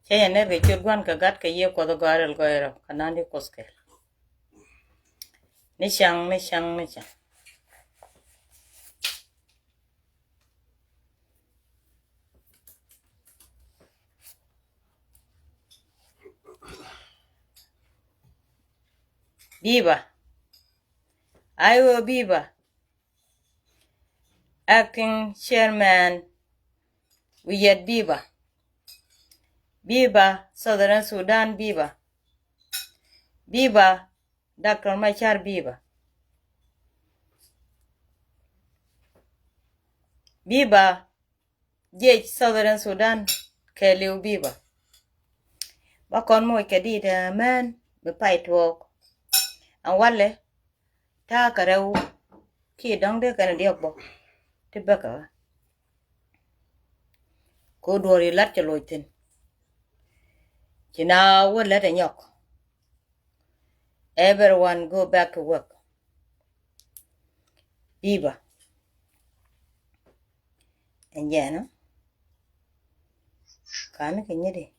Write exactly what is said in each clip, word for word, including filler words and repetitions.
Cä yɛn ner kɛ ciöt Gua̱n kɛ Gat kɛ Yiëë Kuɔth Gɔaa Rɛl Gɔɔy Rɛw kɛ na̱n di Kuoth kɛl. Ni caŋ, ni caŋ, ni caŋ. Biba. Aiwa, biba. Acting chairman, wi̱i̱ yɛt biba. Biba Southern Sudan biba. Biba Doctor Machar biba. Biba jiec Southern Sudan kɛɛliw biba. Ba kɔn moc kɛ diit ɛ mɛn bi pay tuɔɔk. Ɛn walɛ ta̱a̱ kɛ rɛw kiɛ dɔ̱ŋ dee kɛn diɔk bä ti bäkɛ ɣä. Kɛ ɣöö duɔ̱ɔ̱r ilat cɛ loc thi̱n. Ci na wä lät ɛ nyɔk. Everyone go back to work. Biba. Ɛn jɛn ɔ. Kan kɛ nyit i̱.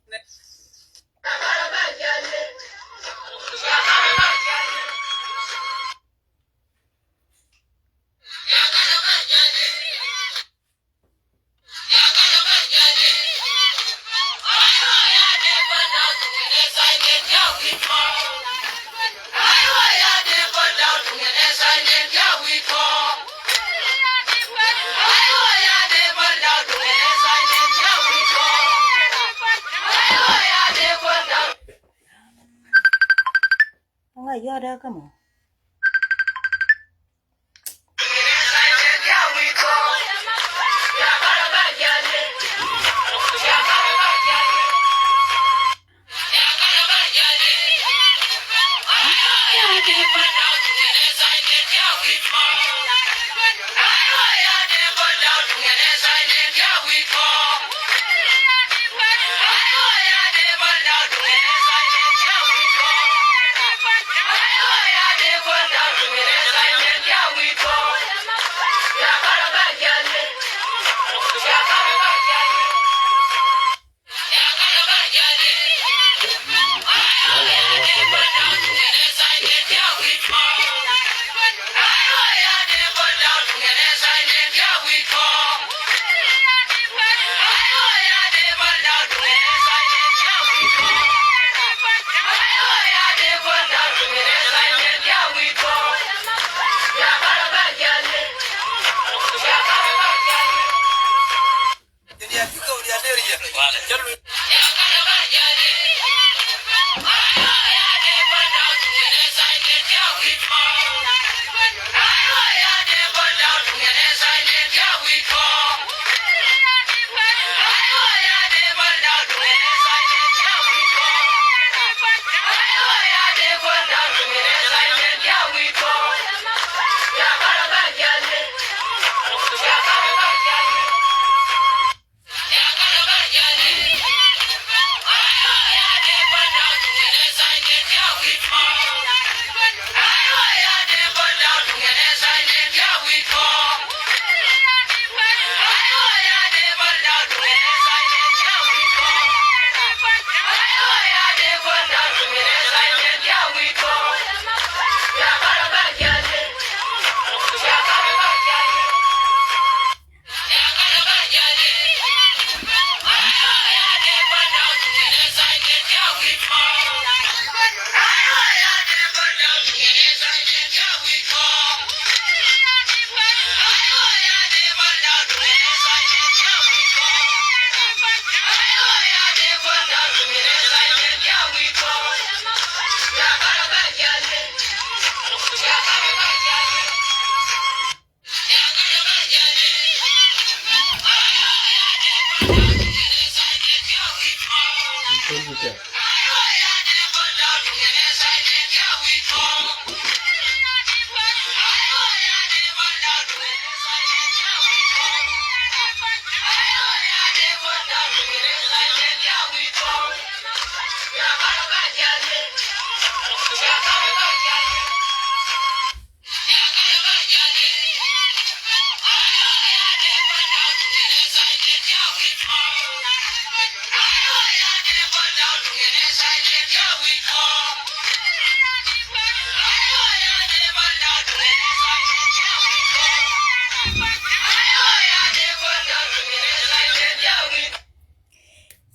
Ŋa yɔ̱a̱ dee kä mɔ.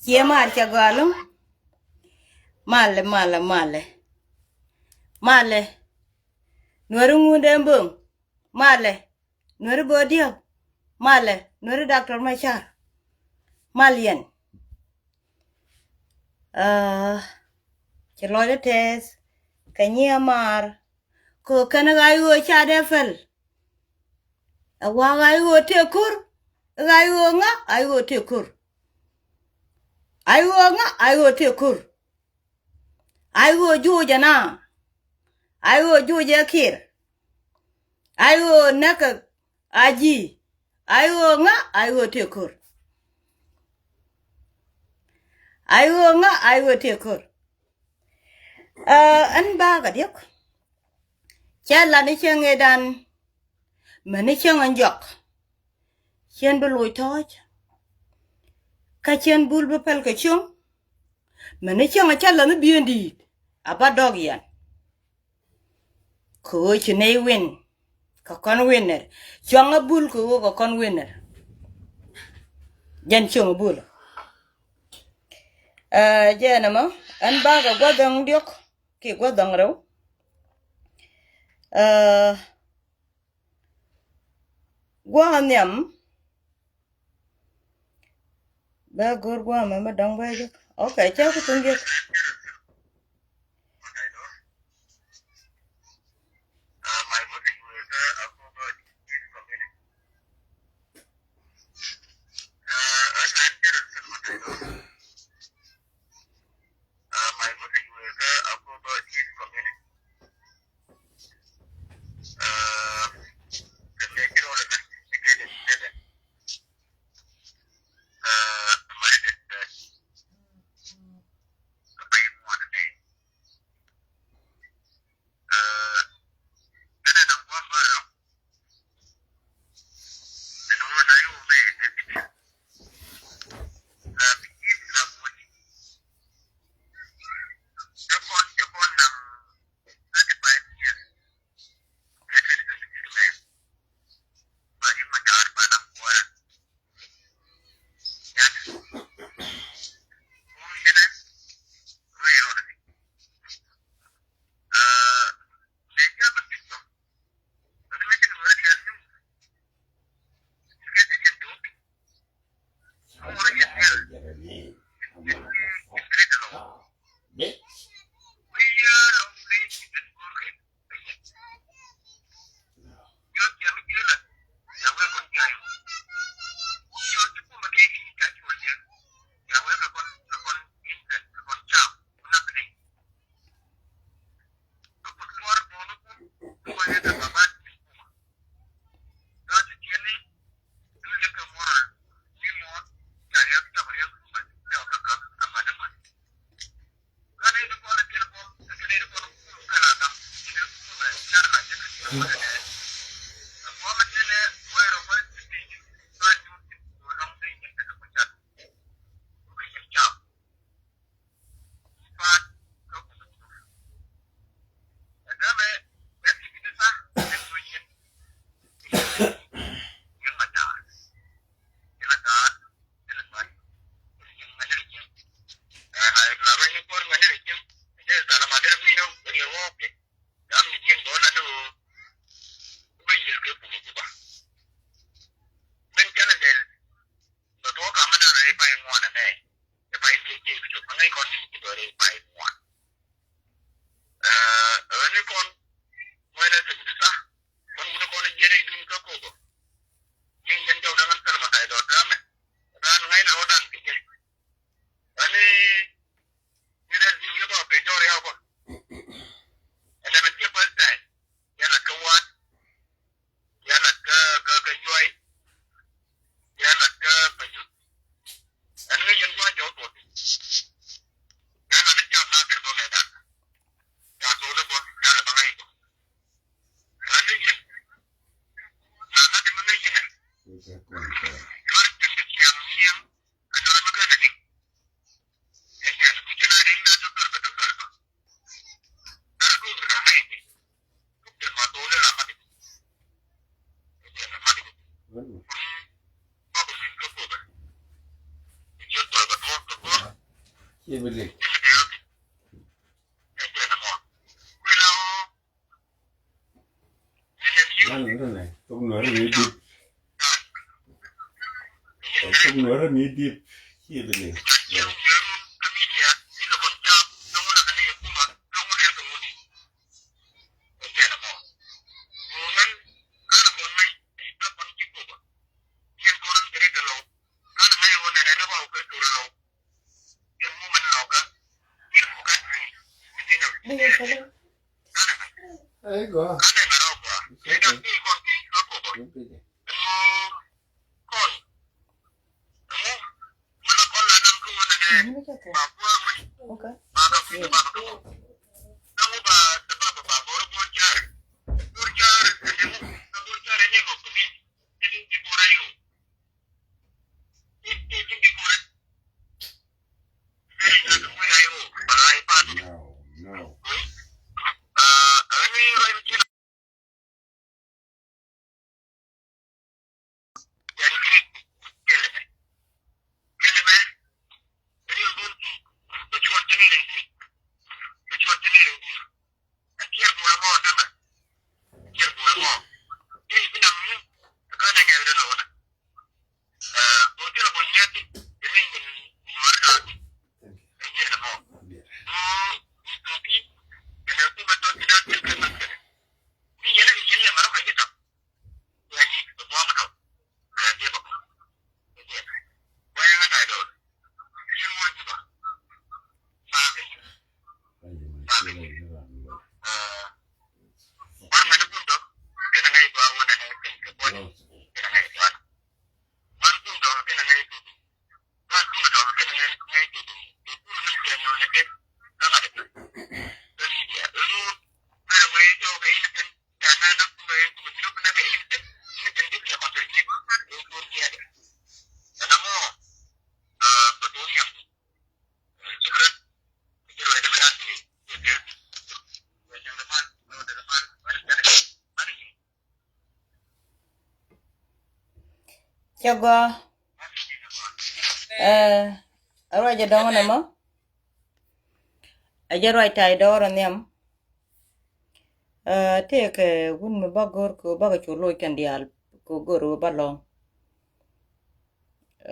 Ciɛ maar cɛ gɔaa lo̱ŋ. Malɛ, malɛ, malɛ. Malɛ. Nuäri ŋun dee bo̱o̱ŋ. Malɛ. Nuäri bo̱o̱ diɔ̱k. Malɛ. Nuäri Doctor Machar. Mal yɛn. Aa, ci lɔcdä tɛɛth kɛ nyiɛ maar. Kɛ ɣöö kɛn ɣa̱c ɣöö ca dee pɛl. Ɛ wa̱a̱ ɣa̱c ɣöö tëë ko̱r. Ɣa̱c ɣöö ŋa ɣa̱c ɣöö tëë ko̱r. Ɣa̱c ɣöö ŋa ɣa̱c ɣöö tëë ko̱r. Ɣa̱c ɣöö juuc ɛ na. Ɣa̱c ɣöö juuc ɛ kiɛr. Ɣa̱c ɣöö näk ɛ a ji̱. Ɣa̱c ɣöö ŋa ɣa̱c ɣöö tëë ko̱r. Ɣa̱c ɣöö ŋa ɣa̱c ɣöö tëë ko̱r. Aa, ɛn bakä diɔ̱k. Cɛ lat ni cäŋ ëëdan. Mäni cäŋ ɛn jɔk. Cien bi loc tɔ̱ɔ̱c. Kä cien bul bi pɛl kɛ cio̱ŋ. Mäni cäŋ ɛ cä la̱th ni bi̱i̱n di̱i̱t. A bä dɔ̱k yɛn. Kɛ ɣöö ci nɛy win. Kɛ kɔn winner. Cuaŋ a bul kɛ ɣöö kɛ kɔn winner. Jɛn cio̱ŋ a bul. Ɛ, jɛn ɛmɔ, ɛn bakä gua̱th dhɔ̱ŋ diɔ̱k kiɛ gua̱th dhɔ̱ŋ rɛw. Ɛ, gua̱a̱ nhiam. Bɛ go̱r gua̱a̱ mɛ mɛ dɔ̱ŋ bɛ jek. Okay, cɛ ku thuŋ jek. Ci bi lik. Lan ni tɛnɛ thok nuɔri mi dip. Thok nuɔri mi dip. Ci bi lik. Hey, go. It's okay. Okay. No, no. Cɛ gɔaa. Ɛ, a ruac jɛ dɔŋ nɛ mɔ. A jɛ ruac tay dɔɔr nhiam. Ɛ, tëëkɛ wun mi ba go̱r kɛ bakɛ cu loc kɛn diaal kɛ go̱r wä ba lɔŋ.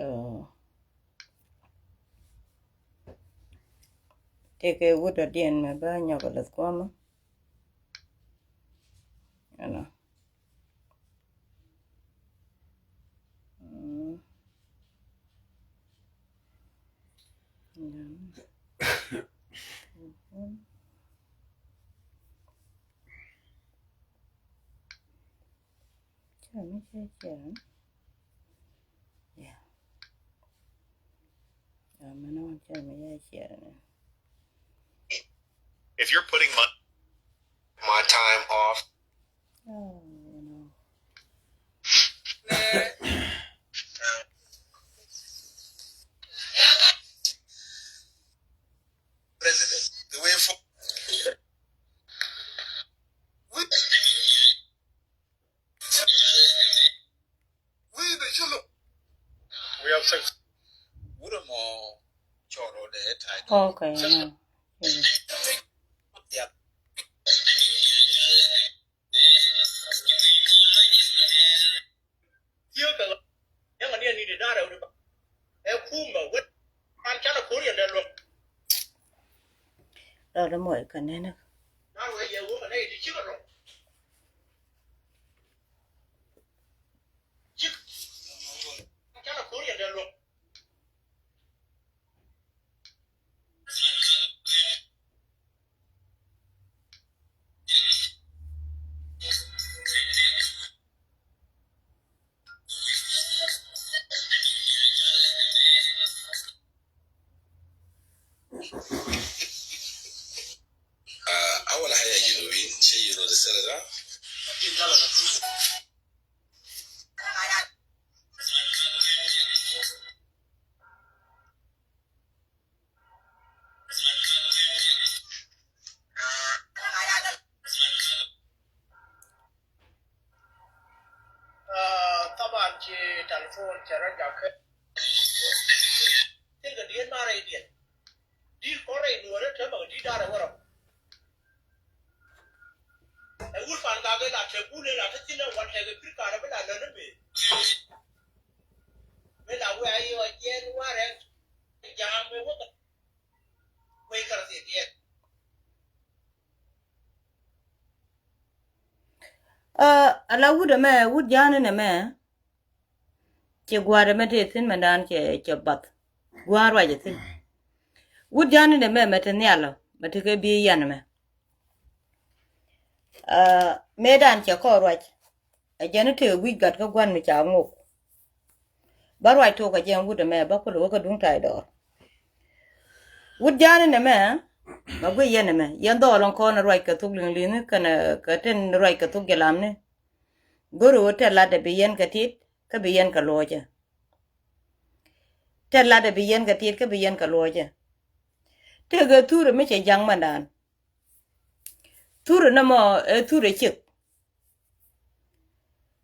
Ɛ, tëëkɛ wut a diɛn mi ba nyɔk a lɛth kuɔmä. Ɛnɔ. Mm. Cɛ mi cɛ cɛ. Yeah. If you're putting my, my time off. Oh, no. President, the way for Okay, yeah. Dɔl mɔ ikä nɛnɛ. Ah, awal haja junubin, shi you know the Senegal. Ah, taban ci telephone ci rɔ jakä. Tin kɛ diet ma rɛy diet. Ɛ, ala wut ɛmɛ, wut ja̱a̱n ɛn ɛmɛ. Ci gua̱a̱r ɛmɛ tëë thi̱n mɛndan cɛ, cɛ bath. Gua̱a̱r ruac ɛ thi̱n. Wut ja̱a̱n ɛn ɛmɛ mɛ te nhial ɔ, mɛ te kɛ bi̱i̱ yɛn ɛmɛ. Ɛ, mëëdan cɛ kɔɔr ruac. Ɛ jɛn i̱ tëë wi̱c gat kä gua̱n mi ca ŋok. Bä ruac tok kɛ jɛn wut ɛmɛ, bä kulɛ wä kä duŋ tay dɔɔr. Wut ja̱a̱n ɛn ɛmɛ, mɛ guic yɛn ɛmɛ. Yɛn dhɔɔl ɛn kɔn ruac kɛ thuk liŋ li̱ŋi kɛnɛ kɛ tin ruac kɛ thuk jɛ lamni. Go̱ri wä tɛl latdɛ bi yɛn kɛ tit kä bi yɛn kɛ luɔcɛ. Tɛl latdɛ bi yɛn kɛ tit kä bi yɛn kɛ luɔcɛ. Tëëkɛ thurɛ mi cɛ ja̱ŋ mɛndan. Thurɛ nɔmɔ ɛ thurɛ ciek.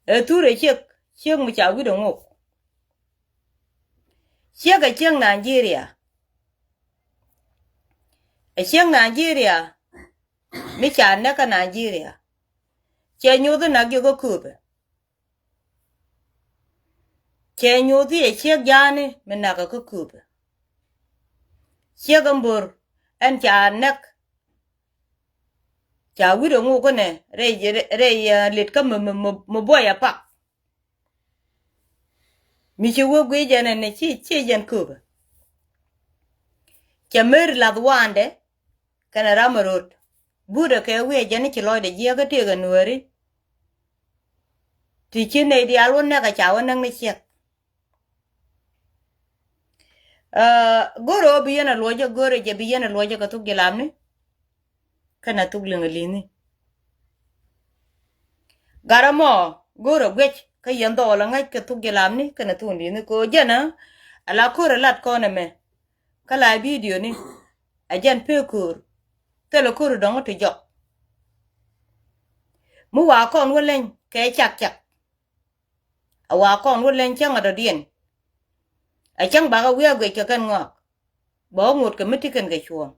Ɛ thurɛ ciek, ciek mi ca wi̱cdɛ ŋok. Ciek ɛ ciek Nigeria. Ɛ ciek Nigeria mi ca näk kä Nigeria. Cɛ nyoth inak jiök kä kööpɛ. Cɛ nyoth iɛ ciek ja̱a̱ni mi nakä kä kööpɛ. Ciek in bo̱r ɛn ca näk. Ca wi̱cdɛ ŋok känɛ rɛy, rɛy, rɛy, ɛ, lit kä mi, mi, mi, mi buɔy apak. Mi ci wä guic jɛn ɛn ci, ci jɛn kööbä. Cɛ mer lath wandɛ kɛnɛ ram ɛ rot. Buudɛ kɛ wi̱i̱ ɛ jɛn ci lɔcdɛ jiɛk kä tëëkɛ nuääri. Ti ci nɛy diaal wä nɛk ɛ ca wä näk ni ciɛk. Ɛ, go̱rɛ ɣöö bi yɛn ɛ luɔcä, go̱rɛ jɛ bi yɛn ɛ luɔcä kɛ thuk ji̱ lamni kɛnɛ thuk liŋ ɛ li̱ni. Gat ɛmɔ go̱rɛ guic kä yɛn dhɔɔl ɛ ŋäc kɛ thuk ji̱ lamni kɛnɛ thuk li̱ni kɛ ɣöö jɛn ɛ ala ko̱r ɛ lat kɔn ɛmɛ. Kä la bidioni ɛ jɛn pek ko̱r thilɛ ko̱r dɔ̱ŋ ti jɔk. Mi wa kɔn wä leny kɛ cak cak. A wa kɔn wä leny cäŋ a dɔ̱diɛn. A cäŋ bakɛ wi̱i̱ a guic kɛ kɛn ŋɔak. Bɛ wä ŋot kɛ mi ti kɛn kɛ cuɔ̱ɔ̱ŋ.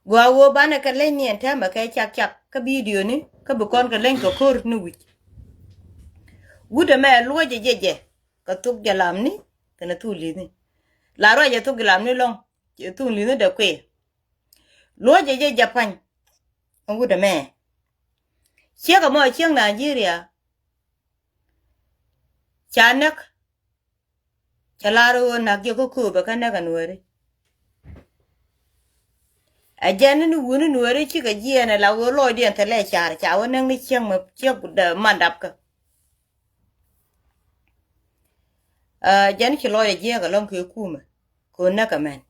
Gɔaa ɣöö banɛ kɛ leny ni ɛn täämɛ kɛ cak cak kä bidioni kä bi kɔn kɛ leny kɛ ko̱r ni wi̱c. Wut ɛmɛ luɔcɛ jɛ jɛ kɛ thuk jɛ lamni kɛnɛ thuk li̱thni. La ruacɛ thuk jɛ lamni lɔ̱ŋ cɛ thuk li̱thni dee kui̱. Luɔcɛ jɛ jɛ pa̱ny. Ɛn wut ɛmɛ ciek ɛmɔ ciek Nigeria. Ca näk. Ca lar ɣöö nak jiɛ kä kööbä kä näk ɛ nuääri. Ɛ jɛn ni wuni nuääri cikɛ jiɛɛn ɛ la ɣöö lɔcdiɛn thilɛ car ca wä näk ni ciek mɛ ciek mandapkä. Ɛ jɛn ci lɔcdɛ jiɛɛk ɛlɔ̱ŋ kɛ kumɛ kɛ ɣöö näk ɛ mɛn.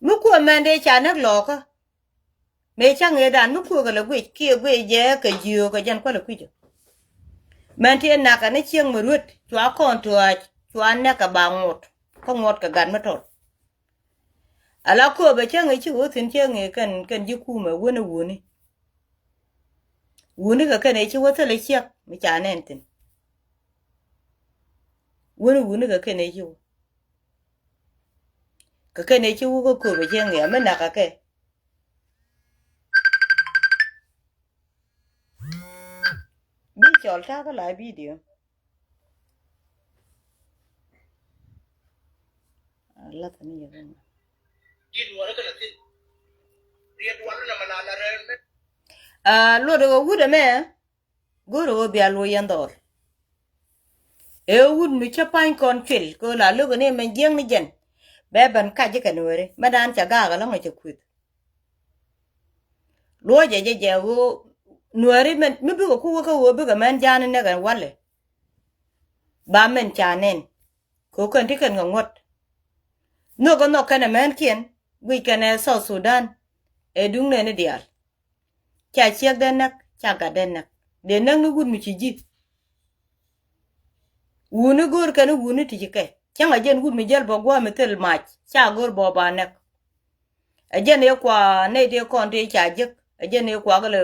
Mi kuɛ mɛn dee ca näk lɔɔkä. Mëë ca ŋëëdan mi kuëëk ala guic kiɛ guic jɛ kɛ jiöök kɛ jɛn kualɛ kui̱cä. Mɛn ti nakä ni cieŋ mi ruet cua kɔn tuaac cua nɛk kɛ ba ŋot kä ŋot kɛ gat mi tɔl. Ala kööbä cä ŋëë ci ɣöö thi̱n cä ŋëë kɛn kɛn ji̱ kumɛ wunä wuni. Wuni kɛ kɛn ëë ci wä thilɛ ciɛk mi ca nɛn thi̱n. Wuni wuni kɛ kɛn ëë ci wä kɛ kɛn ëë ci wä kä kööbä cä ŋëë mi nakä kɛ. Bi cɔl ta̱a̱ kä la bidio. Luɔt ɛ ɣöö wut ɛmɛ go̱o̱r ɛ ɣöö bia luɔc yɛn dhɔɔl. Ɛ wut mi cä pa̱ny kɔn cuil kɛ ɣöö la lo̱k ɛn ëë mɛ jiäkni jɛn bɛ ben kac ji̱ kɛ nuääri mɛ daan ca gaak ɛlɔ̱ŋ ɛ cɛ kueth. Luɔcɛ jɛ jɛ ɣöö nuääri mi bikɛ ku wä kä ɣöö bikɛ mɛn ja̱a̱n inɛkɛ walɛ. Ba mɛn ca nɛn kɛ ɣöö kɛn ti kɛn kɛ ŋuɔ̱t. Nhökɛ nhɔk kɛn ɛ mɛnkiɛn guic kɛn ɛ South Sudan. Ɛ duŋ nɛn i̱ diaal ca ciɛk dee näk ca gat dee näk. Dee näk ni wut mi ci ji̱. Wuni go̱o̱r kɛn i̱ wuni ti ci kɛ cäŋ a jɛn wut mi jäl bä gua̱a̱ mi thil mac ca go̱o̱r bä ba näk. Ɛ jɛn ëë kua nɛy tëë kɔn tëë ca jek ɛ jɛn ëë kua kɛ lɛ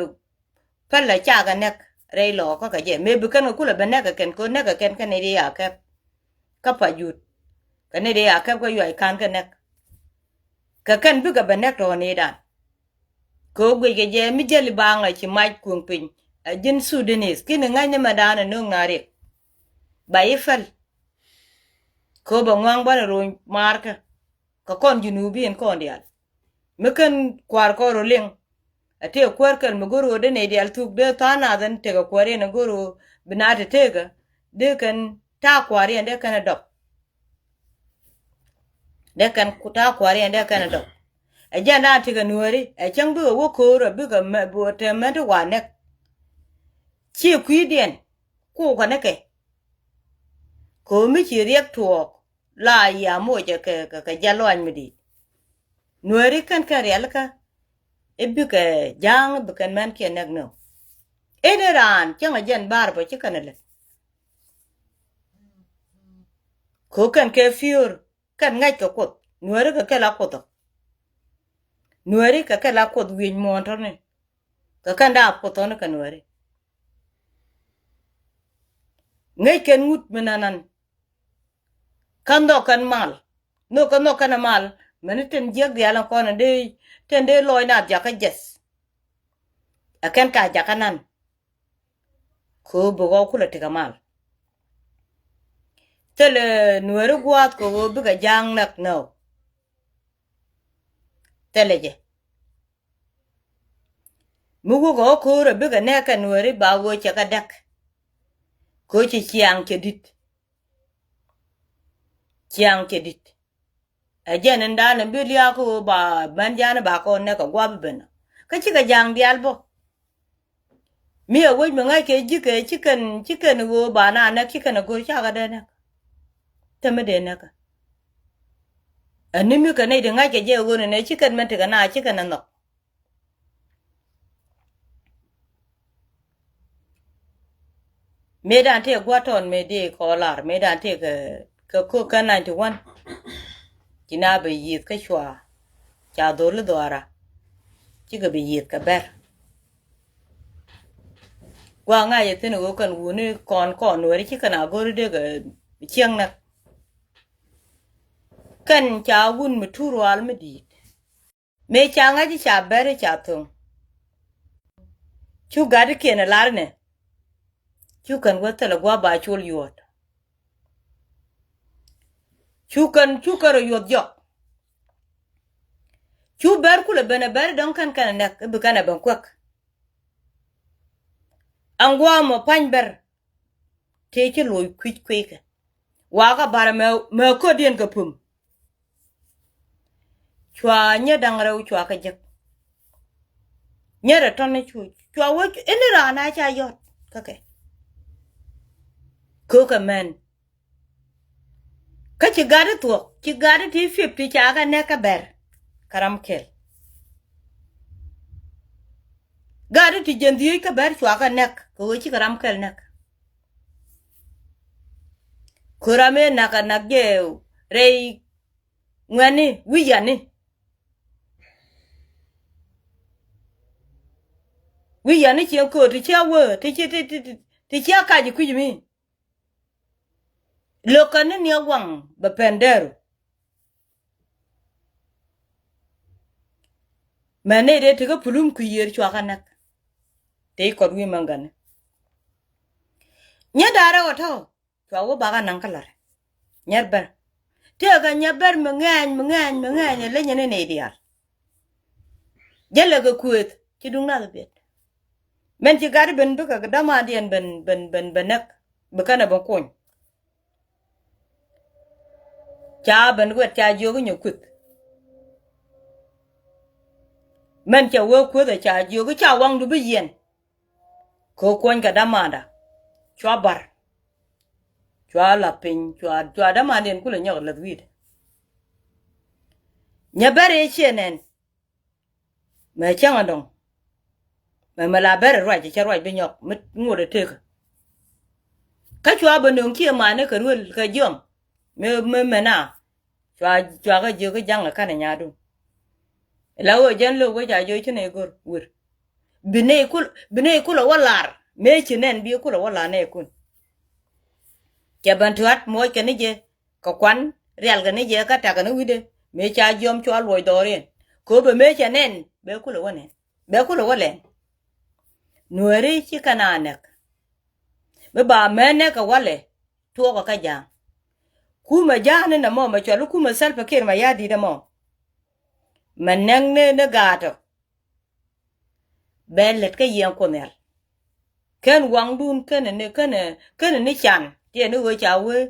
päl ɛ cakɛ nɛk rɛy lɔɔkä kɛ jɛ mëë bi kɛn kɛ kulɛ bɛ nɛk kɛ kɛn kɛ nɛk kɛ kɛn kɛ nɛy tëë a kɛp. Kä pa jut kɛ nɛy tëë a kɛp kɛ yuac ka̱n kɛ nɛk. Kɛ kɛn bikɛ bɛ nɛk tɔ̱ nɛy dan. Kɛ ɣöö guic kɛ jɛ mi jäli baaŋ ɛ ci mac kuɔ̱ŋ piny. Ɛ ji̱n Sudanese ki̱n ŋa̱cni mɛ da̱a̱n ɛ nööŋ na riɛk. Ba i̱ päl. Kɛ ɣöö bɛ ŋua̱ŋ banɛ ro̱o̱ny maarkä. Kɛ kɔn Junubin kɔn diaal mi kän kua̱r kɔn rɔ liŋ. Ɛ tëë kuäär kɛl mi go̱r ɣöö dee nɛy diaal thuk dee tha̱a̱ŋ nath ɛn tekɛ kuäär yɛn ɛ go̱r ɣöö bi na te tekä dee kɛn ta̱a̱ kua̱r yɛn dee kɛn ɛ dɔp. Dee kɛn ta̱a̱ kua̱r yɛn dee kɛn ɛ dɔp. Ɛ jɛn da̱a̱n tekɛ Nuääri ɛ cäŋ bikɛ wä ko̱o̱r ɛ bikɛ te mɛn ti wa nɛk. Ci kui̱diɛn kukɛ ni kɛ. Ko̱o̱r mi ci riɛk tuɔɔk la yia mocɛ kɛ kɛ jɛ lɔany mi di̱i̱t. Nuääri kɛn kɛn rialikä i̱ bikɛ ja̱a̱ŋ bikɛn mɛn kiɛ nɛk ni ɣöö i̱ ni raan cäŋ ɛ jɛn ba̱a̱r bä ci kɛn ɛ lät. Ko̱ kɛn kɛ piöör kɛn ŋa̱c kɛ Kuoth. Nuääri kɛ kɛ la Kuoth ɔ. Nuääri kɛ kɛ la Kuoth wi̱i̱ny muɔ̱ɔ̱n tɔ̱ni. Kɛ kɛn daap Kuoth tɔ̱ni kɛ Nuääri. Ŋäc kɛn ŋut mi nanan. Kän nhɔk kɛn mal. Nhɔk kɛn nhɔk kɛn mal. Mɛni tin jiäk diaal in kɔn in dee tin dee lɔɔc na jakä jɛth. Ɛ kɛn ka jakä nan. Kɛ ɣöö bi ɣɔw kulɛ tekɛ mal. Thilɛ Nuääri gua̱a̱th kɛ ɣöö bikɛ ja̱a̱ŋ näk nɔw. Thilɛ jɛ. Mi wukɛ ɣä ko̱o̱rä bikɛ nɛɛkɛ Nuääri ba ɣöö cɛ kɛ däk. Kɛ ɣöö cɛ ciaŋ cɛ di̱t. Ciaŋ cɛ di̱t. Ɛ jɛn in da̱a̱n in bi liaak ɣöö ba män ja̱a̱n ba kɔn nɛk kɛ gua̱a̱p ben kä cikɛ ja̱a̱ŋ diaal bä. Mi ɛ wec mi ŋa̱ckɛ ji̱kɛ ci kɛn ci kɛn ɣöö ba na nɛk ci kɛn ɛ go̱r cakɛ dee nɛk. Te mi dee nɛkä. Ɛ ni mi kɛ nɛy ti ŋa̱ckɛ jɛ ɣöö ni nɛ ci kɛn mɛn tekɛ na ci kɛn ɛ nhɔk. Mëë dan tëë gua̱tɔn mëë dee kɔ lar mëë dan tëë kɛ kɛ ko̱k kä ninety one. Ci na bɛ yieth kä cua ca dholi dhuara. Cikɛ bɛ yieth kɛ bɛr. Gua̱a̱ ŋa̱c ɛ thi̱n ɣöö kɛn wuni kɔn kɔn weri ci kɛn a go̱ri dee kɛ ciɛŋ nɛ. Kɛn ca wun mi tuur rual mi di̱i̱t. Mëë ca ŋa̱c ca bɛr ca thoŋ. Cu gat kiɛn ɛ lar nɛ. Cu kɛn wä thilɛ gua̱a̱ ba col yuɔt. Cu kɛn cu kɛn rɔ yuɔth jɔk. Cu bɛr kulɛ ben ɛ bɛr dɔ̱ŋ kɛn kɛn ɛ nɛk i̱ bi kɛn ɛ ben kuɛk. Ɛn gua̱a̱ mɔ pa̱ny bɛr. Tëë ci loc kui̱c kui̱ckɛ wakä barɛ mɛ mɛ ködiɛn kɛ pum. Cua nyɛ da̱ŋ rɛw cua kɛ jek. Nyɛ rɛ tɔn ni cu cua wee ini raan a ca yɔt kä kɛ. Kökɛ mɛn. Kä ci gat i̱ thuɔ̱k ci gat i̱ ti fifty ca kɛ nɛk kä bɛr. Kä ram kɛl. Gat i̱ ti jɛn dhieec kä bɛr cua kɛ nɛk kɛ ɣöö cikɛ ram kɛl nɛk. Kö ram ëë nak a nak jɛ rɛy ŋuɛ̈ni wi̱c yani. Wi̱c yani cieŋ köör ti cia wee ti cia kac kui̱c mi. Lo̱kä ni niɛ waŋ bɛ pɛn dɛɛru. Mɛ nɛy dee tekä pulum kui̱ yiër cua kä näk. Tëë kɔt wi̱i̱ mɛn gani. Nyɛ da̱rɛ ɣɔ̱ tɔ̱ cua wä bakä naŋ kä la̱rɛ. Nyɛr bɛr tëëkä nyɛ bɛr mi ŋɛɛny mi ŋɛɛny mi ŋɛɛny ɛ leny ni nɛy diaal. Jälɛ kɛ kuëëth ci duŋ nath biɛt. Mɛn ci gat i̱ ben bikɛ dämandiɛn ben ben ben ben näk. Bi kɛnɛ ben kuny. Ca ben wɛt ca jiök inyɛ kueth. Mɛn cɛ wee kueth ɛ ca jiök i̱ ca waŋdu bi yiɛn. Kɛ kuɔny kɛ dämanda cua bar. Cua la piny cua cua dämandiɛn kulɛ nyɔk läth wi̱i̱dɛ. Nyɛ bɛr i̱ ciɛ nɛn. Mɛ cäŋ adɔ̱ŋ. Mɛ mɛ la bɛr ruac cɛ ruac bi nyɔk mi ŋot ɛ tekä. Kä cua bɛ nöŋ ciɛ mani kɛ ruel kɛ jiɔm. Mi mi mɛ na cua cua kä jiök kä jaŋ ɛ kanɛ nyadun. La ɣöö jɛn lo̱k wec a jiök ci nɛ go̱r wir. Bi nɛ kul bi nɛ kulɛ wä lar mëë ci nɛn bi kulɛ wä lar nɛ kun. Cɛ bɛn tuat muɔc kɛ ni jɛ. Kɛ kuan rial kɛ ni jɛ kä takɛ ni wi̱dɛ mëë ca jiɔm cua luɔc dhɔriɛn. Kɛ ɣöö bɛ mëë cɛ nɛn bɛ kulɛ wä nɛn. Bɛ kulɛ wä lɛn. Nuääri ci kɛn a näk. Mi ba mɛ näk kɛ walɛ tuɔɔk kä ja̱a̱ŋ. Kumɛ ja̱a̱ŋ ni nɛ mɔ mɛ cual i̱ kumɛ Salva Kiir mɛ ya̱ di̱t ɛmɔ. Mɛ näk ni ni gaatɔ. Bɛ lät kä yiɛn Kuoth Nhial. Kɛn waŋdun kɛnɛ ni kɛnɛ kɛnɛ ni can tiɛɛni ɣöö ca wee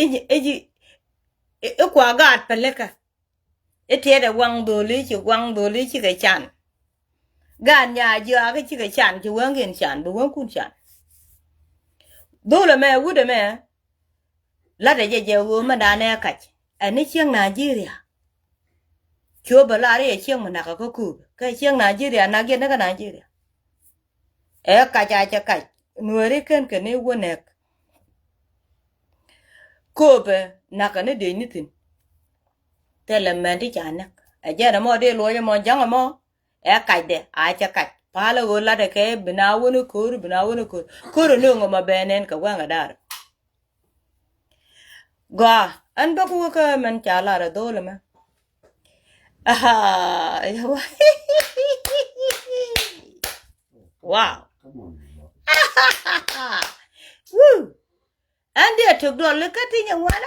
i̱ i̱ i̱ kua gaat pälikä. I̱ tiɛtɛ waŋ dholi ci waŋ dholi cikɛ can. Gaat nya jiɔak i̱ cikɛ can ci wäŋkiɛn can bi wäŋkun can. Dholɛ mɛ wut ɛmɛ. La̱tɛ jɛ jɛ ɣöö mɛndan ɛ kac ɛn ni cieŋ Nigeria. Cuɔ bɛ lar i̱ ɛ cieŋ mi nakä kä kööbɛ kä cieŋ Nigeria nak yɛn ni kä Nigeria. Ɛ kac a cɛ kac nuääri kɛn kɛ ni wä nɛk. Kööbɛ nakä ni dec ni thi̱n. Thilɛ mɛn ti ca näk ɛ jɛn ɛmɔ dee luɔc ɛmɔ ja̱ŋ ɛmɔ. Ɛ kacdɛ a cɛ kac palä ɣöö latdɛ kɛ bi na wä ni ko̱r bi na wä ni ko̱r. Ko̱r ni ŋɔ ma bɛ nɛn kɛ wäŋ ɛ da̱r. Gɔaa ɛn bä ku wä kä mɛn ca lar ɛ dho̱l ɛmɛ. Aha. Wow. Woo. Ɛn diɛ tok duɔl ikä ti nyɛ ŋuan.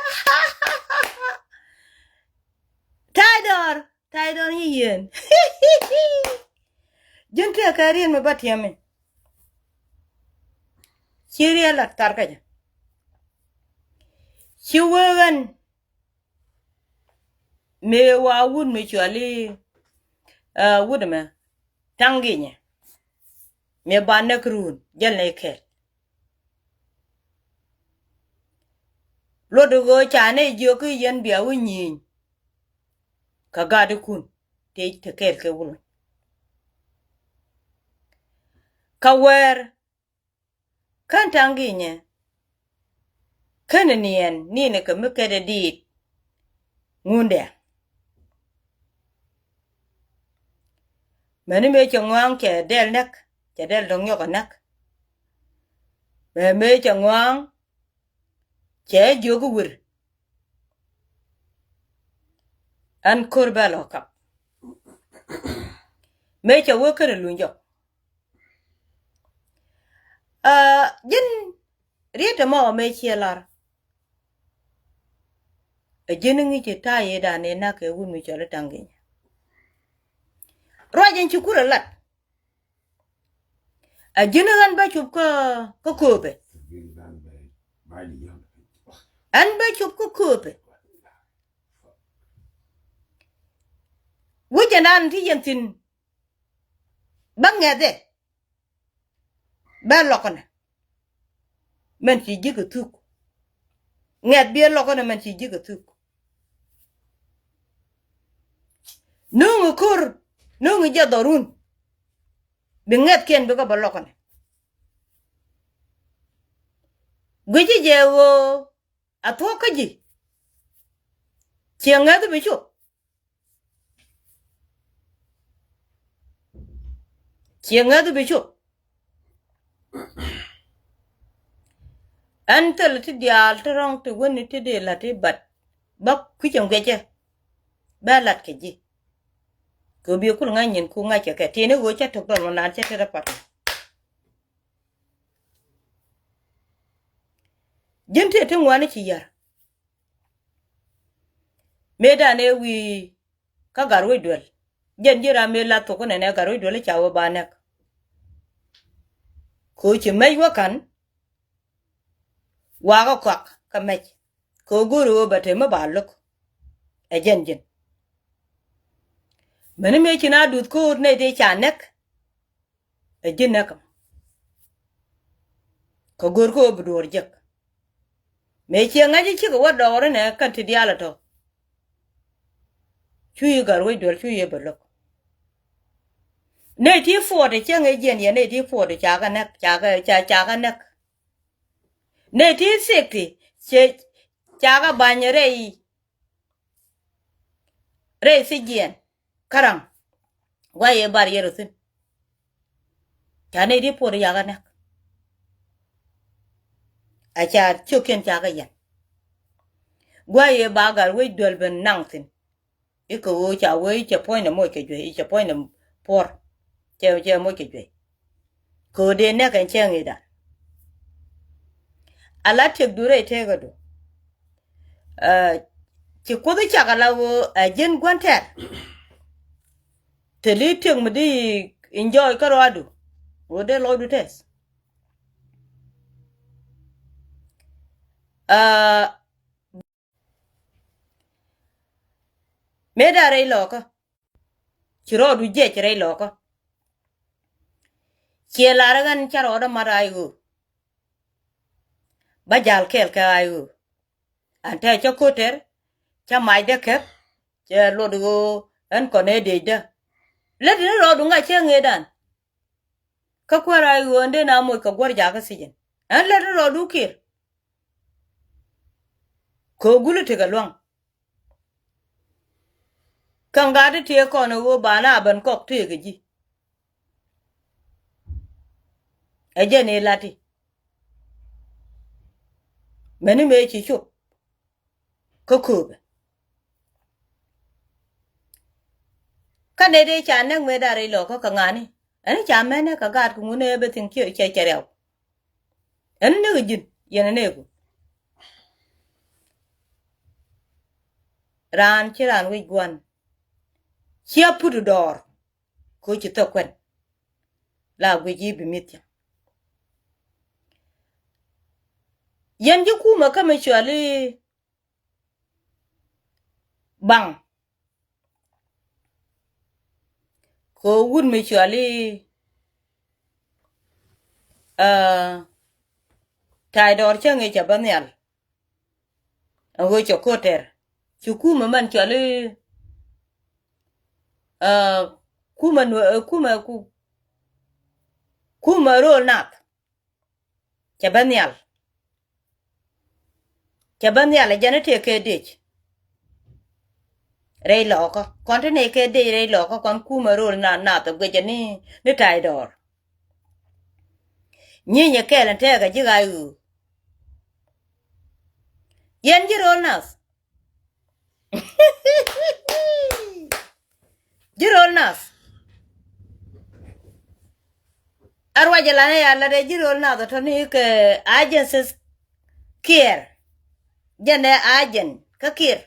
Ta̱y dɔɔr ta̱y dɔɔr nyi yien. Ji̱n tëë kɛ rien mi bä tiɛmi. Ci riɛl lat thar kä jɛ. Ci wee ɣän. Mëë wa wut mi cuali wut ɛmɛ ta̱ŋ gi̱nyɛ. Mëë ba näk ruun jäl nɛy kɛl. Luɔt ɣöö ca nɛy jiök i̱ yɛn bia wä nyieny. Kä gatikun tëë te kɛɛl kɛ wulun. Kä wɛɛr kän ta̱ŋ gi̱nyɛ. Känɛ niɛn ni̱nɛ kɛ mi kɛt ɛ diit. Ŋundɛ. Mäni mëë cɛ ŋɔaŋ cɛ dɛl näk cɛ dɛl dɔ̱ŋ nyɔk ɛ näk. Mɛ mëë cɛ ŋɔaŋ cɛ jiök i̱ wir. Ɛn ko̱r bɛ lɔ kap. Mëë cɛ wee känɛ luny jɔk. Aa ji̱n riet ɛmɔ mëë ciɛ lar. Ɛ ji̱n ŋi̱c i̱ ta̱a̱ yëëdan ëë nak kɛ wut mi cɔl i̱ Ta̱ŋ Gi̱nyɛ. Ruac ɛn ci kur ɛ lat. Ɛ ji̱n ɣän bä cop kä kä kööpɛ. Ɣän bä cop kä kööpɛ. Wecɛ nan ti yɛn thi̱n. Bä ŋɛ̈thɛ bɛ lɔknɛ. Mɛn ci ji̱ kɛ thuk. Ŋɛ̈th biɛ lɔknɛ mɛn ci ji̱ kɛ thuk. Nuŋ i̱ ko̱r nuŋ i̱ jɛ dhɔrun. Bi ŋɛ̈thkiɛn bikɛ bä lɔknɛ. Guici jɛ ɣöö a thuɔ̱k kä ji̱. Ciɛ ŋäth bi cop. Ciɛ ŋäth bi cop. Ɛn thil ti diaal ti rɔ̱ŋ ti wen ti dee la̱t i̱ bat bä kui̱cɛ ŋuɛcɛ. Bɛ la̱t kɛ ji̱. Kɛ bi kul ŋa̱c nyin ku ŋa̱c kɛ kɛ ti̱i̱n i̱ ɣöö cä tok dɔl mɔ naan cä tet a pat. Ji̱n tëë ti ŋuani ci yär. Mëëdan ëë wi̱i̱ kä Gatwec Duel. Jɛn ji̱ ram mëë la thok inɛnɛ Gatwec Duel i̱ ca wee ba nɛk. Kɛ ɣöö ci mɛc wä ka̱n. Wakä kɔak kä mɛc kɛ ɣöö go̱o̱ri ɣöö bɛ te mi ba lo̱k. Ɛ jɛn ji̱n. Mäni mëë ci na duth ko̱o̱t nɛy tëë ca nɛk. Ɛ ji̱ näk. Kä go̱r kä ɣöö bi duɔ̱ɔ̱r jek. Mëë ciɛ ŋa̱c i̱ cikɛ wä dɔɔr inɛ kɛn ti diaal ɛ tɔ̱. Cu yi Gatwec Duel cu yi bɛ lo̱k. Nɛy ti puɔt ɛ cäŋ ɛ jiɛn yɛ nɛy ti puɔt ɛ ca kɛ näk ca kɛ ca ca kɛ näk. Nɛy ti thiek ti cɛ ca kɛ ba̱ny rɛy. Rɛy thiec jiɛn. Käraŋ guay ëë bar yɛr ɔ thi̱n. Ca nɛy ti puɔt yakä näk. A ca cio̱kiɛn ca kɛ yɛn. Guay ëë ba Gatwec Duel ben naŋ thi̱n. I̱ kɛ ɣöö ca wee i̱ cɛ puɔ̱nynɛ moc kɛ juey i̱ cɛ puɔ̱nynɛ puɔ̱r. cɛ, cɛ moc kɛ juey. Kɛ ɣöö dee nɛk ɛn cɛ ŋi̱i̱dan. Ala tiɛkdu rɛy tëëkädu. Ɛ, ci Kuoth cak ala ɣöö ɛ ji̱n gua̱n tɛr. Thili tiɛk mi di enjoy kä ruaadu ɣöö dee lɔcdu tɛth. Ɛ, mëëda rɛy lɔkä. Ci rɔɔdu jiɛc rɛy lɔkä. Ciɛ lar ɣän ca rɔɔdä mat ay ɣöö ba jal kɛɛl kɛ ay ɣöö an tɛ cä ko̱tɛr, cä macdä kɛp, cɛ luɔt ɣöö ɣän kɔn ɛ dëcdä. Lät ni rɔɔdu ŋa̱c cä ŋëëdan. Kä kuäär ay ɣöö ɛn dee na moc kɛ guɔ̱r jakä thiecin. Ɛn lät ni rɔɔdu kiɛr. Kɛ ɣöö gulä tekɛ lua̱ŋ. Kä ŋa̱t ti tiee kɔn ɛ ɣöö ba na ben kɔk tëëkɛ ji̱. Ɛ jɛn i̱ lati. Mɛni mëë ci cop kä kööbɛ. Kä nɛy dee ca näk mëëda rɛy lɔkä kɛ ŋa̱ni. Ɛn ca mɛnɛ kɛ gaat kɛ ŋun ɛ bɛ thi̱n cɛ cɛ riaw. Ɛn ni kɛ ji̱n yɛn ɛ nɛɛku. Raan ci raan wec gua̱n. Cia put dɔɔr. Ko ci thok kuɛn. La guic i̱ bi mi̱th cɛ. Yɛn ji̱ kumä kä mi cuali baŋ. Ko wut mi cuali, ɛ, tay dɔɔr cä ŋi̱i̱c cɛ bä nhial. Ɛn ɣöö cɛ ko̱tɛr. Ci kumɛ mɛn cɔal i̱, ɛ, kumɛ nuɛ, ɛ, kumɛ ku, kumɛ ro̱o̱l nath. Cɛ bä nhial. Cɛ bä nhial ɛ jɛn i̱ tëë kɛ dec. Rɛy lɔɔkä. Kɔn ti nɛy kɛ dec rɛy lɔɔkä kɔn kumɛ ro̱o̱l nath, nath ɛ guicɛ ni, ni tay dɔɔr. Nyinyɛ kɛɛl ɛn tɛɛkɛ ji̱ ɣa̱c ɣöö. Yɛn ji̱ ro̱o̱l nath. Ji̱ ro̱o̱l nath. A ruacɛ lanɛ ya latdɛ ji̱ ro̱o̱l nath ɛ tɔ̱ni kɛ agencies kiɛɛr. Jɛn ɛ agent kä kiɛɛr.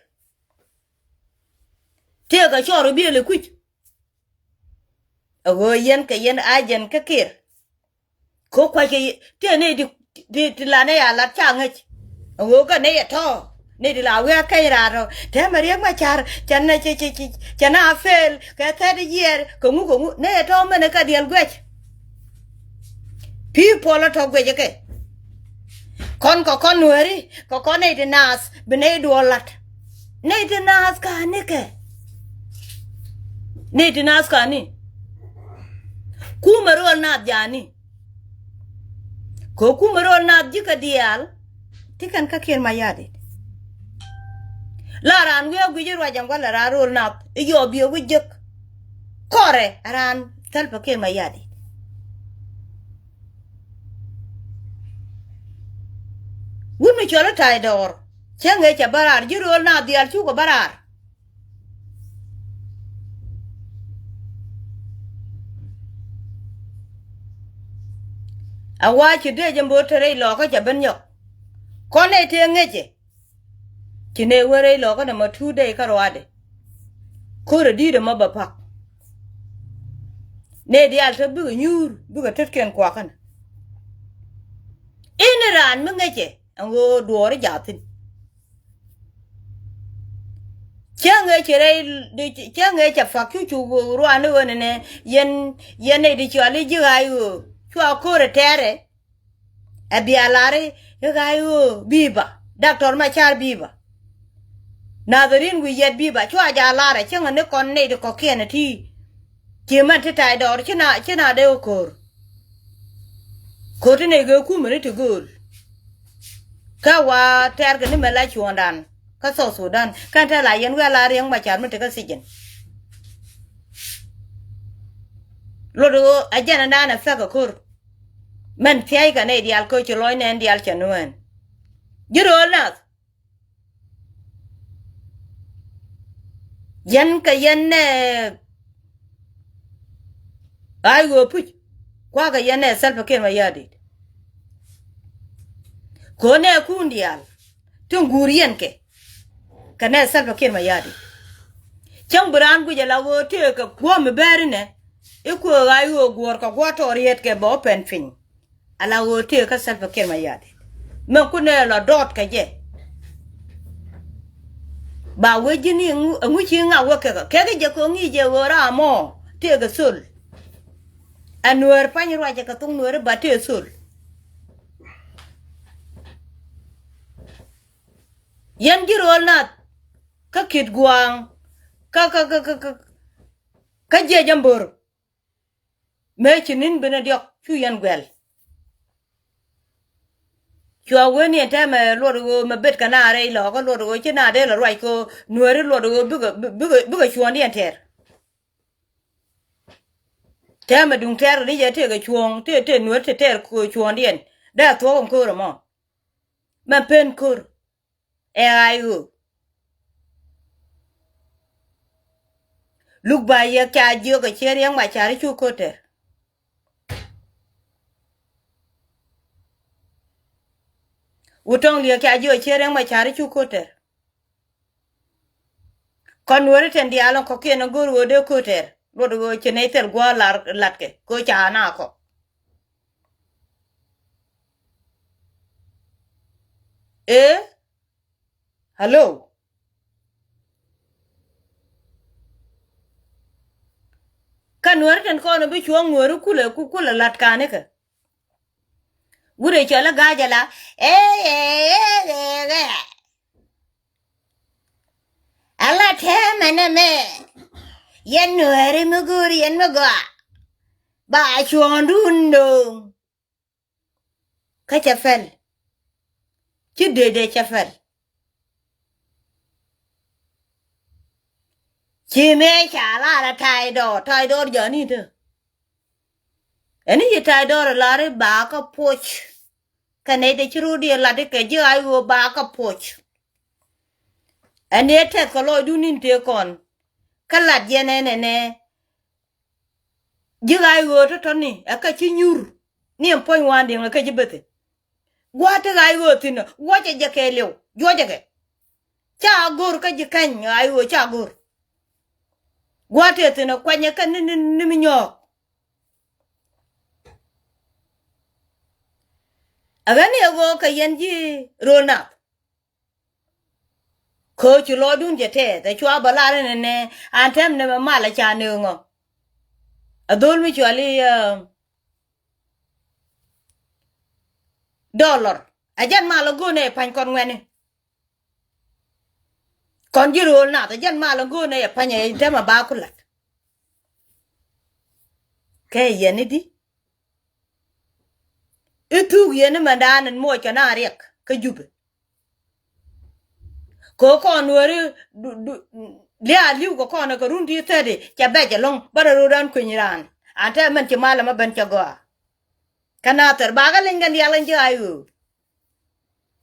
Tëëkɛ cɔɔr ɛ biëël ɛ kui̱c. Ɛ ɣöö yɛn kɛ yɛn agent kä kiɛɛr. Kɛ kua̱ckɛ ti nɛy ti, ti, ti la nɛy a lat ca ŋäc. Ɛ ɣöö kä nɛy ɛ tɔ̱. Nɛy ti la wi̱i̱ a kɛny raar tɔ̱. Tɛmɛ Riek Machar cɛ nɛ, cɛ, cɛ, cɛ, cɛ na fail kɛ thirty year kɛ ŋu kɛ ŋu. Nɛy ɛ tɔ̱ mɛnɛ kɛ diɛl guɛc. People ɛ tɔ̱ guɛc ɛ kɛ. Kɔn kɛ kɔn Nuääri kɛ kɔn nɛy ti naath bi nɛy duɔl lat. Nɛy ti naath ka̱a̱ni kɛ. Nɛy ti naath ka̱a̱ni. Kumɛ ro̱o̱l naath ja̱a̱ni. Kɛ kumɛ ro̱o̱l naath ji̱ kɛ diaal. Ti kɛn kä Kiir Mayardit. La raan wi̱i̱ a gui̱c i̱ ruac ɛn gua̱l ɛ raan ro̱o̱l naath i̱ yɔɔp biɛ wi̱c jek. Kɔrɛ ɛ raan Salva Kiir Mayardit. Wut mi cɔl i̱ Tay Dɔɔr cä ŋëë cɛ bä raar ji̱ ro̱o̱l naath diaal cukɛ bä raar. A wa ci dee jɛ mbo̱o̱r te rɛy lɔɔkä cɛ ben nyɔk. Kɔn nɛy tëë ŋecɛ. Ci nɛy wee rɛy lɔɔkä nɛ mɔ two day kä ruaadɛ. Ko̱rɛ di̱i̱t ɛmɔ bɛ pak. Nɛy diaal te bikɛ nyuur bikɛ tetkiɛn kuakä nɛ. Ini raan mi ŋecɛ ɛn ɣöö duɔɔri jaathin. Cäŋ ëë ci rɛy, cäŋ ëë cɛ pak cu cu ruaani ɣöö nɛnɛ yɛn, yɛn nɛy ti cɔal i̱ ji̱ ɣa̱c ɣöö cua ko̱r ɛ tɛɛrɛ. Ɛ bia lar i̱ ɣa̱c ɣöö bi̱i̱ ba Doctor Machar bi̱i̱ ba. Nathärin wi̱i̱ yɛt bi̱i̱ ba cua jaal lar ɛ cäŋ ɛ ni kɔn nɛy ti kɔ̱kiɛn ɛ ti. Ci mɛn ti Tay Dɔɔr ci na, ci na dee wä ko̱r. Ko̱r ti nɛy kɛ kumɛ ni ti gööl. Kä wa tɛɛr kɛ ni mɛ la cuɔ̱ɔ̱ŋdan kä South Sudan kɛn te la yɛn wi̱i̱ a la Riek Machar mi te kä thijin. Lot ɣöö a jɛn ɛn da̱a̱n ɛ fɛk ɛ ko̱r. Mɛn thia̱ckɛ nɛy diaal kä ci lɔc nɛn diaal cɛ nuɛɛn. Ji̱ ro̱o̱l nath. Yɛn kɛ yɛn nɛ Ay ɣöö puc kuakɛ yɛn nɛ Salva Kiir Mayardit. Kɛ ɣöö nɛ kun diaal tin guur yɛn kɛ kɛ nɛ Salva Kiir Mayardit. Cäŋ bi raan guic ala ɣöö tëëkɛ guɔ̱m mi bɛɛri nɛ i̱ kuëë ay ɣöö guɔ̱ɔ̱r kɛ gua̱a̱r tɔɔr yɛt kɛ bɛ wä pɛn piny. Ala ɣöö tëëkä Salva Kiir Mayardit. Mɛn kunɛ lɔ dɔɔt kɛ jɛ. Ba wee ji̱n i̱ ŋu ci ŋa wee kɛkɛ kɛkɛ jɛ kɛ ŋi̱i̱c jɛ ɣöö ram mɔ tëëkɛ thöl. Ɛ nueer pa̱ny ruacɛ kɛ thok nueeri ba tëë thöl. Yɛn ji̱ ro̱o̱l nath kä ki̱t gua̱a̱ŋ kä kä kä kä kä jiɛc jɛ mbör. Mëë ci ni̱n binɛ diɔ̱k cu yɛn guɛl. Cua wen yɛn tɛmɛ luɔt ɣöö mɛ bet kɛ na rɛy lɔɔkä luɔt ɣöö ci na dee lɛ ruac kɛ ɣöö nueeri luɔt ɣöö bikɛ bikɛ bikɛ cuɔ̱ɔ̱ŋdiɛn tɛr. Tɛmɛ duŋ tɛr ni jɛ tëëkɛ cuɔ̱ɔ̱ŋ tëë tëë nueeri tëë tɛr kɛ ɣöö cuɔ̱ɔ̱ŋdiɛn dee a thuɔ̱k ɛn ko̱r ɛmɔ. Mɛ pen ko̱r. Ɛ ɣa̱c ɣöö luk ba yɛ ca jiök ɛ ciɛ riɛŋ ma cari cu ko̱r tɛr. Wut tɔŋ liɛk ca jiök ɛ ciɛ riɛŋ ma cari cu ko̱r tɛr. Kɔn nueeri tɛn diaal ɔ kɔkiɛn ɔ go̱r ɣöö dee ko̱r tɛr luɔt ɣöö ci nɛy thil gua̱a̱r lar latkɛ kɛ ɣöö ca na kɔ. Ee. Hello. Kä nueeri tɛn kɔn bi cuɔ̱ɔ̱ŋ nueeri kulɛ ku kulɛ lat kanikä. Wurɛ cɔl i̱ ga̱a̱c ala ɛ ɛ ɛ ɛ ɛ. Ala tɛmɛ nɛ mɛ. Yɛn nueeri mi go̱o̱ri yɛn mi gɔaa. Ba cuɔ̱ɔ̱ŋdun do̱o̱ŋ. Kä cɛ pɛl. Ci dee dee cɛ pɛl. Ci mëë ca lar ɛ ta̱a̱ dɔɔr ta̱a̱ dɔɔr jɔ̱ɔ̱ni te. Ɛn i̱ ci ta̱a̱ dɔɔr ɛ lar i̱ bakä puɔc. Kɛ nɛy dee ci ro̱o̱di ɛ lat i̱ kɛ ji̱ ay ɣöö bakä puɔc. Ɛn i̱ ɛ tɛth kɛ lɔcdun in tëë kɔn. Kä lat yɛn ɛn ɛnɛ. Ji̱ ɣa̱c ɣöö tɔ̱tɔ̱ni ɛ kä ci nyuur ni ɛn puɔ̱ny wa̱a̱n diɛŋ ɛ kä ji̱ bethi. Gua̱a̱th ti ɣa̱c ɣöö thi̱n ɛ wuɔcɛ jɛ kɛɛliw juɔcɛ kɛ. Ca go̱r kä ji̱ kɛny ɣa̱c ɣöö ca go̱r. Gua̱a̱th ti thi̱n ɛ kuanyɛ kä ni ni ni mi nyɔɔk. Ɛ ɣän i̱ ɣöö kɛ yɛn ji̱ ro̱o̱l nath. Kööc ci lɔɔcdun cɛ tɛɛth ɛ cua bä lar ɛn ɛnɛ an tɛm nɛmɛ mal ɛ ca nööŋɔ. Ɛ dhol mi cuali ɛ dɔlɔr ɛ jɛn mal ɛ go̱o̱nɛ ɛ pa̱ny kɔn ŋuɛni. Kɔn ji̱ ro̱o̱l nath ɛ jɛn mal ɛ go̱o̱nɛ ɛ pa̱ny ɛ tɛm ɛ ba ku la̱t. Kɛ yɛn i̱di i̱ thuk yɛn i̱ mɛndan ɛn moc kɛ na riɛk kä Jupɛ. Kɛ kɔn nueeri liaal li̱w kɛ kɔn kɛ run ti thäti cɛ bɛc ɛlɔ̱ŋ bä rɛ ro̱o̱dan kueny raan. An tɛ mɛn ci mal ɛmɛ ben cɛ gɔaa. Kä na thɛr bakɛ leny kɛn diaal kɛn ci ɣa̱c ɣöö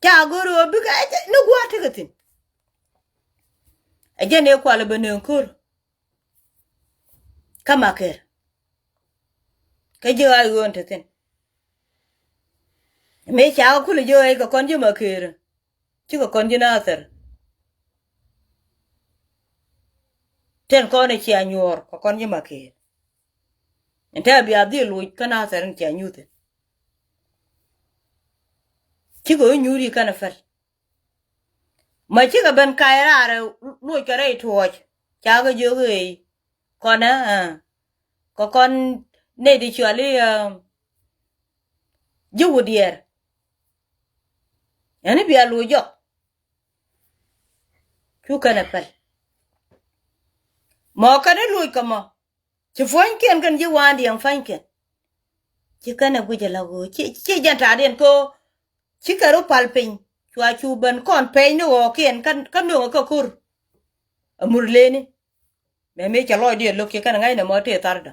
ca go̱o̱r ɣöö bikɛ ni gua̱a̱th tekɛ thi̱n. Ɛ jɛn ëë kual ɛ ben nööŋ ko̱r. Kä Makër. Kä ji̱ ɣa̱c ɣöö ɛn te thi̱n. Mëë ca kɛ kulɛ jiök ɛ kɛ kɔn ji̱ Makër. Cikɛ kɔn ji̱ Nathɛr. Tɛn kɔn ɛ cia nyuɔɔr kɛ kɔn ji̱ Makër. Ɛn tɛ bia dhil loc kä Nathɛr in cia nyuth. Cikɛ ɣöö nyuuri kɛn ɛ pɛl. Ma cikɛ ben kac raar ɛ loc kɛ rɛy tuɔɔc. Ca kɛ jiök ëë kɔn ɛ kɛ kɔn nɛy ti cuali ji̱ wut diɛɛr. Ɛn i̱ bia loc jɔk. Cu kɛn ɛ pɛl. Mɔ kɛn i̱ loc kɛ mɔ. Ci puɔ̱nykiɛn kɛn ji̱ wa̱a̱n diɛŋ pua̱nykiɛn. Ci kɛn ɛ guic ala ɣöö ci ci jɛn ta̱a̱diɛn ko. Ci kɛ ru pal piny cua cu ben kɔn pɛny ni ɣɔɔkiɛn kä kä nöŋ kä ko̱r. Ɛ mur leni. Mɛ mi cɛ lɔcdiɛn lo̱k ci kɛn ŋa̱cnɛ mɔ tëë thardä.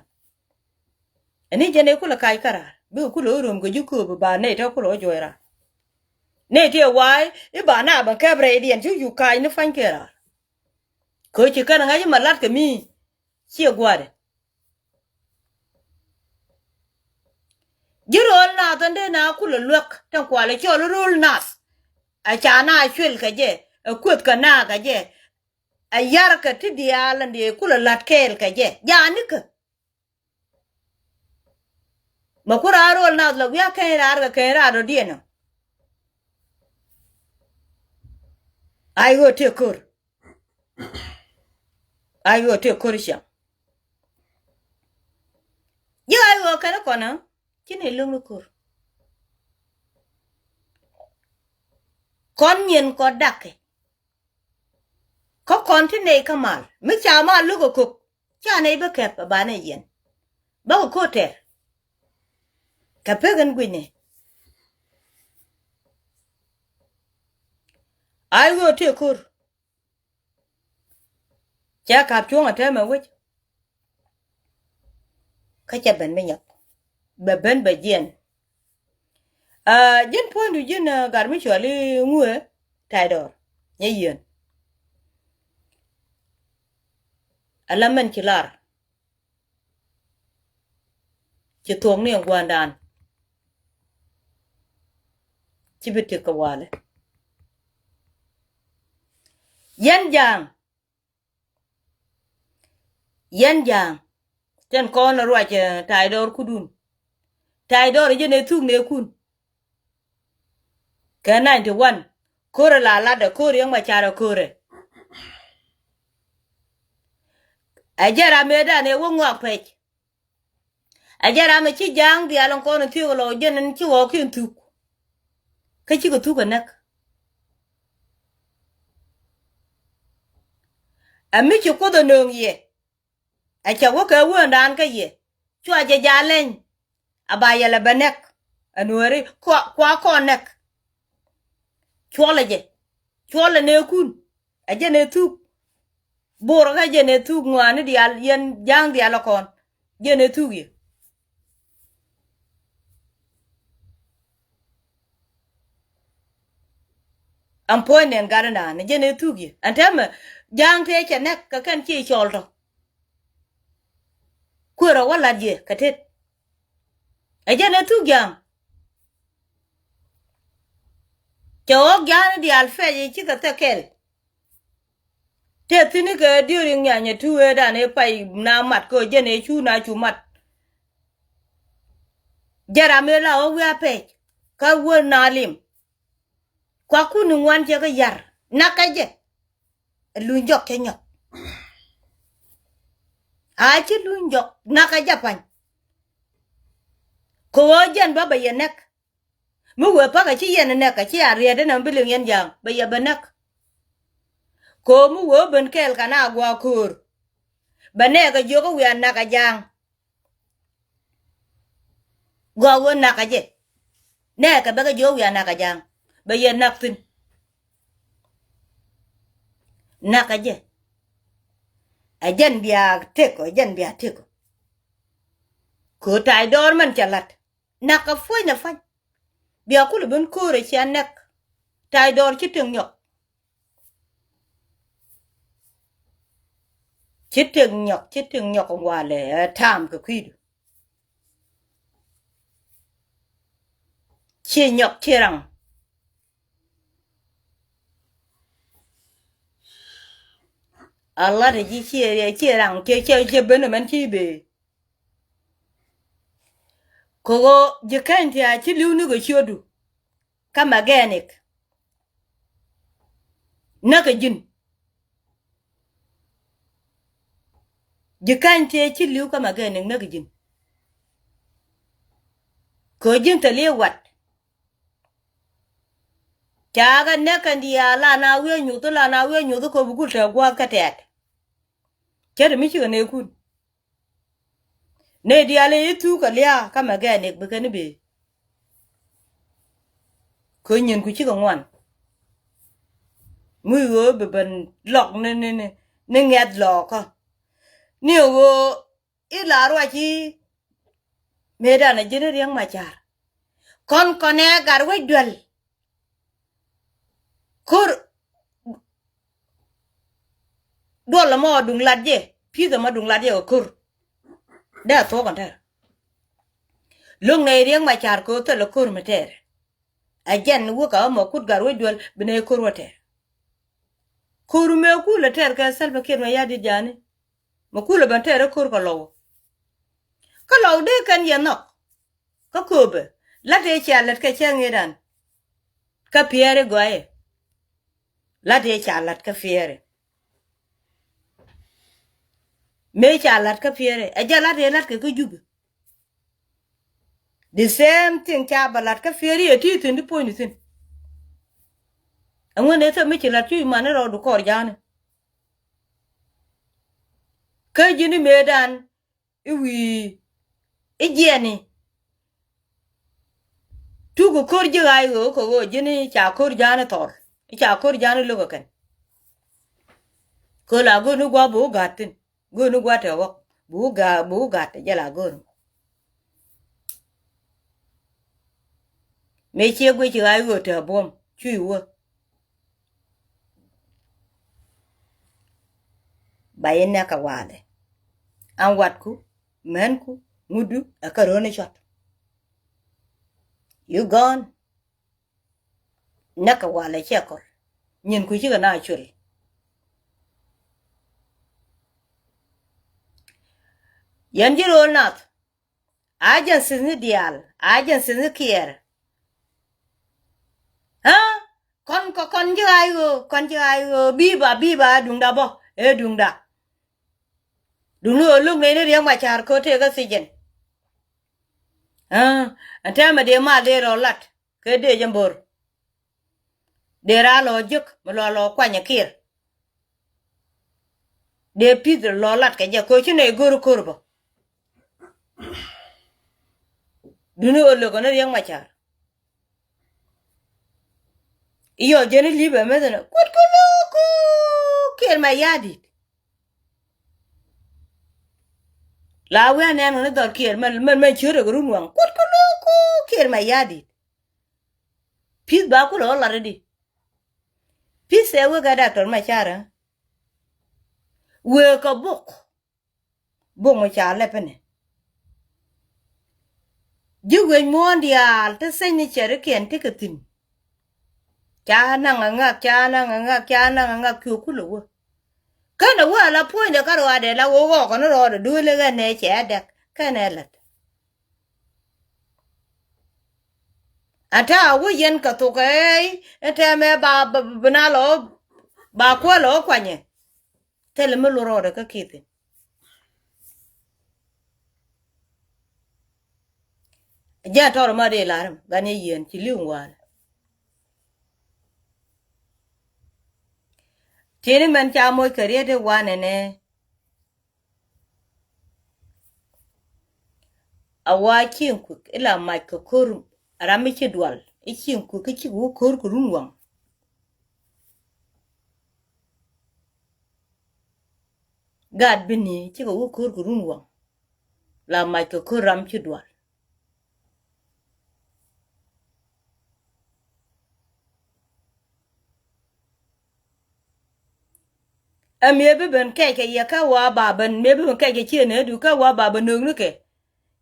Ɛn i̱ jɛn ɛ kulɛ kac kä raar bikɛ kulɛ wä röm kɛ ji̱ kööp ba nɛy te kulɛ wä juɔc raar. Nɛy tëë wa̱a̱y i̱ ba na ben kɛp rɛydiɛn ci cu kac ni pua̱nykiɛn raar. Köö ci kɛn ŋa̱c i̱ ma la̱t kɛ mi ciɛ gua̱a̱dɛ. Ji̱ ro̱o̱l nath ɛn dee na kulɛ luäk tin kualɛ cɔl i̱ ro̱o̱l nath. Ɛ ca na cuël kɛ jɛ, ɛ kueth kɛ na kɛ jɛ, ɛ yar kɛ ti diaal ɛn dee kulɛ la̱t kɛɛl kɛ jɛ. Jaanikä. Mɛ ku raar ro̱o̱l nath lɛ wi̱i̱ a keny raar kɛ keny raar dɔ̱diɛn ɔ. Ay ɣöö tëë ko̱r. Ay ɣöö tëë ko̱r cäŋ. Ji̱ ay ɣöö kɛn kɔn ɛ ci nɛy lo̱ŋ ni ko̱r. Kɔn nyin kɔ dakɛ. Kä kɔn ti nɛy kä mal mi ca mal lo̱k ɛ ko̱k. Ca nɛy bä kɛp ɛ banɛ yɛn. Bä kɛ ko̱r tɛr. Kɛ pek ɛn gui̱cnɛ. Ay ɣöö tëë ko̱r. Cɛ ka̱p cuɔ̱ŋ ɛ tɛmɛ wec. Kä cɛ ben mi nyɔk bɛ ben bɛ jiɛn. Aa, ji̱n puɔ̱nydu ji̱n, aa, gat mi cuali ŋuɛ ta̱y dɔɔr nyɛ yieen. Ala mɛn ci lar. Ci thuɔ̱k ni ɛn gua̱a̱ndan. Ci bi tik kɛ walɛ. Yɛn ja̱a̱ŋ. Yɛn ja̱a̱ŋ. Tɛn kɔn ruac, eh, ta̱y dɔɔr kudun. Ta̱y dɔɔr jɛn ɛ thuk nɛɛkun. Kɛ ninety one. Ko̱rɛ la latdɛ ko̱rɛ yäŋ ma carɛ ko̱rɛ. Ɛ jɛ ram mëëdan ɛ wä ŋɔak pɛc. Ɛ jɛ ram ɛ ci ja̱a̱ŋ diaal in kɔn in thiök lɔ jɛn in ci ɣɔɔkiɛn thuk. Kä cikɛ thuk ɛ näk. Ɛ mi ci Kuoth ɛ nööŋ yɛ. Ɛ cɛ wä kɛ weendan kä yɛ. Cua jɛ ja̱a̱ŋ leny. A ba yɛlɛ bɛ nɛk. Ɛ nuääri kua, kua kɔn nɛk. Cuɔlɛ jɛ. Cuɔlɛ nɛɛkun. Ɛ jɛn ɛ thuk. Bor kä jɛn ɛ thuk ŋuani diaal yɛn ja̱a̱ŋ diaal ɛ kɔn. Jɛn ɛ thuk yɛ. Ɛn puɔ̱ny nɛn gat ɛnan jɛn ɛ thuk yɛ. Ɛn täämɛ ja̱a̱ŋ tëë cɛ nɛk kɛ kɛn ci cɔl tɔ. Kuërä wä lat yɛ kɛ tet. Ɛ jɛn ɛ thuk ja̱a̱ŋ. Cɛ ɣɔ̱k ja̱a̱ŋ ni diaal pɛc ɛ cikɛ thɛk kɛl. Tëë thi̱n ikɛ diööri ŋianyɛ ti wëëdan ëë pay na mat kɛ ɣöö jɛn ëë cu na cu mat. Jɛ ram ëë la ɣɔ̱k wi̱i̱ a pɛc kä wä na lim. Kuakun ni ŋuan cɛ kä yar nakä jɛ. Ɛ luny jɔk cɛ nyɔk. A ci luny jɔk nakä jɛ pa̱ny. Kɛ ɣöö jɛn bä bɛ yɛ nɛk. Mi wee pa̱kä ci yɛn nɛk kä ci a riɛt ɛn ɛm bi liŋ yɛn ja̱a̱ŋ bɛ yɛ bɛ näk. Ko̱o̱m mi wee ben kɛɛl kan a gua̱a̱k köör. Bɛ nɛɛkɛ jiök ɛ wiaa näk a ja̱a̱ŋ. Gua̱a̱k ɣöö näk a jɛ. Nɛɛkɛ bɛ kɛ jiök ɛ wiaa näk a ja̱a̱ŋ. Bɛ yɛ näk thi̱n. Näk a jɛ. Ɛ jɛn bia tëk ɔ, ɛ jɛn bia tëk ɔ. Köör ta̱a̱c dɔɔr mɛn cɛ la̱t. Näk kɛ puɔ̱ny nɛ pa̱ny. Bia kulɛ ben köörä cia nɛk. Ta̱a̱c dɔɔr ci tëk nyɔk. Ci tëk nyɔk, ci tëk nyɔk walɛ ɛ ta̱a̱m kɛ kui̱du. Ci nyɔk ci raŋ. A lat ji̱ ci, ci raŋ ci, ci, ci ben mɛn ci bee. Kɛ ɣöö ji̱ kɛny ti a ci li̱w ni kɛ ciötdu. Kä mɛ gɛɛnik näkɛ ji̱n. Ji̱ kɛny ti a ci li̱w kä mɛ gɛɛnik näkɛ ji̱n. Kɛ ɣöö ji̱n thil i̱ wat. Ca kɛ näk kɛn diaal la na wi̱i̱ nyuth la na wi̱i̱ nyuth kɛ bi gul te gua̱a̱th kä tɛ̈t. Ce̱t mi cikɛ nɛɛkun. Nɛy diaal i̱ thuk kɛ lia̱a̱ kä mɛ gɛɛnik bikɛ ni bee. Kä nyin ku cikɛ ŋuan. Mi ɣöö bi ben lɔk ni, ni, ni, ni ŋɛ̈th lɔɔkä. Ni ɣöö i̱ la ruac i̱ mëëdan a ji̱n i̱ Riɛk Macar. Kɔn kɔnɛ gat wec duel. Ko̱r duɔl ɛmɔ duŋ lat jɛ, pi̱th ɛmɔ duŋ lat jɛ kɛ ko̱r. Dee a thuɔ̱k ɛn tɛr. Lo̱ŋ nɛ Riek Machar kɛ ɣöö thilɛ ko̱r mi tɛɛr. Ɛ jɛn wä kɛ ɣä mɔ kut gat wä juäl bi nɛ ko̱r wä tɛɛr. Ko̱r mëë kulɛ tɛɛr kɛ Salva Kiir Mayardit ja̱a̱ni. Mɛ kulɛ ben tɛɛr ɛ ko̱r kɛ lɔw. Kä lɔw dee kɛn yɛ nhɔk. Kä kööbɛ lat ëë cia lät kɛ cäŋ ëëdan. Kä piɛɛri gɔaaɛ. Lat ëë ca lat kä piɛɛri. Mëë ca lat kä piɛɛri ɛ jɛ lat ëë lat kɛ kä Jubi. The same thing ca bɛ lat kä piɛɛri ɛ ti thi̱n di puɔ̱nyni thi̱n. Ɛŋu ni thil mi ci lat cuc mani rɔɔdu kɔɔr ja̱a̱ni. Kä ji̱ni mëëdan i̱ wi̱i̱ i̱ jiɛni. Tuk ko̱r ji̱ ɣaac ɣöö kɛ ɣöö ji̱n i̱ ca ko̱r ja̱a̱n i̱ thɔr i̱ ca ko̱r ja̱a̱n i̱ lo̱k ɛ kɛn. Köl a go̱o̱r ni gua̱a̱ bi wä ga̱a̱t thi̱n go̱o̱r ni gua̱a̱ te ɣɔ̱k bi wä ga̱a̱t bi wä ga̱a̱t te jɛ la go̱o̱r. Mëë ciek guic ci ɣaac ɣöö te buɔ̱m cuc wä. Ba yɛ nɛk kɛ walɛ. An watku mɛnku ŋudu ɛ kɛ ro̱o̱ni cuɔt. You gone. Nɛk kɛ walɛ ciɛ kɔr. Nyinku cikɛ na cuël. Yɛn ji̱ ro̱o̱l nath. Agencies ni diaal, agencies ni kiɛɛr. Aa kɔn kɔn ji̱ ɣaac ɣöö kɔn ji̱ ɣaac ɣöö bi̱i̱ ba bi̱i̱ ba duŋda bä ëë duŋda. Duŋni ɣöö lo̱k nɛy ni Riek Machar ko̱ tëëk kä thiec jɛn. Aa ɛn täämɛ dee mal dee rɔ lat kɛ dee jɛ mbo̱r. Dee raa lɔ jek mi lɔ lɔ kuany ɛ Kiir. Dee pi̱th lɔ lat kɛ jɛ ko̱ ci nɛy go̱r ko̱r bä. Duŋni ɣöö lo̱k kɔn ni Riek Machar. Iyɔ jɛn i̱ li̱pɛ meth inɔ kuot kɛ lo̱o̱k ko̱ Kiir Mayardit. La wi̱i̱ anɛn ɣän i̱ dhɔr Kiir mɛn mɛn mɛn ciöt rɛ kɛ run waŋ kuot kɛ lo̱o̱k ko̱ Kiir Mayardit. Pi̱th ba kulɛ ɣä lat i̱di. Pi̱th ɛ wek ɛ Doctor Machar ɛ wëë kɛ bok. Bok mi ca lɛp inɛ ji̱ wec muɔ̱ɔ̱n diaal ti signature ikiɛn tekɛ thi̱n. Ca naŋ aŋak ca naŋ aŋak ca naŋ aŋak kiök kulɛ wä. Kɛnɛ wä ala puɔ̱nydɛ kä ruaadɛ la wä ɣɔɔkɔ ni rɔɔdɛ duëli ɣɛn nɛ cɛ dɛk kɛnɛ lät. Ata wä yɛn kɛ thok ɛ ɛ tɛmɛ ba ba ba na lɔ ba kuä lɔ kuanyɛ. Thilɛ mi lurɔɔdɛ kä kithi. Jɛ tɔrɔ ma dee larim gan yɛ yieen ci li̱w ŋual. Tieni mɛn ca moc kɛ riet i̱ wanɛ nɛ. A wa cieŋ kuek ila mac kɛ ko̱r ram mi ci dual i̱ cieŋ kuek i̱ cik wä ko̱r kɛ run waŋ. Gaat bini cikɛ wä ko̱r kɛ run waŋ. La mac kɛ ko̱r ram ci dual. Ɛ mëë bi ben kɛc kɛ yɛ kä wa ba ben mëë bi ben kɛc kɛ ciɛ nɛ du kä wa ba ben nööŋ ni kɛ.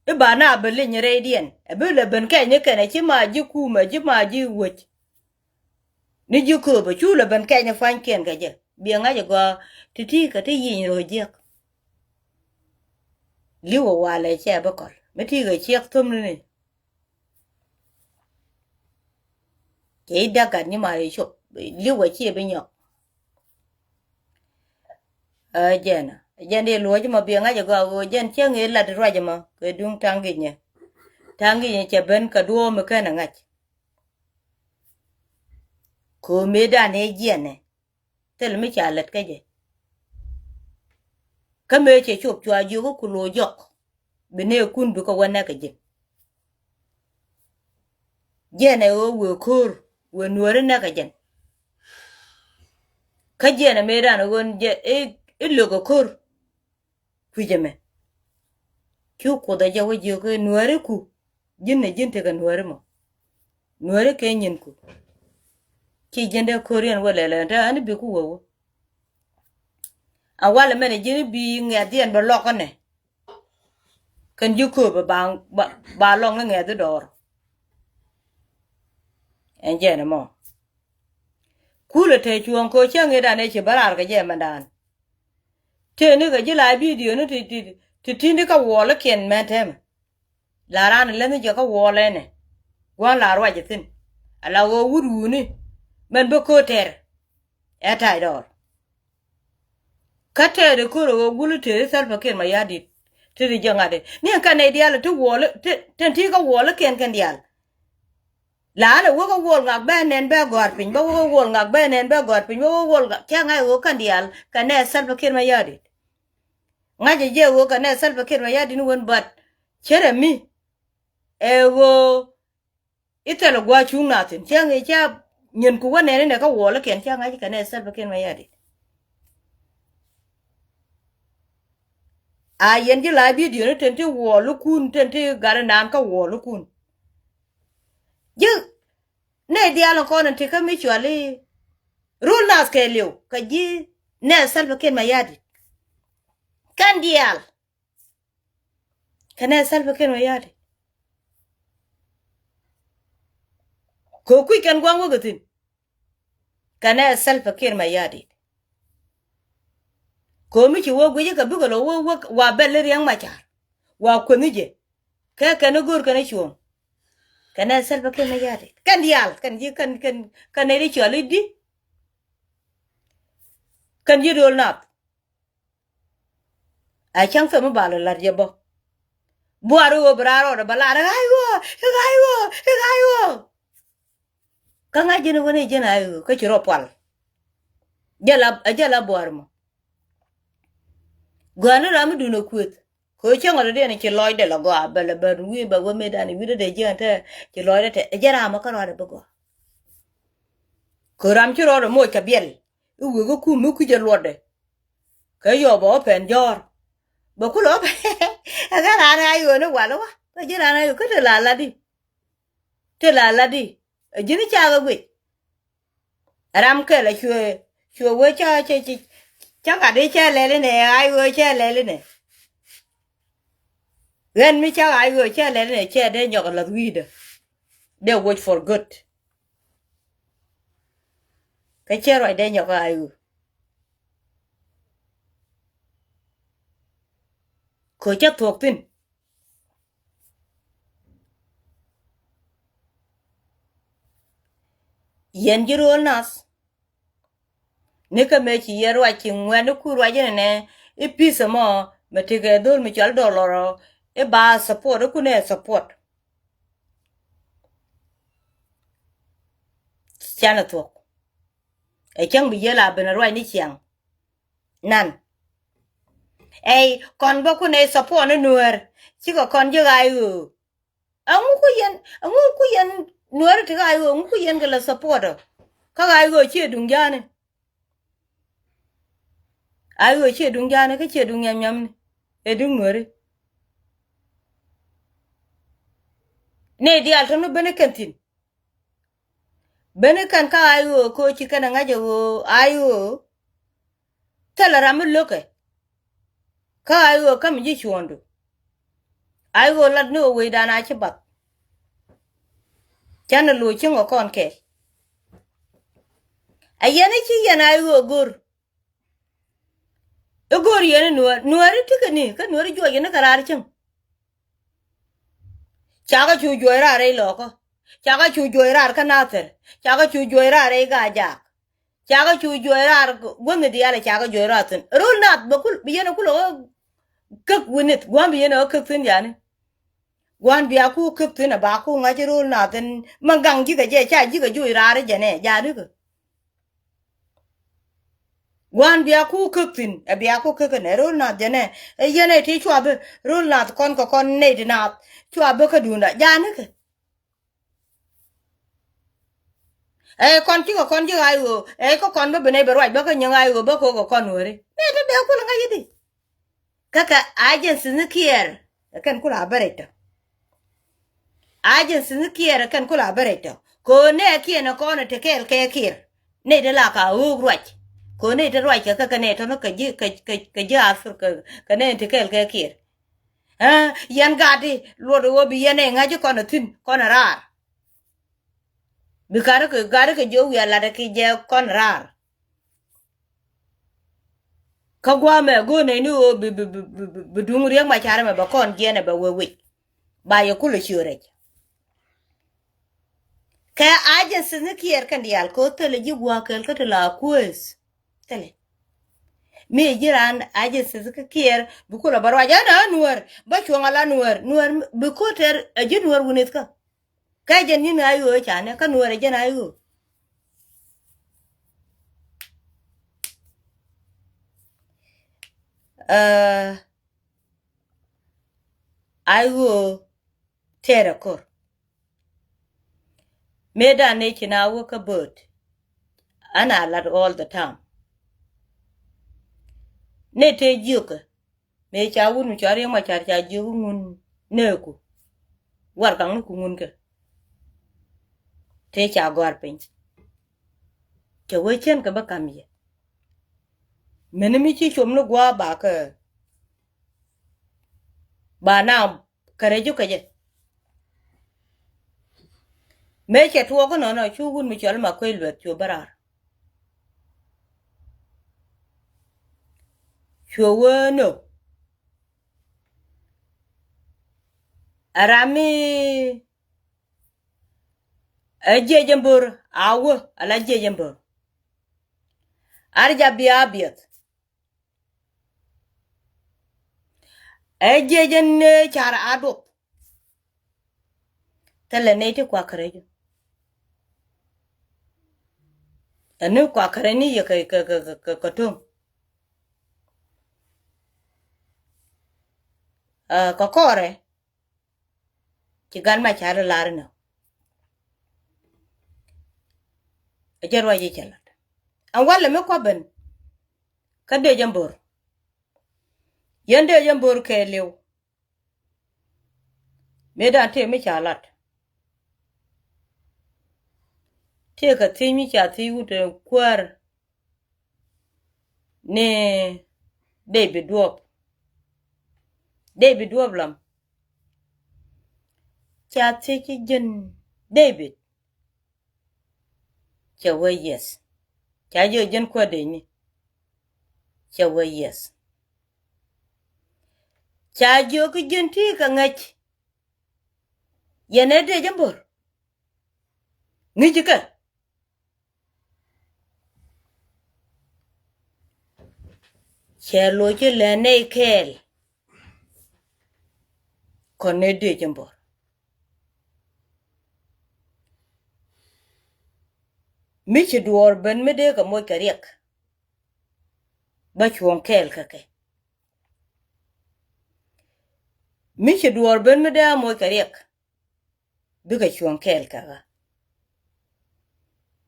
I̱ ba na ben leny rɛydiɛn ɛ bi lɛ ben kɛc ni kɛn ɛ ci ma ji̱ kumɛ ji̱ ma ji̱ wec. Ni ji̱ kööbä cu lɛ ben kɛc ni pua̱nykiɛn kɛ jɛ biɛ ŋa̱c ɛ gɔaa. Ti̱ti̱ kɛ ti yieny rɔ jiäk. Li̱w ɛ walɛ cɛ bi kɔl mi ti̱i̱ kɛ ciɛk thom ni ni. Cɛ i̱ da̱k gat nyi mal i̱ cop li̱w ɛ ciɛ bi nyɔk. Ɛ jɛn ɛ jɛn di luɔ̱c mɔ biɛ ŋa̱c ɛ gɔaa ɣöö jɛn cäŋ i̱ lat ruac ɛmɔ kɛ duŋ ta̱ŋ gi̱nyɛ. Ta̱ŋ gi̱nyɛ cɛ ben kɛ duɔ̱ɔ̱p mi kɛn ɛ ŋa̱c. Köömëëdan ëë jiɛnɛ thil mi ca lät kä jɛ. Kä mëë cɛ cop cua jiök i̱ ku lo̱c jɔk bi nɛɛkun bikɛ wä nɛk kɛ ji̱n. Jiɛnɛ ɣöö wëë ko̱r wëë nuääri nɛk kɛ jɛn. Kä jiɛnɛ mëëdan ɣöö jɛ i̱ lök ɛ ko̱r. Kui̱c ɛmɛ cu Kuoth ɛ jɛ wä jiök i̱ nuääriku ji̱n ɛ ji̱n tekɛ nuääri mɔ. Nuääri kɛ nyinku ci ji̱n dee ko̱r yɛn wä lɛlɛ te ɣän i̱ biku wä wä. A walɛ mɛn ɛ ji̱n i̱ bi ŋɛ̈thiɛn bɛ lɔk känɛ. Kɛn ji̱ kööbä ba, ba, ba lɔŋ ni ŋɛ̈th i̱ dɔɔr. Ɛn jɛn ɛmɔ. Kulɛ te cuɔ̱ɔ̱ŋ kɛ ɣöö cä ŋetdan ëë ci bä raar kɛ jɛ mɛndan. Tëë ni kɛ ji̱ la bidio ni ti, ti, ti, ti ni kä wuɔɔlikiɛn mɛn tɛmɛ. La raan ɛ läth ni jɛ kä wuɔɔl ɛnɛ. Gua̱n la ruac ɛ thi̱n. Ala ɣöö wut wuni. Mɛn bä köö tɛr. Ɛ ta̱a̱c dɔɔr. Kä tɛɛr i̱ ko̱r ɛ ɣöö gul i̱ tëë i̱ Salva Kiir Mayardit. Tëë i̱ jɛ ŋa̱t i̱ ni ɛn kɛn nɛy diaal i̱ ti wuɔɔl i̱ ti, tin ti kä wuɔɔlikiɛn kɛn diaal. La ɛn ɛ wek ɛ wuɔɔl ŋak bɛ nɛn bɛ gɔ̱a̱r piny, bɛ wek ɛ wuɔɔl ŋak bɛ nɛn bɛ gɔ̱a̱r piny, wek ɛ wuɔɔl ŋak cɛ ŋa̱c ɛ ɣöö kɛn diaal kɛn nɛ Salva Kiir Mayardit. Ŋa̱c ɛ jɛ ɣöö kɛn nɛ Salva Kiir Mayardit ni wen, but cärɛ mi ɛ ɣöö i̱ thilɛ gua̱a̱th cuŋ na thi̱n. Cä ŋi̱i̱c cä nyin ku wä nɛn inɛ kä wuɔɔlikiɛn cä ŋa̱c kɛ nɛ Salva Kiir Mayardit. A yɛn ji̱ la bidio ni tin ti wuɔɔlikun, tin ti gat inan kä wuɔɔlikun. Ji̱ nɛ diaal in kɔn in ti kä mi cuali rul nath kɛɛliw kɛ ji̱ nɛ Salva Kiir Mayardit. Kɛn diaal. Kɛ nɛ Salva Kiir Mayardit. Kɛ kui̱ kɛn gua̱a̱ŋ wäkɛ thi̱n. Kɛ nɛ Salva Kiir Mayardit. Kɛ mi ci wä guic kɛ bikɛ lɔ wä wä wa bɛl i̱ Riɛk Macar. Wa kuänh i̱ jɛ. Kɛ kɛn i̱ go̱o̱r kɛn i̱ cuɔ̱ɔ̱ŋ. Kɛ nɛ Salva Kiir Mayardit. Kɛn diaal kɛn ji̱ kɛn kɛn kɛn nɛ i̱ cual i̱ di. Kɛn ji̱ do̱l nath. A cäŋ thɛm mi ba lɔ la̱t jɛ bä. Buar i̱ ɣöö bi raar rɔɔdɛ bä lar i̱ ɣa̱c ɣöö i̱ ɣa̱c ɣöö i̱ ɣa̱c ɣöö. Kä ŋa̱c ji̱n i̱ wän i̱ ji̱n a i̱ ɣöö kä ci rɔ pual. Jɛ la, jɛ la buar mɔ. Gɔ̱a̱n i̱ ram mi duun ɛ kuëth. Kɛ ɣöö cäŋ ɣɔt i̱diɛn i̱ ci lɔcdɛ lɔ gɔaa bɛ lɛ bɛ wi̱i̱ bɛ wä mëëdan i̱ wi̱cdɛ dee jiɛn te ci lɔcdɛ te ɛ jɛ ram ɛ kä rɔɔdɛ bi gɔaa. Kɛ ɣöö ram ci rɔɔdɛ moc kɛ biɛl. I̱ wek i̱ kum mi kui̱c ɛ luɔtdɛ. Kä yɔp ɔ pɛn jɔ̱ɔ̱r. Bɛ kulɛ ɔ pɛn ɛ kä raan a yöö ni wal wä kä ji̱ raan a yöö kä te la lat di. Te la lat di ɛ ji̱n i̱ cakɛ guic. Ram kɛl ɛ cuɛ cuɛ wee cä cä cä cä kat i̱ cɛ lɛl inɛ a yöö cɛ lɛl inɛ. Ɣän mi cä a yöö cɛ lɛl inɛ cɛ dee nyɔk ɛ lath wi̱i̱dä. Dee woc for good. Kä cɛ ruacdɛ nyɔk a i̱ ɣöö kɛ cä thuɔ̱k thi̱n. Yɛn ji̱ ro̱o̱l nath. Ni kä mëë ci yɛ ruac ci ŋuɛ̈tni ku ruac inɛnɛ i̱ pi̱th ɛmɔ mɛ tekɛ dho̱l mi cɔal dɔlɔr ɔ i̱ ba support i̱ kunɛ support. Canɛ thuɔ̱k. Ɛ cäŋ bi yel a ben a ruac ni ciaŋ. Nan. Ɛy kɔn bä kun ɛ support ni nuäär. Cikɛ kɔn ji̱ ɣa̱c ɣöö. Ɛŋu ku yɛn, ɛŋu ku yɛn nuäär ti ɣa̱c ɣöö, ɛŋu ku yɛn kɛ la support ɔ. Kä ɣa̱c ɣöö ciɛ duŋ ja̱a̱ni. Ɣa̱c ɣöö ciɛ duŋ ja̱a̱ni, kä ciɛ duŋ nyam nyamni. Ɛ duŋ nuääri. Nɛy diaal tɔ̱ ni ben ni kɛn thi̱n. Ben ni kɛn kä ɣa̱c ɣöö kɛ ɣöö ci kɛn ɛ ŋa̱c ɛ ɣöö ɣa̱c ɣöö. Thilɛ ram mi lo̱kɛ. Kä ɣa̱c ɣöö käm ji̱ cuɔ̱ɔ̱ŋdu. ɣa̱c ɣöö lat ni ɣöö wecdan a ci bath. Canɛ lo̱c cieŋ ɛ kɔn kɛɛl. Ɛ yɛn i̱ ci yɛn ɣa̱c ɣöö go̱r. I̱ go̱r yɛn i̱ nuäär, nuääri ti̱kɛ ni, kä nuääri juɔc yɛn i̱ kɛ raar cieŋ. Cakɛ cu juɔc raar rɛy lɔɔkä. Cakɛ cu juɔc raar kä Nathir. Cakɛ cu juɔc raar rɛy Gaajaak. Cakɛ cu juɔc raar guänh diaal cakɛ juɔc raar thi̱n. Ro̱l nath bɛ kul, bi yɛn ɛ kul ɛ ɣä käk wi̱nith. Gua̱a̱m bi yɛn ɛ ɣä käk thi̱n yani. Gua̱a̱n bia ku käk thi̱n ɛ ba ku ŋa̱c ro̱l nath in. Mä gaŋ ji̱kɛ jɛ ca ji̱kɛ juɔc raar jɛ nɛ janikä. Gua̱a̱n bia ku käk thi̱n ɛ bia ku käk ɛnɛ ro̱l nath jɛ nɛ. Ɛ yɛn ɛ ti cua bi ro̱l nath kɔn kɛ kɔn nɛy ti nath. Cua bi kä duunda janikä. Ɛ kɔn cikɛ kɔn ji̱ ɣa̱c ɣöö ɛ kä kɔn bä bi nɛy bɛ ruac bä kä nyiŋ ɣa̱c ɣöö bä ko̱o̱k kɛ kɔn wääri. Nɛy te dee kul ŋa̱c i̱di. Kä kɛ agency ni kiɛɛr ɛ kɛn kul a bä rɛc tɔ. Agency ni kiɛɛr ɛ kɛn kul a bä rɛc tɔ. Ko̱o̱k nɛɛkiɛn ɛ kɔn ɛ te kɛɛl kɛ kiɛɛr. Nɛy te la ka ɣöök ruac. Ko̱o̱k nɛy te ruac kɛ kä kɛ nɛy tɔ̱nä kɛ ji̱ kɛ, kɛ, kɛ ji̱ Africa kɛ nɛy te kɛɛl kɛ kiɛɛr. Ɛ, yɛn gat i̱ luɔt ɣöö bi yɛn ɛ ŋa̱c i̱ kɔn ɛ thi̱n kɔn ɛ raar. Bi gat i̱ kɛ, gat i̱ kɛ jiök wiaa lat ɛ ki jɛ kɔn ɛ raar. Kä gua̱a̱mɛ go̱o̱r nɛy ni ɣöö bi, bi, bi, bi, bi, bi duŋ Riek Machar ɛmɛ bɛ kɔn jiɛɛn ɛ bɛ wee wic. Ba yɛ kulɛ ciöörɛc. Kɛ agencies ni Kiir kɛn diaal kɛ ɣöö thilɛ ji̱ gua̱a̱k kɛɛl kä ti la kueeth. Thilɛ. Mi ji̱ raan agencies kä Kiir bi kulɛ bä ruac ɛn ɛ Nuäär bä cuɔ̱ŋ ala Nuäär, Nuäär bi ko̱tɛr ɛ ji̱ Nuäär wunith kä. Kä jɛn ni̱n a i̱ ɣöö ca nɛ kä Nuäär ɛ jɛn a i̱ ɣöö. Ɛ, a i̱ ɣöö tɛɛrɛ ko̱r. Mëëdan nɛ ci na wä kä bööt. An a lat all the time. Nɛ tëë jiökä. Mëë ca wut mi cɔal Riek Machar ca jiök i̱ ŋun nɛɛku. Warɛgakni ku ŋun kɛ. Tëë ca gɔ̱a̱r piny. Cɛ wee cän kɛ bä kam yɛ. Meni mi ci com ni gua̱a̱ ba kɛ. Ba na kärɛ ji̱ kɛ jɛ. Mëë cɛ tuɔɔk inɔnɔ cu wut mi cɔl Makuei Lueth cu bä raar. Cuɛ wee nö. Ɛ ram mi ɛ jiɛc ɛn bo̱r a wä ala jiɛc ɛn bo̱r. Ar ja bia biɛth. Ɛ jiɛc ɛn, eh, car a duɔth. Thilɛ nɛy ti kuak kärɛ ji̱. Ɛn ni kuak kärɛ ni yɛ kɛ, kɛ, kɛ, kɛ, kɛ, kɛ to̱ŋ. Ah, kɛ kɔrɛ. Ci gan ma car lar inɔ. Ɛ jɛ ruac i̱ cɛ lat. Ɛn walɛ mi kua̱ ben. Kä dee jɛ bo̱r. Yɛn dee jɛ bo̱r kɛɛliw. Mëëdan tëë mi ca lat. Tëë kɛ thiec mi ca thiec wut ɛ kuäär ni David Duɔp. David Duɔp Lam. Ca thiec i̱ jɛn David. Cɛ wee yes. Ca jiök jɛn kuäär dee ni. Cɛ wee yes. Ca jiök i̱ jɛn ti kɛ ŋäc. Yɛn ɛ dee jɛ bo̱r. Ŋi̱ci kɛ. Cɛ loc i̱ lɛ nɛy kɛɛl. Kɔn ɛ dee jɛ bo̱r. Mi ci duɔɔr ben mi dee kɛ moc kɛ riɛk. Bä cuɔ̱ŋ kɛɛl kɛ kɛ. Mi ci duɔɔr ben mi dee a moc kɛ riɛk. Bikɛ cuɔ̱ŋ kɛɛl kɛ ɣä.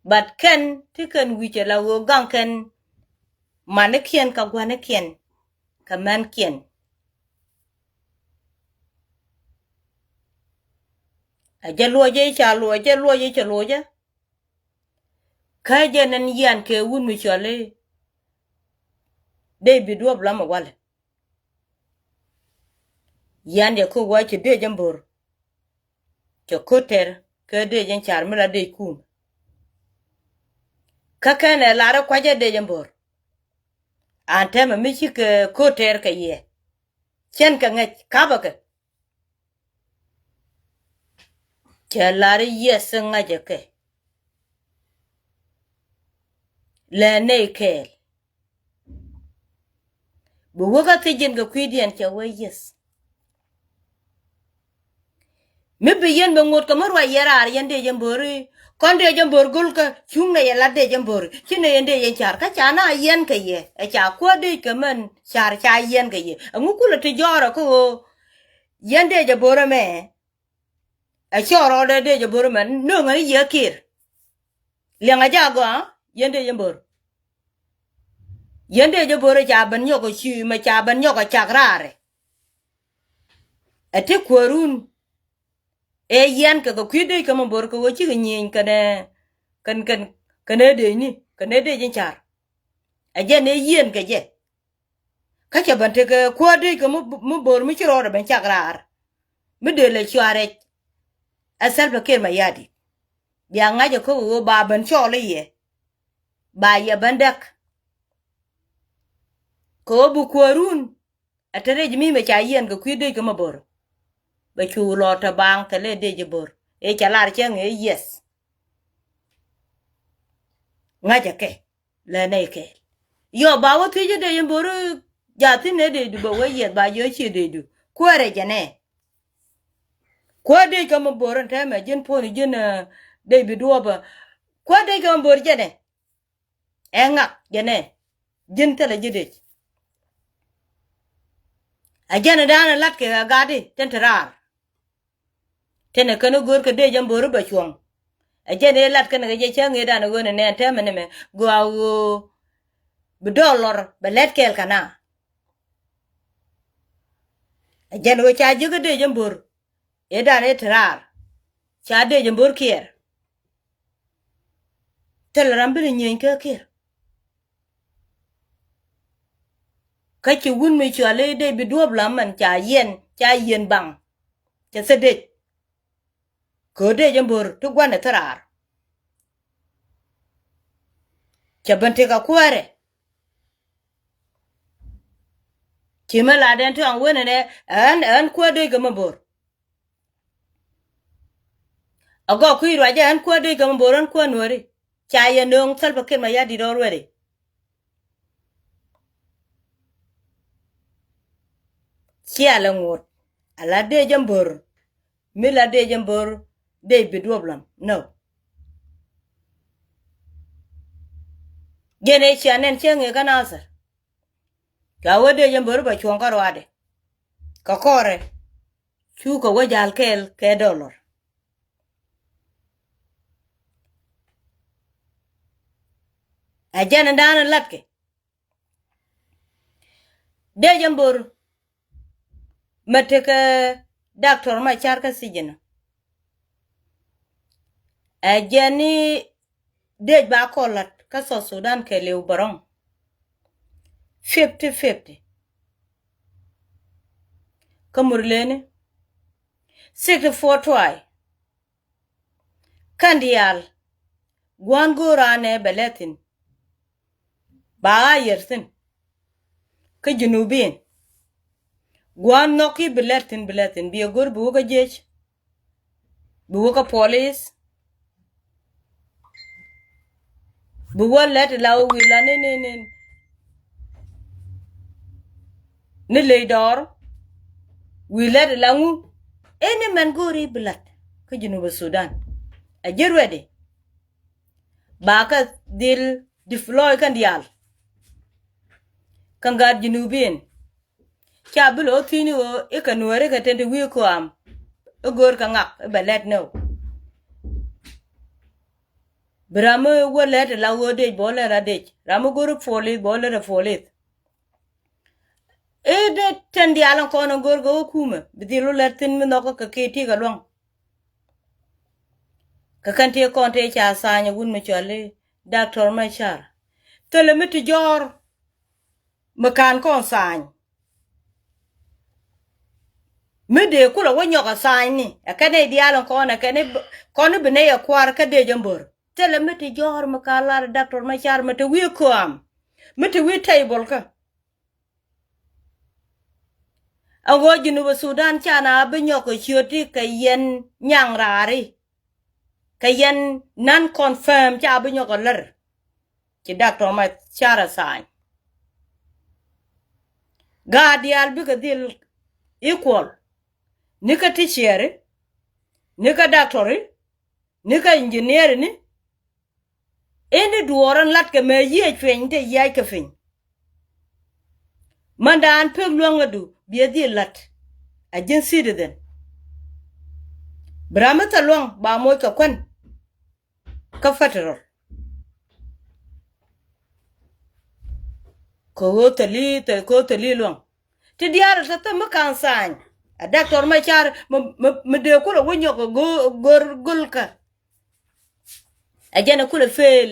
But kɛn ti kɛn wi̱cɛ la ɣöö gaŋ kɛn manikiɛn kɛ gua̱nikiɛn kɛ mɛnkiɛn. A jɛ luɔcɛ ca luɔcɛ luɔcɛ cɛ luɔcɛ. Kä jɛ nɛn yian kɛ wut mi cɔl i̱ David Duɔp Lam ɛ walɛ. Yian jɛ kä wä ci dee jɛ bo̱r. Cɛ ko̱t tɛr kɛ dee jɛ car mi la dee kum. Kä kɛn ɛ lar i̱ kuacɛ dee jɛ bo̱r. An tɛmɛ mi cikɛ ko̱t tɛr kɛ yɛ. Cɛn kɛ ŋäc kapä kɛ. Cɛ lar i̱ yes ŋa̱cä kɛ. Lɛ nɛy kɛɛl. Bi wäkä thiec jɛn kɛ kui̱diɛn cɛ wee yes. Mi bi yɛn bɛ ŋot kɛ mi ruac yɛ raar yɛn dee jɛ bo̱ri. Kɔn dee jɛ bo̱r go̱l kä cuŋ nɛ yɛ lat dee jɛ bo̱ri ci nɛ yɛn dee jɛ car kä ca na yɛn kɛ yɛ ɛ ca kuäär dee kɛ mɛn car ca yɛn kɛ yɛ. Ɛŋu kulɛ ti jɔɔrɛ kä ɣöö yɛn dee jɛ bo̱r ɛmɛ. Ɛ cɔɔr rɔɔdɛ dee jɛ bo̱r ɛmɛ nööŋɛ ni yɛ Kiir. Liɛŋɛ jɛ agɔaa yɛn dee jɛ bo̱r. Yɛn dee jɛ bo̱r ɛ ca ben nyɔk ɛ ci mɛ ca ben nyɔk ɛ cak raarɛ. Ɛ ti kuäärun. Ɛ yɛn kɛ kɛ kui̱ dee kɛ mɛ bo̱r kɛ ɣöö cikɛ nyieny kɛnɛ kɛn kɛn kɛnɛ dee ni kɛnɛ dee jɛ car. Ɛ jɛn ɛ yieen kɛ jɛ. Kä cɛ ben tekɛ kuäär dec kɛ mi, mi bo̱r mi ci rɔɔdɛ ben cak raar. Mi dee lɛ cua rɛc. Ɛ Salva Kiir Mayardit. Bia ŋa̱c ɛ kä ɣöö ba ben cɔɔl i̱ yɛ. Ba yɛ ben däk. Kɛ ɣöö bi kuäärun. Ɛ te rɛc mi mɛ ca yiɛn kɛ kui̱ dec kɛ mi bo̱r. Bɛ cu lɔ te baaŋ thilɛ dec bo̱r. Ëë ca lar cäŋ ëë yes. Ŋa̱cä kɛ lɛ nɛy kɛɛl. Yɔ ba wä thiec i̱ dec in bo̱r jaathin ëë decdu bɛ wä yiɛth ba yɔ ci decdu. Kuäärɛ jɛ nɛ. Kuäär dec kɛ mi bo̱r in tɛmɛ ji̱n puɔ̱n ji̱n, eh, dec bi duɔpä. Kuäär dec kɛ mi bo̱r jɛ nɛ. Ɛ ŋak jɛ nɛ. Ji̱n thilɛ ji̱ dec. Ɛ jɛn in da̱a̱n in lat kɛ ɛ gatdi tin te raar. Tɛnɛ kɛn i̱ go̱o̱r kɛ dee jɛ mbo̱o̱ri bɛ cuɔ̱ŋ. Ɛ jɛn i̱ lat kɛn kɛ jɛ cä ŋi̱i̱cdan i̱ ɣöö ni nɛn tɛmɛ ni mɛ gɔaa ɣöö bi dɔɔl lɔr bɛ lɛt kɛɛl kɛ na. Ɛ jɛn ɣöö ca ji̱ kä dee jɛ mbo̱o̱r. I̱dan i̱ te raar ca dee jɛ mbo̱o̱r kiɛɛr. Thilɛ ram bi ni nyieny kä kiɛɛr. Kä ci wun mi cuali dee bi duɔ̱ɔ̱p lam mɛn ca yiɛn ca yiɛn baŋ. Cɛ thil dec. Köö dec ɛn bo̱r ti gua̱n ɛ thil raar. Cɛ ben tekɛ kuäärɛ. Ci mi la dɛn ti ɣɔŋ wen ɛnɛ ɛn ɛn kuäär dec kɛ mi bo̱r. Agɔk kui̱ ruacɛ ɛn kuäär dec kɛ mi bo̱r ɛn kuäär nuääri. Ca yɛ nööŋ Salva Kiir Mayardit already. Cia lɛ ŋot ala dee jɛ mbo̱r. Mi la dee jɛ mbo̱r dee bi duɔp lam no. Jɛn ɛ cia nɛn cɛ ŋi̱i̱ kä Nasir. Ca wä dee jɛ mbo̱r bɛ cuɔ̱ŋ kä ruaadɛ. Kɛ kɔrɛ. Cu kɛ wä jal kɛɛl kɛ dollar. Ɛ jɛn in da̱a̱n in latkɛ. Dee jɛ mbo̱r. Mɛ tekɛ doctor ma car kä sijin. Ɛ jɛn ni dee ba kɔl lat kä South Sudan kɛ liw bärɔŋ. Fifty fifty. Kä mur leni. Sixty four twice. Kɛn diaal gua̱a̱n go̱o̱r anɛ bɛ lɛthin. Ba a yɛr thi̱n. Kä Junubin. Gua̱a̱n nhɔk ki bi lɛthin bi lɛthin bi a go̱o̱r bi wä kä jiec. Bi wä kä polis. Bi wä lɛt la wä wi̱i̱ la ni ni ni. Ni ley dɔɔr wi̱i̱ lɛt la ŋu. Ɛn ni mɛn go̱o̱ri bi la̱t kä Junub Sudan. A ji̱ ruɛdi. Ba kä dhil deploy kɛn diaal. Kä gat Junubin. Ca bi lo̱o̱ thi̱n i̱ ɣöö i̱ kɛ nuääri kɛ tɛn ti wi̱i̱ kɔam. I̱ go̱o̱r kɛ ŋak i̱ bɛ lɛt nɛw. Bi ram mi wä lɛt ila ɣöö dec bä wä lɛt a dec. Ram mi go̱r i̱ polith bä wä lɛt a polith. I̱ dee tɛn diaal in kɔn in go̱r kɛ wä kumɛ bi dhil wä lɛt thi̱n mi nhɔk kɛ kɛ ti̱i̱ kɛ luaŋ. Kɛ kɛn tëë kɔn tëë ca tha̱a̱ny ɛ wun mi cɔal i̱ Doctor Machar. Thilɛ mi ti jɔ̱ɔ̱r mi ka̱n kɔn tha̱a̱ny. Mi dee kulɛ wä nyɔk ɛ tha̱a̱nyni ɛ kɛn i̱ diaal in kɔn ɛ kɛn i̱ kɔn i̱ bi nɛy ɛ kua̱r kä dee jɛ mbo̱r. Thilɛ mi ti jɔ̱ɔ̱r mi ka̱n lar Doctor Machar mi te wi̱i̱ köam mi te wi̱i̱ table kä. Aŋö Junub Sudan ca na bi nyɔk kɛ ciöti kɛ yɛn nyaŋ raari. Kɛ yɛn non confirm ca bi nyɔk kɛ lär. Ci Doctor Machar a tha̱a̱ny. Gaat diaal bikɛ dhil equal. Ni kä teacher, ni kä doctor, ni kä engineer ni. Ini duɔɔr in latkɛ mɛ yiëë cuɛny te yiackɛ piny. Mɛndan pek luäŋädu biɛ dhil la̱t. A ji̱n citizen. Bi ram mi thil luäŋ ba moc kɛ kuän. Kä federal. Kɛ ɣöö thili, kɛ ɣöö thili luäŋ. Ti diaal ɛ tɛthä mi ka̱n tha̱a̱ny. A Doctor Machar mi, mi, mi dee kulɛ wä nyɔk go̱r, go̱r, go̱lkä. Ɛ jɛn ɛ kulɛ fail.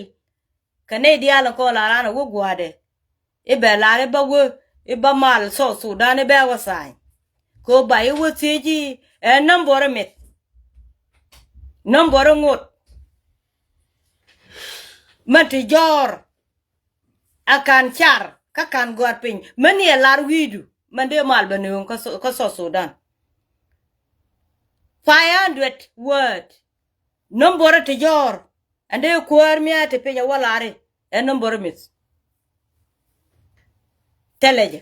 Kɛ nɛy diaal in kɔn la raan ɛ wä gua̱a̱dɛ. I̱ bɛ lar i̱ bä wä i̱ ba mal South Sudan i̱ bɛ wä tha̱a̱ny. Kɛ ɣöö ba i̱ wä thiec i̱ ɛ nambor i̱ mith. Nambor i̱ ŋot. Mɛn ti jɔ̱ɔ̱r. A ka̱n car kä ka̱n gɔ̱a̱r piny mɛn ni ɛ lar wi̱i̱du mɛn dee mal bɛ nööŋ kä South Sudan. Five hundred word. Nambor i̱ ti jɔ̱ɔ̱r. Ɛn dee kuäär mi a ti piny ɛ wä lar i̱ ɛ nambor i̱ mith. Thilɛ jɛ.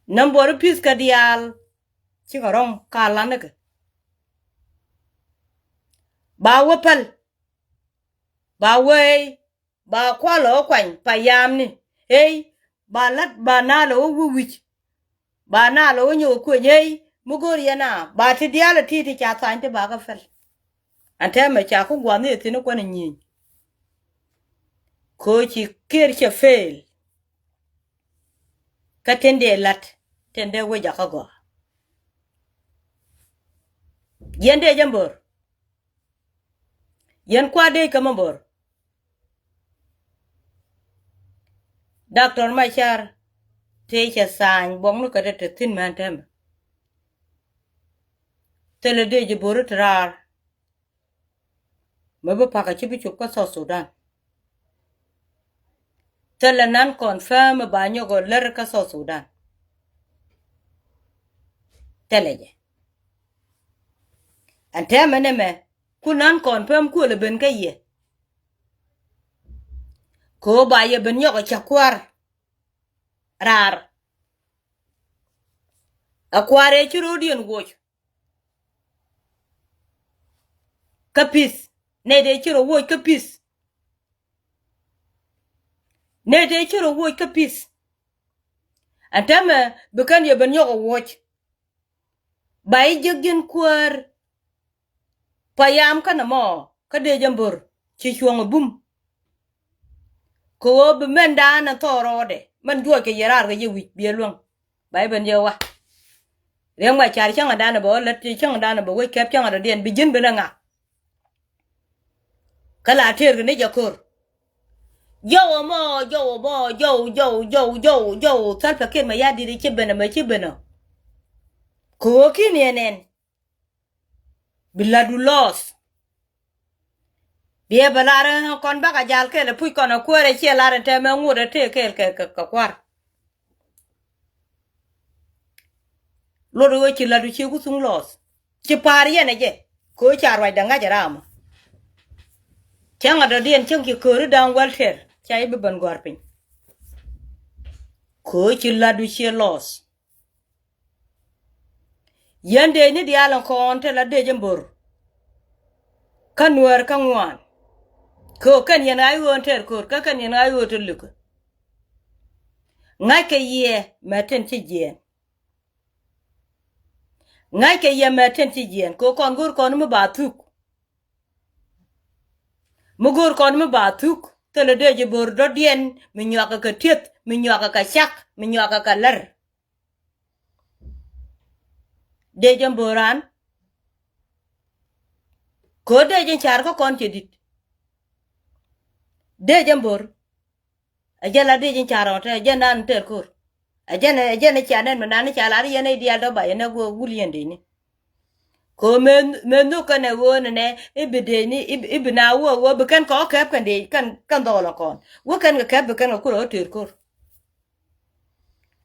Nambor i̱ pi̱th kɛ diaal. Cikɛ rɔ̱ŋ ka lanikɛ. Ba wä päl. Ba wee ba kualɛ wä kuany pa yamni. Ey, ba lat ba naalɛ wä wi̱c wi̱c. Ba naalɛ wä nyɔk kueny ey mi go̱o̱r yɛn a ba ti diaal a ti̱i̱ ti ca tha̱a̱ny ti ba kä pɛl. Ɛn tɛmɛ ca ku gua̱n ni thi̱n kuan nyieny. Koci kiɛɛr cɛ fail. Kä tin dee la̱t tin dee wec jakä gɔaa. Yɛn dee jɛ mbör. Yɛn kua̱r dee kä mɛ mbör. Doctor Macar tëë cɛ tha̱a̱ny buɔkni kä te te thi̱n mɛn tɛmɛ. Thilɛ dee ji̱ böri ti raar. Mi bi pakä ci bi cop kä South Sudan. Thilɛ nan confirm ba nyɔk ɔ lär kä South Sudan. Thilɛ jɛ. Ɛn tɛmɛ ni mɛ ku nan confirm kuël ɛ ben kä yɛ. Kɛ ɣöö ba yɛ ben nyɔk ɛ cɛ kua̱r. Raar. Ɛ kua̱r ëë ci ro̱o̱diɛn woc. Kä pi̱th. Nɛy tëë ci rɔ woc kä pi̱th. Nɛy tëë ci rɔ woc kä pi̱th. Ɛn täämɛ bi kɛn yɛ ben nyɔk ɛ woc. Ba i̱ jiäk ji̱n kuäär. Pa yam kä nɔmɔ kä dee jɛ mbör ci cuɔ̱ŋ ɛ bum. Kɛ ɣöö bi mɛn da̱a̱n ɛ thɔɔr rɔɔdɛ mɛn juɔc kɛ yɛ raar kɛ yɛ wi̱c biɛ luäŋ. Ba i̱ ben jɛ wa. Riɛŋ ba car cäŋ ɛ da̱a̱n ɛ bɛ ɣä lät cäŋ ɛ da̱a̱n ɛ bɛ wec kɛp cäŋ ɛ dɔ̱diɛn bi ji̱n ben ɛ ŋa. Kä la tëër kɛ ni jɛ ko̱r. Jɔw ɛmɔ jɔw ɛmɔ jɔw jɔw jɔw jɔw jɔw Thalpa Kiir mɛ ya di̱t ci ben ɛmɛ ci ben ɔ. Kɛ ɣöö ki̱n yɛ nɛn. Bi la̱tdu lɔɔth. Biɛ bɛ lar kɔn bakɛ jal kɛl ɛ puc kɔn ɛ kuäär ɛ ciɛ lar ɛ tɛmɛ ŋot ɛ tëë kɛɛl kɛ kɛ kua̱r. Luɔt ɣöö ci la̱tdu ci ku thuŋ lɔɔth. Ci pa̱a̱r yɛn ɛ jɛ. Kɛ ɣöö ca ruacdɛ ŋa̱c ɛ raamɔ. Cäŋ ɛ dɔ̱diɛn cäŋ ci kööri da̱a̱ŋ wäl tɛr ca i̱ bi ben gɔ̱a̱r piny. Kɛ ɣöö ci la̱tdu ci lɔɔth. Yɛn dee ni diaal in kɔn te la dee jɛ mbor. Kä nuäär kä ŋuan. Kɛ ɣöö kɛn yɛn ɣa̱c ɣöö in tɛɛr ko̱r kä kɛn yɛn ɣa̱c ɣöö te likä. Ŋa̱ckɛ yɛ mɛ tin ci jiɛɛn. Ŋa̱ckɛ yɛ mɛ tin ci jiɛɛn kɛ ɣöö kɔn go̱o̱r kɔn mi ba thuk. Mi go̱o̱r kɔn mi ba thuk thilɛ dee jɛ bo̱r dɔ̱diɛn mi nyuakɛ kɛ tieth mi nyuakɛ kɛ cak mi nyuakɛ kɛ lär. Dee jɛ bo̱r an. Kɛ ɣöö dee jɛ car kä kɔn cɛ di̱t. Dee jɛ bo̱r. Ɛ jɛn la dee ji̱n ca rɔɔtɛ ɛ jɛn nan tɛɛr ko̱r. Ɛ jɛn ɛ jɛn cia nɛn mi nan ca lar yɛn ɛ diaal dɔ̱ ba yɛn ɛ wul yɛn dee ni. Kɛ ɣöö mëë nhök kɛn ɛ ɣöö nɛnɛ i̱ bi dee ni i̱ bi na wä ɣöö bi kɛn kɛ ɣä kɛp kɛn dee kɛn dhɔɔl ɛ kɔn wä kɛn kɛ kɛp bi kɛn kɛ kulɛ ɣä tëër ko̱r.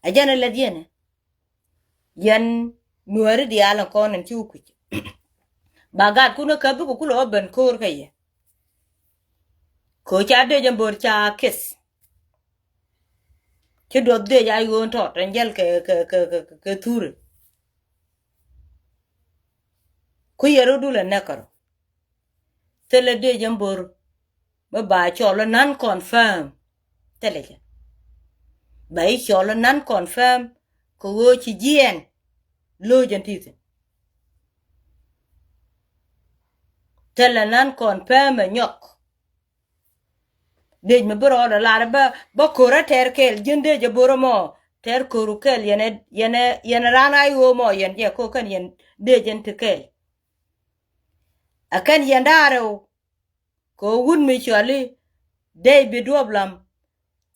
Ɛ jɛn ɛ lät yɛn ɛ. Yɛn nuääri diaal in kɔn in ci wä kui̱c. Ba gaatkun ɛ käp bikɛ kulɛ ɣä ben ko̱o̱r kɛ yɛ. Kɛ ɣöö ca dee jɛ bo̱r ca kith. Ci duɔth dee ca ɣöön tɔt in jäl kɛ kɛ kɛ kɛ thuri. Ku yɛ rot dul ɛ nɛk kärɔ. Thilɛ dee jɛ bo̱r. Bä ba cɔl ɛ nan confirm. Thilɛ jɛ. Ba i̱ cɔl ɛ nan confirm kɛ ɣöö ci jiɛɛn. Lo̱c ɛn ti thi̱n. Thilɛ nan confirm ɛ nyɔk. Dec mi bi rɔɔdɛ lar bä bä ko̱rä tɛr kɛɛl ji̱n dec ɛ bo̱rä mɔ tɛr ko̱ru kɛɛl yɛn ɛ yɛn ɛ yɛn ɛ ran a i̱ ɣöö mɔ yɛn jɛ ko̱ kɛn yɛn dec ɛn ti kɛɛl. Ɛ kɛn yɛn da̱a̱r ɛ ɣöö kɛ ɣöö wut mi cɔali dec bi duɔ̱ɔ̱p lam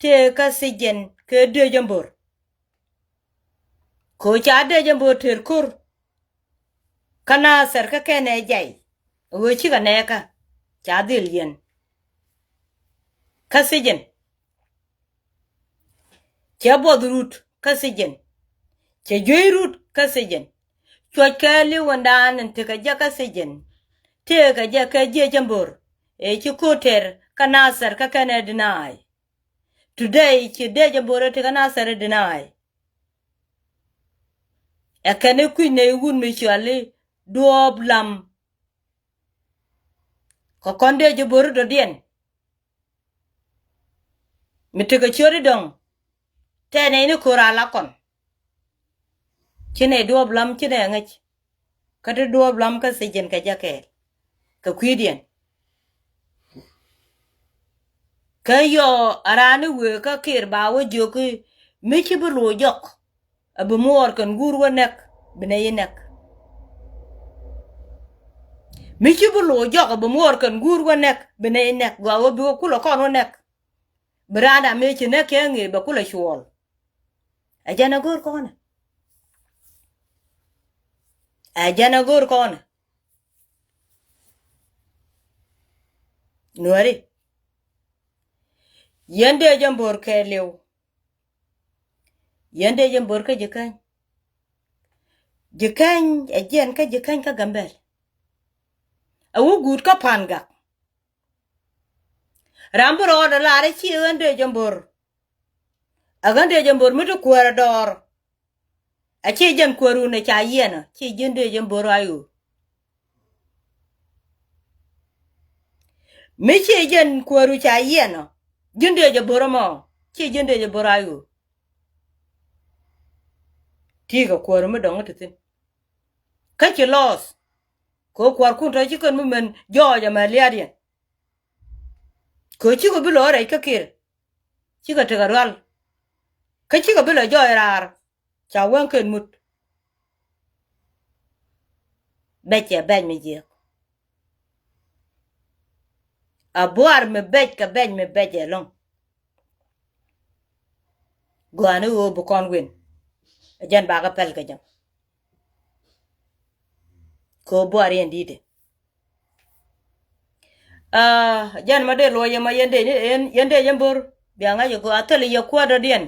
tëë kä thiec jɛn kɛ dee jɛ mbor. Kɛ ɣöö ca dee jɛ mbor tëër ko̱r kä Nathɛr kä kɛnɛ jay. Ɣöö cikɛ nɛɛkä ca dhil yɛn kä thijin. Cɛ buɔth rut kä thijin. Cɛ juey rut kä thijin. Cuɔc kɛ li̱w wändan in tekɛ jɛ kä thijin. Tëëkɛ jɛ kɛ jiɛ jɛ mbor ëë ci ko̱r tɛr kä Nathɛr kä kɛnɛ deny. Today ci dee jɛ mbor ëë tekɛ Nathɛr deny. Ɛ kɛn i̱ kui̱c nɛy wut mi cɔal i̱ Duɔɔp Lam. Kɛ kɔn dee jɛ bor i̱ dɔ̱diɛn mi tekɛ ciöt i̱ dɔ̱ŋ. Tɛnɛ in i̱ ko̱r a la kɔn. Ci nɛy Duɔɔp Lam ci nɛy ŋäc. Kä ti Duɔɔp Lam kä thijin kɛ jɛ kɛɛl kɛ kui̱diɛn. Kä yɔ a raan i̱ wëë kä Kiir ba wä jiök i̱ mi ci bi lo̱c jɔk. A bi muɔɔr kɛn guur wä nɛk bi nɛy i̱ nɛk. Mi ci bi lo̱c jɔk a bi muɔɔr kɛn guur wä nɛk bi nɛy i̱ nɛk gɔaa wä bi wä kulɛ kɔn wä nɛk. Bi raan da mëë ci nɛk kɛ ŋëë bɛ kulɛ cuɔɔl. Ɛ jɛn a go̱o̱r kɔnɛ. Ɛ jɛn a go̱o̱r kɔnɛ. Nuääri. Yɛn dee jɛ mbor kɛɛliw. Yɛn dee jɛ mbor kä Jikäny. Jikäny ɛ jiɛn kä Jikäny kä Gambɛl. Ɛ wä guut kä Pangak. Ram bi rɔɔdɛ lar i̱ ci ɣän dee jɛ mbor. Ɛ ɣän dee jɛ mbor mi ti kuäärä dɔɔr. A ci jɛn kuäärun ɛ ca yiɛn ɔ ci ji̱n dee jɛ mbor a ɣöö. Mi ci jɛn kuääru ca yiɛn ɔ ji̱n dee jɛ bor ɛmɔ ci ji̱n dee jɛ bor a ɣöö. Ti̱i̱ kɛ kuääru mi dɔ̱ŋ ti thi̱n. Kä ci lɔɔth. Kɛ kuäärkun tɔ̱ ci kɛn mi mɛn jɔɔc ɛmɛ lia̱a̱diɛn. Kɛ cikɛ bi lɔ rɛc kä Kiir. Cikɛ tekɛ rual. Kä cikɛ bi lɔ jɔɔc raar. Ca wäŋ kɛn mut. Bɛc cɛ bɛc mi jiɛk. A buar mi bɛc kɛ bɛc mi bɛc ɛlɔ̱ŋ. Gɔaa ni ɣöö bi kɔn win. Ɛ jɛn bakɛ pɛl kɛ jɛ. Kɛ ɣöö buar yɛn di̱i̱t. Aa, jɛn ma dee luɔc yɛ ma yɛn dee, yɛn, yɛn dee yɛn bo̱r. Bia ŋa̱c yɛ kɔ a thil yɛ kuäär dɔ̱diɛn.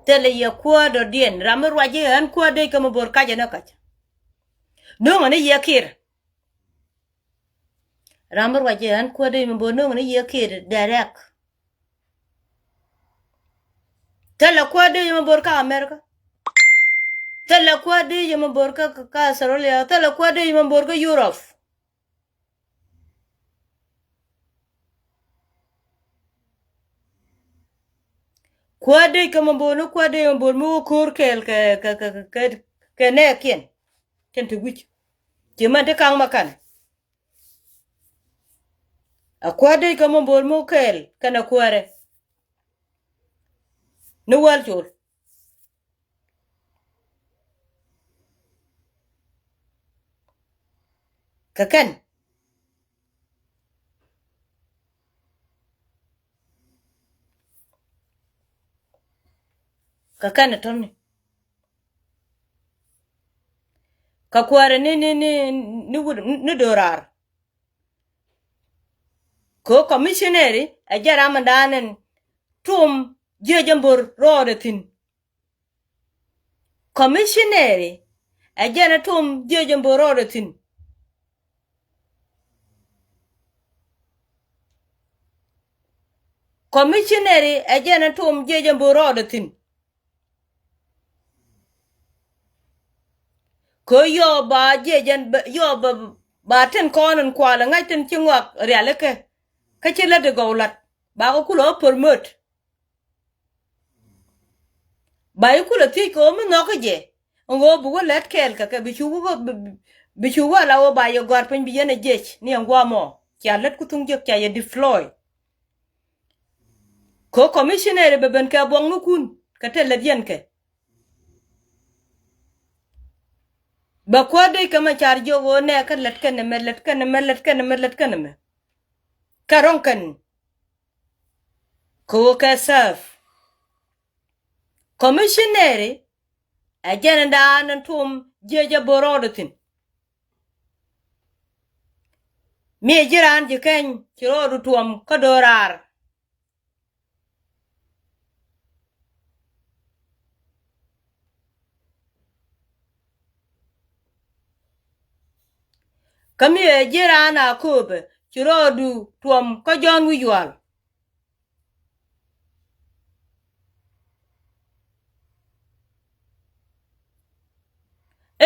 Thil yɛ kuäär dɔ̱diɛn. Ram mi ruac yɛ ɣän kuäär dee kɛ mi bo̱r kac yɛ ni kac. No̱o̱ŋ ni yɛ Kiir. Ram mi ruac yɛ ɣän kuäär dee mi bo̱r no̱o̱ŋ ni yɛ Kiir direct. Thilɛ kuäär dee yɛ mi bo̱r kä America. Thilɛ kuäär dee yɛ mi bo̱r kä, kä, kä Australia. Thilɛ kuäär dee yɛ mi bo̱r kä Europe. Kuäär dee kɛ mi bo̱r ni kuäär dee yɛ mi bo̱r mi wä ko̱r kɛɛl kɛ, kɛ, kɛ, kɛ, kɛ, kɛ nɛɛkiɛn. Kɛn ti wi̱c. Ci mɛn ti ka̱ŋ ma kanɛ. A kuäär dee kɛ mi bo̱r mi wä kɛɛl kɛnɛ kuäärɛ. Ni wäl col. Kɛ kɛn. Kɛ kɛn ɛ tɔ̱ni. Kɛ kuäärɛ ni, ni, ni, ni wut, ni do̱raar. Kɛ ɣöö commissionary ɛ jɛ ram in da̱a̱n in tom jiɛ jɛ mbor rɔɔdɛ thi̱n. Commissionary ɛ jɛn ɛ tom jiɛ jɛ mbor rɔɔdɛ thi̱n. Commissionary ɛ jɛn ɛ tom jiɛ jɛ mbor rɔɔdɛ thi̱n. Kɛ yɔɔ ba jiɛ jɛn, yɔɔ ba, ba tin kɔn in kual ŋa̱c tin ci ŋɔak rialikä. Kä ci lät i gɔw lat ba kɛ kulɛ wä promote. Ba i̱ kulɛ thiec kɛ wä mi nhɔkä jɛ. Ŋ wä bi wä lät kɛɛl kɛ kɛ bi cu wä, bi, bi, bi cu wä la wä ba yɛ gɔ̱a̱r piny bi yɛn ɛ jiɛc ni ɛn guamɔ. Cia lät ku thuŋ jiɛk cia yɛ deploy. Kɛ commissionary bɛ ben kɛ buɔŋnikun kɛ te lät yɛn kɛ. Bɛ kuäär dee kɛ mɛ car jiök ɣöö nɛ kä lät kɛn ɛmɛ, lät kɛn ɛmɛ, lät kɛn ɛmɛ, lät kɛn ɛmɛ. Kɛ rɔ̱ŋ kɛn. Kɛ ɣöö kɛ serve. Commissionary ɛ jɛn in daan in tuɔm jiɛc ɛ bo̱r rɔɔdɛ thi̱n. Mi ɛ ji̱ raan ji̱ keny ci rɔɔdu tuɔm kä do̱raar. Kä mi ɛ ji̱ raan a kööbɛ ci rɔɔdu tuɔm kä jɔ̱ɔ̱n wi̱c yual.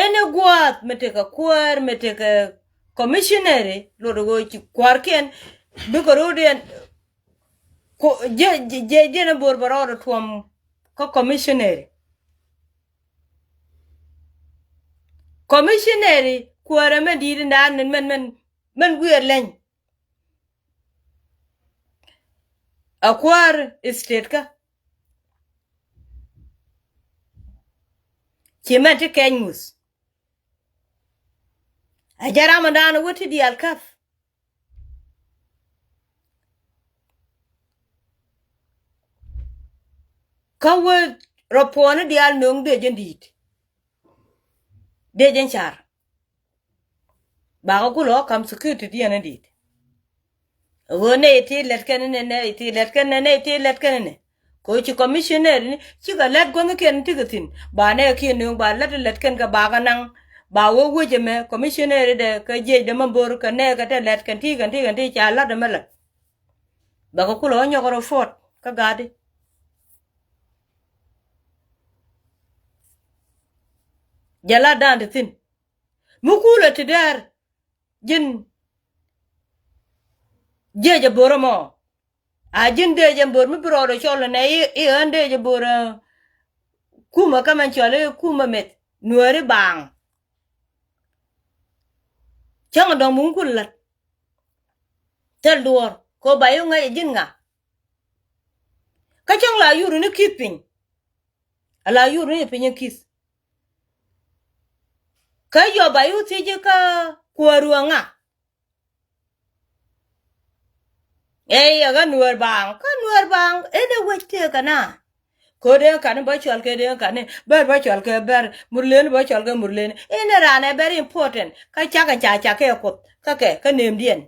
Ɛn ɛ gua̱a̱th mi tekɛ kuäär mi tekɛ commissionary luɔt ɛ ɣöö ci kua̱rkiɛn bikɛ ro̱o̱diɛn. Jiɛc jiɛc diɛn ɛ bo̱r bɛ rɔɔdɛ tuɔm kä commissionary. Commissionary kuäärɛ mɛn di̱i̱t in daan mɛn mɛn mɛn guiɛɛr leny. A kuäär state kä ci mɛn ti kɛny ŋuth. A jɛ ram in daan wä ti diaal käp. Kä wee rɔ puɔ̱ni diaal nöŋ dee jɛn di̱i̱t. Dee jɛn car. Bakä kulɛ ɣä kam security diɛn in di̱i̱t. Ɣöö nɛy ti lät kɛn inɛ nɛy ti lät kɛn inɛ nɛy ti lɛt kɛn inɛ. Kɛ ɣöö ci commissionary ni cikɛ lät guäthnikiɛn in tikɛ thi̱n ba nɛɛkiɛn nööŋ ba lät in lät kɛn kɛ bakä naŋ. Ba wee wec ɛmɛ commissionary dɛ kɛ jiɛcdɛ mɛ bo̱r kɛ nɛɛkɛ tɛ lät kɛn ti kɛn ti kɛn ti ca lät ɛmɛ lät. Bɛ kɛ kulɛ wä nyɔk report kä ga̱a̱di. Jɛ lat dan ti thi̱n mi kulɛ ti dɛɛr. Ji̱n jiɛcɛ bo̱r ɛmɔ. A ji̱n dee jɛ bo̱r mi bi rɔɔdɛ cɔl ɛnɛ i̱ ɣän dee jɛ bo̱r. Kumɛ kä mɛn cɔl i̱ kumɛ meth nuääri baaŋ. Cäŋ dɔ̱ŋ mi wun kun la̱t. Thil duɔ̱ɔ̱r kɛ ɣöö ba i̱ ŋäc ɛ ji̱n ŋa. Kä cäŋ la yur ni ki̱th piny. Ala yur ni piny ki̱th. Kä yɔp a yur thiec kä kuääru aŋa. Ɛ yɛ kä nuäär baaŋ kä nuäär baaŋ ɛn ɛ wec tëëkä na. Ko̱ dee kani bä cɔl kɛ dee kani bär bä cɔl kɛ bär murleni bä cɔl kɛ murleni ɛn ɛ raan ɛ very important kä cakɛ ca cakɛ kuoth kä kɛ kä nëëmdiɛn.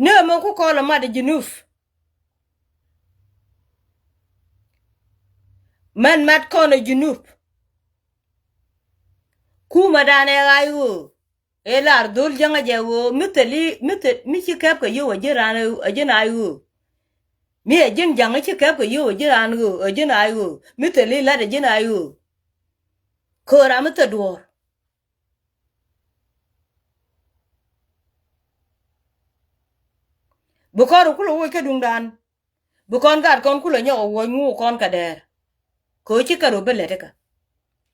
Nëëmɛ ku kɔl ɛ mat ɛ Junub. Mɛn mat kɔn ɛ Junub. Kumɛ dan ɛ ɣa̱c ɣöö ëë lar dhol jäŋä jɛ ɣöö mi thil i̱ mi thil mi ci kɛp kɛ yio̱w ɛ ji̱n raan ɛ ji̱n ay ɣöö. Mi ɛ ji̱n ja̱ŋ i̱ ci kɛp kɛ yio̱w ɛ ji̱n raan ɣöö ɛ ji̱n ay ɣöö mi thil i̱ la̱t ɛ ji̱n ay ɣöö. Köör ram mi thil duɔ̱ɔ̱r. Bi kɔn rɔ kulɛ woc kä duŋdan. Bi kɔn gat kɔn kulɛ nyɔk ɛ wuɔ̱c ŋuuk kɔn kɛ dɛɛr. Kɛ ɣöö ci kɛ rɔ bi lɛt ikä.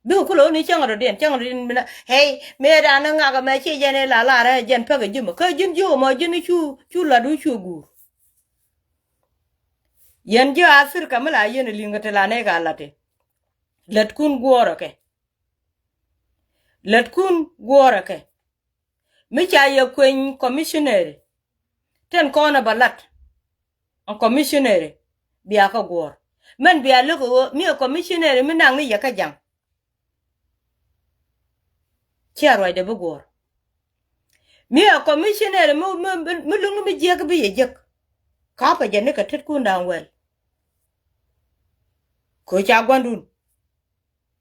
Bikɛ kulɛ ɣöö ni cäŋ rɔ̱diɛn cäŋ rɔ̱diɛn bi na hɛy mëëdan ni ŋak ɛmɛ ci jɛn i̱ la lar ɛ jɛn pek ɛ ji̱ mɔ kä ji̱n ji̱ wä mɔ ji̱n i̱ cu cu lat wi̱c cu guur. Yɛn ji̱ Africa mi la yɛn ɛ li̱ŋ kɛ ti la nɛy ka lat i̱ lätkun guɔ̱ɔ̱rä kɛ. Lätkun guɔ̱ɔ̱rä kɛ. Mi ca yɛ kueny commissionary. Tin kɔn ɛ bä lat. Ɛn commissionary bia kä guɔ̱ɔ̱r mɛn bia lök ɛ ɣöö mi ɛ commissionary mi naŋ ni yɛ kä jaŋ. Cia ruacdɛ bi guɔ̱ɔ̱r. Mi ɛ commissionary mi mi mi luŋ mi jiäk bi yɛ jiäk. Kapɛ jɛ ni kɛ tetkun da̱a̱ŋ wɛl. Kɛ ɣöö ca gua̱ndun.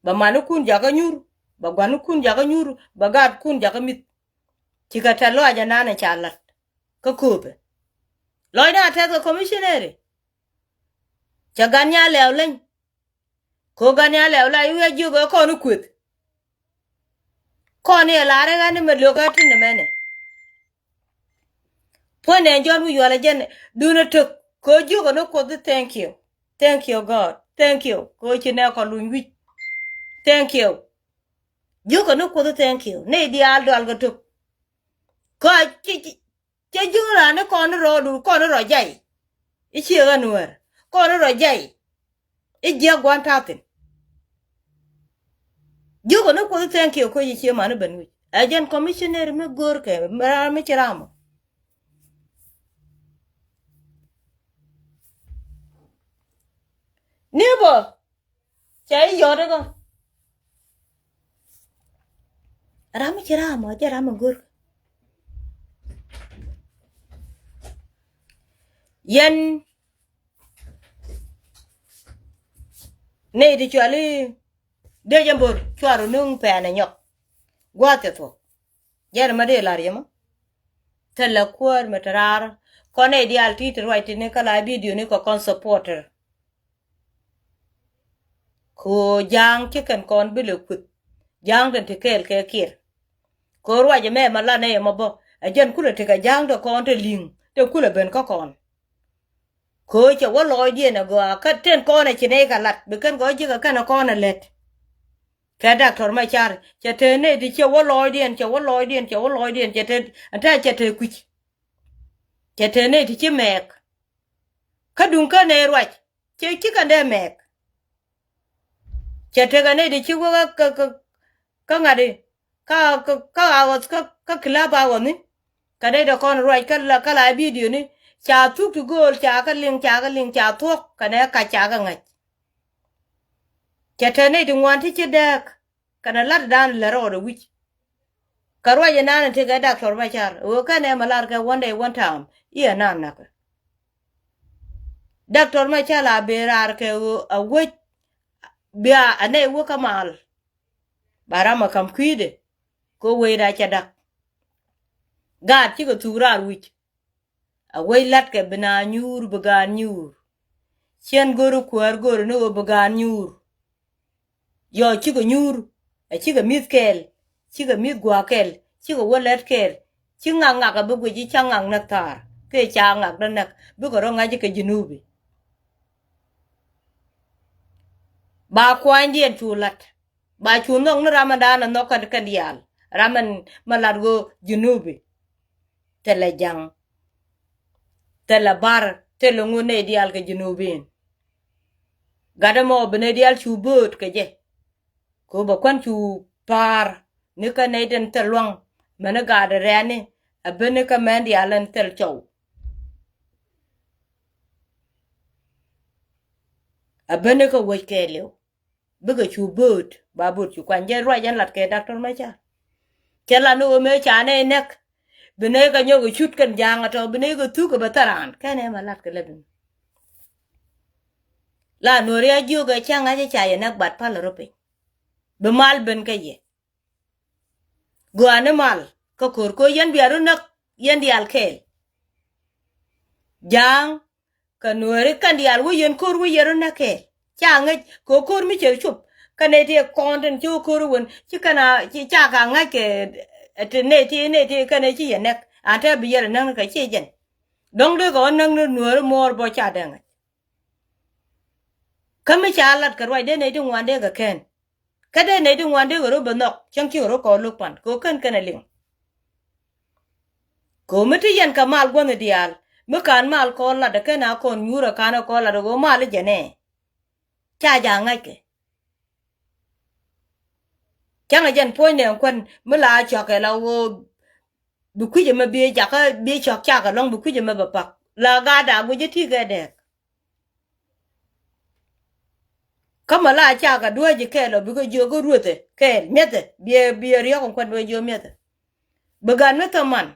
Bɛ manikun jakä nyur bɛ gua̱nikun jakä nyur bɛ gaatkun jakä mi̱th. Cikɛ tɛ̈th lɔac ɛnan ɛ ca la̱t kä kööpɛ. Lɔcdä a tɛth kɛ commissionary. Cɛ gat nya lɛw leny. Kɛ gat nya lɛw la i̱ wi̱i̱ a jiök ɛ kɔn i̱ kuëth. Kɔn i̱ ɛ la̱r ɛ ɣän i̱ mɛ lo̱k ɛ ti nɛmɛnɛ. Puɔ̱nydɛ jɔ̱ɔ̱n wi̱c yual ɛ jɛn duundɛ tök kɛ ɣöö jiökɛ ni Kuoth i̱ thank you. Thank you God. Thank you kɛ ɣöö ci nɛ kɔ luny wi̱c. Thank you. Jiökɛ ni Kuoth i̱ thank you nɛy diaal dualkɛ tök. Kä ci ci cɛ jiök raan ni kɔn ni rɔɔdu kɔn ni rɔ jay. I̱ ciɛ ɣän nuäär kɔn ni rɔ jay. I̱ jiäk gua̱n ta̱thi̱n. Jiökɛ ni Kuoth i̱ thank you kä yi cie mani ben wi̱c ɛ jɛn commissionary mi go̱o̱rkɛ mi raan mi ci ram ɔ. Cɛ i̱ yɔt ikɔ. Ram mi ci ram ɔ jɛ ram mi go̱r. Yɛn nɛy ti cuali dee jɛ mbor cuar nuŋ pɛn ɛ nyɔk. Gua̱a̱th cɛ thuɔ̱k. Jɛn ma dee lar yɛ mɔ. Thilɛ kuäär mi te raar. Kɔn nɛy diaal ti te ruac tini kä la bidioni kɛ kɔn supporter. Ko ja̱a̱ŋ ci kɛn kɔn bi lɛ kuth. Ja̱a̱ŋ den ti kɛɛl kɛ kiɛr. Ko ruac ɛmɛ ma lan ɛ yɛ ma bä ɛ jɛn kulɛ tekɛ ja̱a̱ŋ te kɔn te li̱ŋ te kulɛ ben kä kɔn. Ko cɛ wä lɔɔcdiɛn ɛ gɔaa kä ten kɔn ɛ ci nɛy kɛ lat bi kɛn gɔaa ji̱ kɛ kɛn ɛ kɔn ɛ lät. Kɛ Doctor Machar cɛ te nɛy ti cɛ wä lɔɔcdiɛn cɛ wä lɔɔcdiɛn cɛ wä lɔɔcdiɛn cɛ te ɛn te cɛ te kui̱c. Cɛ te nɛy ti ci mɛɛk. Kä duŋ kä nɛy ruac cɛ ci kɛn dee mɛɛk. Cɛ tekɛ nɛy ti ci wä kä kä kä ŋa̱t i̱ kä kä kä a ɣɔth kä kä club a ɣɔth ni. Kɛ nɛy ti kɔn ruac kä la kä la bidioni ca thuk ti gööl ca kä liŋ ca kä liŋ ca thuɔ̱k kɛ nɛ kac ca kä ŋa̱c. Cɛ te nɛy ti ŋuan ti ci dääk. Kɛnɛ lat dan lɛ rɔɔdɛ wi̱c. Kɛ ruac inan in tekɛ Doctor Machar ɣöö kɛnɛ mɛ lar kɛ one day one time i̱ ɛ nan nakä. Doctor Machar a ben raar kɛ ɣöö a wec bia a nɛy wä kä mal. Ba ram a kam kui̱dɛ kɛ wecda cɛ dak. Gaat cikɛ thuk raar wi̱c. A wec latkɛ bi na nyuur bi gaan nyuur. Cien go̱ri kuäär go̱ri ni ɣöö bi gaan nyuur. Yɔ cikɛ nyuur a cikɛ mi̱th kɛɛl cikɛ mi̱th gua̱a̱k kɛɛl cikɛ wä lät kɛɛl. Ci ŋak ŋak a bi guic i̱ ca ŋak näk thaar kɛ ca ŋak dä näk bikɛ rɔ ŋa̱c kɛ Junubi. Ba kuanydiɛn cu la̱t ba cu nhɔk ni ram ɛn da̱a̱n ɛ nhɔk kɛn kɛn diaal ram ɛn mɛ la̱t ɣöö Junubi. Thilɛ ja̱ŋ. Thilɛ bar thilɛ ŋun nɛy diaal kɛ Junubin. Gat ɛmɔ bi nɛy diaal cu bööt kɛ jɛ. Kɛ ɣöö bɛ kuan cu pa̱a̱r ni kä nɛy tin thil luaŋ mɛn ni gat rɛɛni. Ɛ ben ni kä mɛn diaal ɛn thil cɔw. Ɛ ben ni kä wec kɛɛliw. Bikɛ cu bööt ba bööt cu kuany jɛ ruac ɛn lat kɛ Doctor Machar. Cɛ lat ni ɣöö mëë ca nɛy nɛk. Bi nɛy kɛ nyɔk i̱ cut kɛn ja̱a̱ŋ atɔ bi nɛy kɛ thuk kɛ bɛ thäran kɛn ɛmɛ lat kɛ lät in. La nuɔ̱ɔ̱ri a jiök ɛ cä ŋa̱c ɛ ca yɛ nɛk bat pal rɔ piny. Bi mal ben kä yɛ. Gɔaa ni mal kä ko̱r ko̱ yɛn bia rɔ näk yɛn diaal kɛɛl. Ja̱a̱ŋ kɛ nueeri kɛn diaal wä yɛn ko̱r wä yɛn rɔ näk kɛɛl. Ca ŋäc kɛ ko̱r mi cɛ cop kɛn nɛy ti kɔn tin ci wä ko̱r wän ci kɛn a ca ka ŋa̱c kɛ ti nɛy ti nɛy ti kɛn ci yɛ näk an te bi yɛn rɔ näk ni kɛ ci jɛn. Dɔ̱ŋ dee kɛ wä näk ni nueeri muɔɔr bɔ ca dee ŋa̱c. Kä mi ca lat kɛ ruac dee nɛy ti ŋuan dee kɛ kɛn. Kä dee nɛy ti ŋuan dee kɛ rɔ bɛ nhɔk cäŋ ci kɛ rɔ kɔɔr lo̱k pan kɛ kɛn kɛn ɛ liŋ. Kɛ mi ti yɛn kɛ mal gua̱nh diaal mi ka̱n mal kɔɔr lat ɛ kɛn a kɔn nyuur ɛ ka̱n ɛ kɔɔr lat ɛ ɣöö mal jɛ nɛ. Ca ja̱ ŋa̱ckɛ. Cäŋ ɛ jɛn puɔ̱nydɛ kuän mi la cɔk ɛ la ɣöö bi kui̱c ɛmɛ bi jakä bi cɔk cak ɛlɔ̱ŋ bi kui̱c ɛmɛ bɛ pak la gaat a guic ɛ ti kɛ dɛɛk. Kä mɛ la cak ɛ duääc kɛɛl ɔ bikɛ jiök kä ruethɛ kɛɛl mi̱ethɛ biɛ biɛ riɔ̱k in kuän bikɛ jiök mi̱ethɛ. Bi gat mi thäman.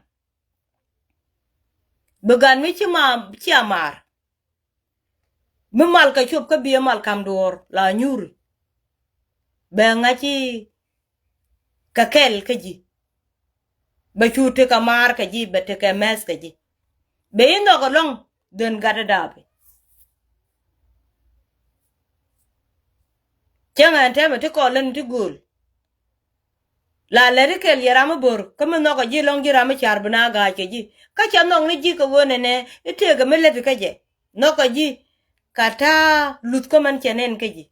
Bi gat mi ci ma ci a maar. Mi mal kɛ cop kä biɛ mal kam duɔ̱ɔ̱r la nyuuri. Bɛ ŋa̱ci kɛ kɛl kä ji̱. Bɛ cu tekɛ maar kɛ ji̱ bɛ tekɛ mɛth kɛ ji̱. Bɛ i̱ nhɔk ɛlɔ̱ŋ dhen gat ɛ daapɛ. Cäŋ ɛn tɛmɛ ti kɔl län ti gööl. La lɛt ikɛl yɛ ram ibor kä mi nhɔkɛ ji̱ lɔŋ ji̱ ram icar bi na ga̱a̱c kɛ ji̱ kä cɛ nhɔk ni ji̱ kɛ ɣöö nɛnɛ itekɛ mi lät ikä jɛ. Nhɔkɛ ji̱ ka ta̱a̱ luth kä mɛn cɛ nɛn kä ji̱.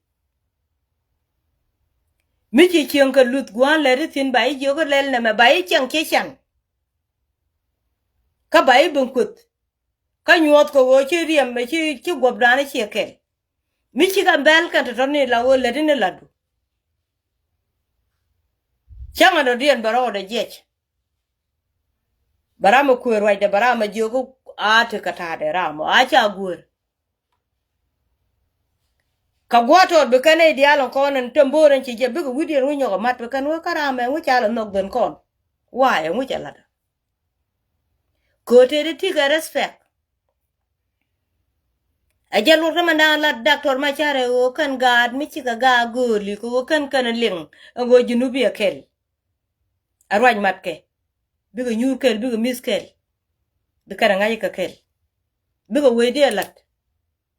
Mi ci cieŋ kɛ luth gua̱a̱n lɛt ithin ba i̱ jiök ilɛl nɛmɛ ba i̱ cieŋ ci can. Kä ba i̱ ben kueth. Kä nyuɔth kɛ ɣöö ci riɛm ci ci guɔpdan i̱ ciɛ kɛl. Mi cikɛ bɛl kɛn tɔ̱tɔ̱ ni la ɣöö lätdi ni latdu. Cäŋɛ dɔ̱diɛn bɛ rɔɔdɛ jiɛc. Bɛ ram ɛ kuëër ruacdɛ bɛ ram ɛ jiök a tekɛ ta̱a̱dɛ ram ɔ a ca guäär. Kɛ gua̱a̱th tɔt bi kɛn nɛy diaal in kɔn in tɛm bo̱o̱r in ci jɛ bikɛ wi̱cdiɛn wi̱c nyɔk ɛ mat bi kɛn wee kä ram ɛ ŋuc ca lɛ nhɔk dhön kɔn. Wa̱a̱ ɛ ŋuc ɛ lat. Kööt tëë ti ti kɛ respect. Ɛ jɛ luɔk tämɛ da̱a̱n lat Doctor Machar ɛ ɣöö kɛn gaat mi cikɛ gaak gööli kɛ ɣöö kɛn kɛn liŋ ɛ ɣöö Junubi ɛ kɛl. Ɛ ruac matkɛ. Bikɛ nyuur kɛl, bikɛ mi̱th kɛl. Bi kɛn ɛ ŋa̱c kɛ kɛl. Bikɛ wecdi ɛ la̱t.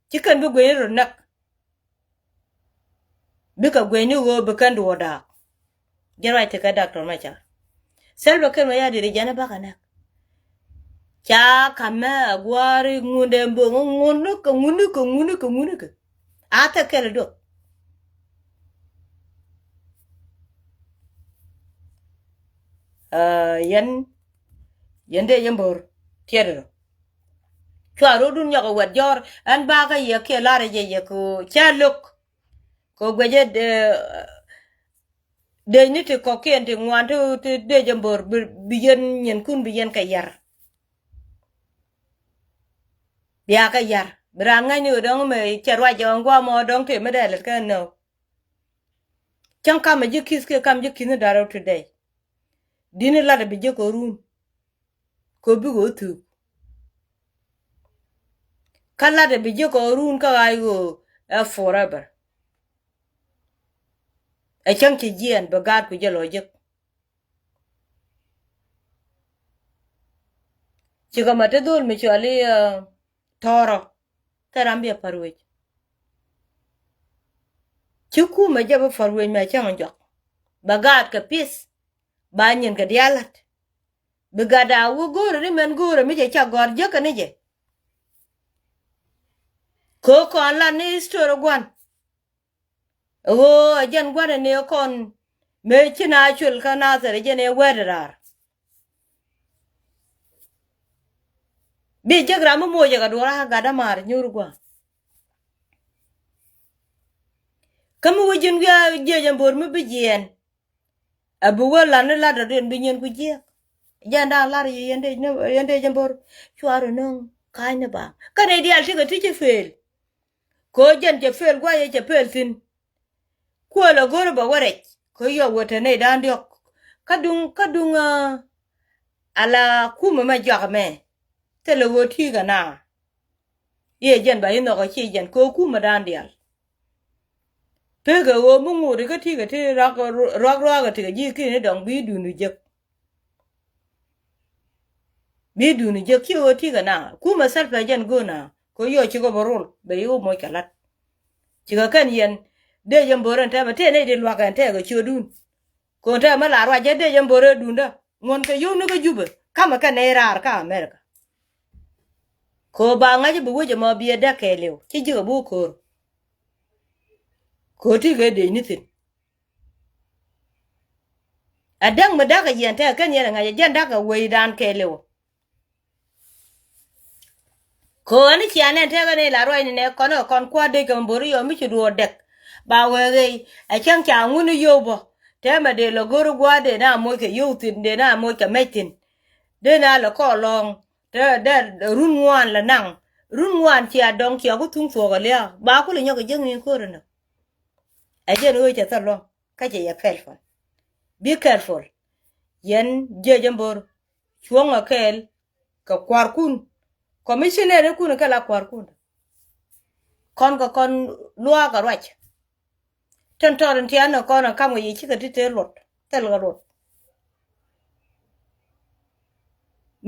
Ci kɛn bi gueyni rɔ näk. Bikɛ gueyni ɣöö bi kɛn duɔ̱ɔ̱r da̱a̱k. Jɛ ruac tekɛ Doctor Machar. Salva Kiir Mayardit jɛn ɛ bakɛ näk. Ca kamɛ a gua̱a̱ri ŋundɛ bo̱o̱ŋ ŋunikɛ ŋunikɛ ŋunikɛ ŋunikɛ. A thɛ kɛl duɔth. Yɛn yɛn dee yɛn bo̱o̱r tiɛt rɔ. Cua ro̱dun nyɔk ɛ wɛt jɔ̱ɔ̱r ɛn bakä yɛ kiɛ la̱rä jɛ yɛ kɛ ɣöö cä lo̱k. Kɛ ɣöö guecä dee ni ti kɔ̱kiɛn ti ŋuan ti ti dee jɛ bo̱o̱r bi yɛn nyinkun bi yɛn kɛ yar. Bia kɛ yar bi raan ŋäcni ɣöö dɔ̱ŋ mɛ cɛ ruac jɛ ɣän guamɔ dɔ̱ŋ tëë mi dee lät kɛ nöö. Cäŋ kamɛ ji̱ ki̱th kiɛ kam ji̱ ki̱th ni da̱r rɛw ti dee. Di̱t ni latdɛ bi jiäk kɛ run. Kɛ bikɛ wä thuk. Kä latdɛ bi jiäk kɛ run kä ɣa̱c ɣöö ɛ forever. Ɛ cäŋ ci jiɛɛn bɛ gaatku jɛ lɔ jek. Cikɛ ma te dhol mi cuali tɔɔrɔ. Thil ram biɛ pa̱r wec. Ci kumɛ jɛ bi pa̱r wec mɛ cäŋ jɔk. Bɛ gaatkɛ pith. Ba nyinkɛ diaal la̱t. Bi gatda wä go̱o̱rä ni mɛn go̱o̱rä mi cɛ cak gɔ̱a̱r jäkä ni jɛ. Kɛ kɔn lat ni history gua̱n. Ɣöö ɛ jɛn gua̱n ni kɔn mëë ci na cuël kä Nathɛr ɛ jɛn ɛ wɛɛt raar. Bi jek ram mi moc ɛ kɛ duɔ̱ɔ̱r a gat dämaar nyuur gua̱a̱. Kä mi wä ji̱n wiaa jiɛc ɛn bo̱o̱r mi bi jiɛɛn. Ɛ bi wä la̱t ni la̱t dɔ̱diɛn bi nyin ku jiɛɛk. Jɛn da̱a̱n la̱t yɛ yɛn dee jɛn bo̱o̱r cuaar ɛ nöŋ ka̱ny ni ba kä nɛy diaal tekɛ ti ci fail. Kɛ ɣöö jɛn cɛ fail guayɛ cɛ fail thi̱n. Kuäär lɛ go̱r bɛ wä rɛc kɛ yɔk wä te nɛy da̱a̱n diɔ̱k. Kä duŋ kä duŋ ala kumɛ mɛ jɔak ɛmɛ. Thilɛ ɣöö ti̱i̱ kɛ na. I̱ ɛ jɛn ba i̱ nhɔk ɛ ci jɛn kɛ ɣöö kumɛ da̱a̱n diaal. Pekɛ ɣöö mi ŋot ikä ti̱i̱ kɛ ti ruak ruak ruak ɛ ti kɛ ji̱ ki̱n i̱ dɔ̱ŋ bi duun i̱ jek. Bi duun i̱ jek ci ɣöö ti̱i̱ kɛ na kumɛ thil pɛ jɛn göön a kɛ ɣöö yɔc cikɛ bɛ rol bɛ i̱ wä moc kɛ la̱t. Cikɛ kɛn yɛn dee jɛn bo̱o̱r ɛn tɛmɛ tëë nɛy di lua̱k ɛn tɛɛkɛ ciötdun. Kɛ ɣöö tɛmɛ la ruac jɛ dee jɛn bo̱o̱r ɛ duundä ŋuɔ̱n kɛ yio̱w ni kä Jubɛ kamɛ kɛn nɛy raar kä America. Kɛ ɣöö ba ŋa̱c bi wec ɛmɔ bi ɛ däk kɛɛliw ci ji̱kɛ bi wä ko̱o̱r. Kɛ ɣöö ti kɛ dec ni thi̱n. Ɛ däk mi da̱k kɛ yɛn tekɛ kɛn yɛn ɛ ŋa̱c ɛ jɛn da̱k kɛ wecdan kɛɛliw. Kɛ ɣöö ni cia nɛn tekɛ ni la ruacni nɛ kɔn kɛ kɔn kua̱r dec kɛ mi bo̱r yɔ mi ci duɔɔr dɛk. Ba wee ɣɛy ɛ cäŋ ca ŋun i̱ yio̱w bä. Tɛmɛ dee lɔ go̱r i̱ gua̱a̱r dee na moc kɛ yio̱w thi̱n dee na moc kɛ mɛc thi̱n. Dee na lɛ kɔɔr lɔ̱ɔ̱ŋ. Te dee run ŋuan lɛ naŋ. Run ŋuan cia dɔŋ cia ku thuŋ thuɔ̱k ɛ lia̱a̱ ba kulɛ nyɔk kɛ jiäkni ko̱r inɔ. Ɛ jɛn ɣöö cɛ thil luɔ̱ŋ kä cɛ yɛ careful. Be careful. Yɛn jiɛc ɛn bo̱r cuɔ̱ŋ ɛ kɛɛl kɛ kua̱rkun. Commissioner ikun kɛ la kua̱rkun. Kɔn kɛ kɔn luaak ɛ ruac. Tɛn tɔɔr in tian ni kɔn ɛ kam kɛ yɛ cikɛ ti tëë luɔt thil kɛ luɔt.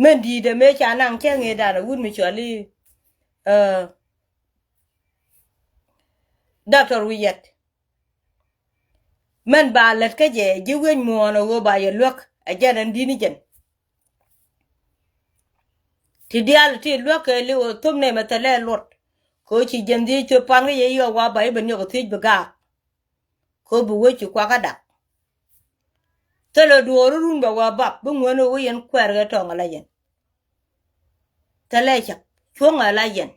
Mɛn di̱i̱t ɛ mëë ca naŋ cɛ ŋëëdan ɛ wut mi cuali. Doctor Wi̱i̱ yɛt. Mɛn ba lät kä jɛ ji̱ wi̱c muɔ̱ɔ̱n ɛ ɣöö ba yɛ luäk ɛ jɛn ɛn di̱t ni jɛn. Ti diaal ti luäk kɛ li̱w ɛ thop nɛmɛ thilɛ luɔt. Kɛ ɣöö ci jɛn dhiec cop pan kä yɛ yɔɔk wa ba i̱ ben nyɔk ɛ thiec bi gaak. Kɛ ɣöö bi wec ci kuakä dak. Thilɛ duɔɔr run bɛ wa bap bi ŋuän ɣöö yɛn kuɛɛr kɛ tɔŋ ala yɛn. Thilɛ cak cuɔ̱ŋ ala yɛn.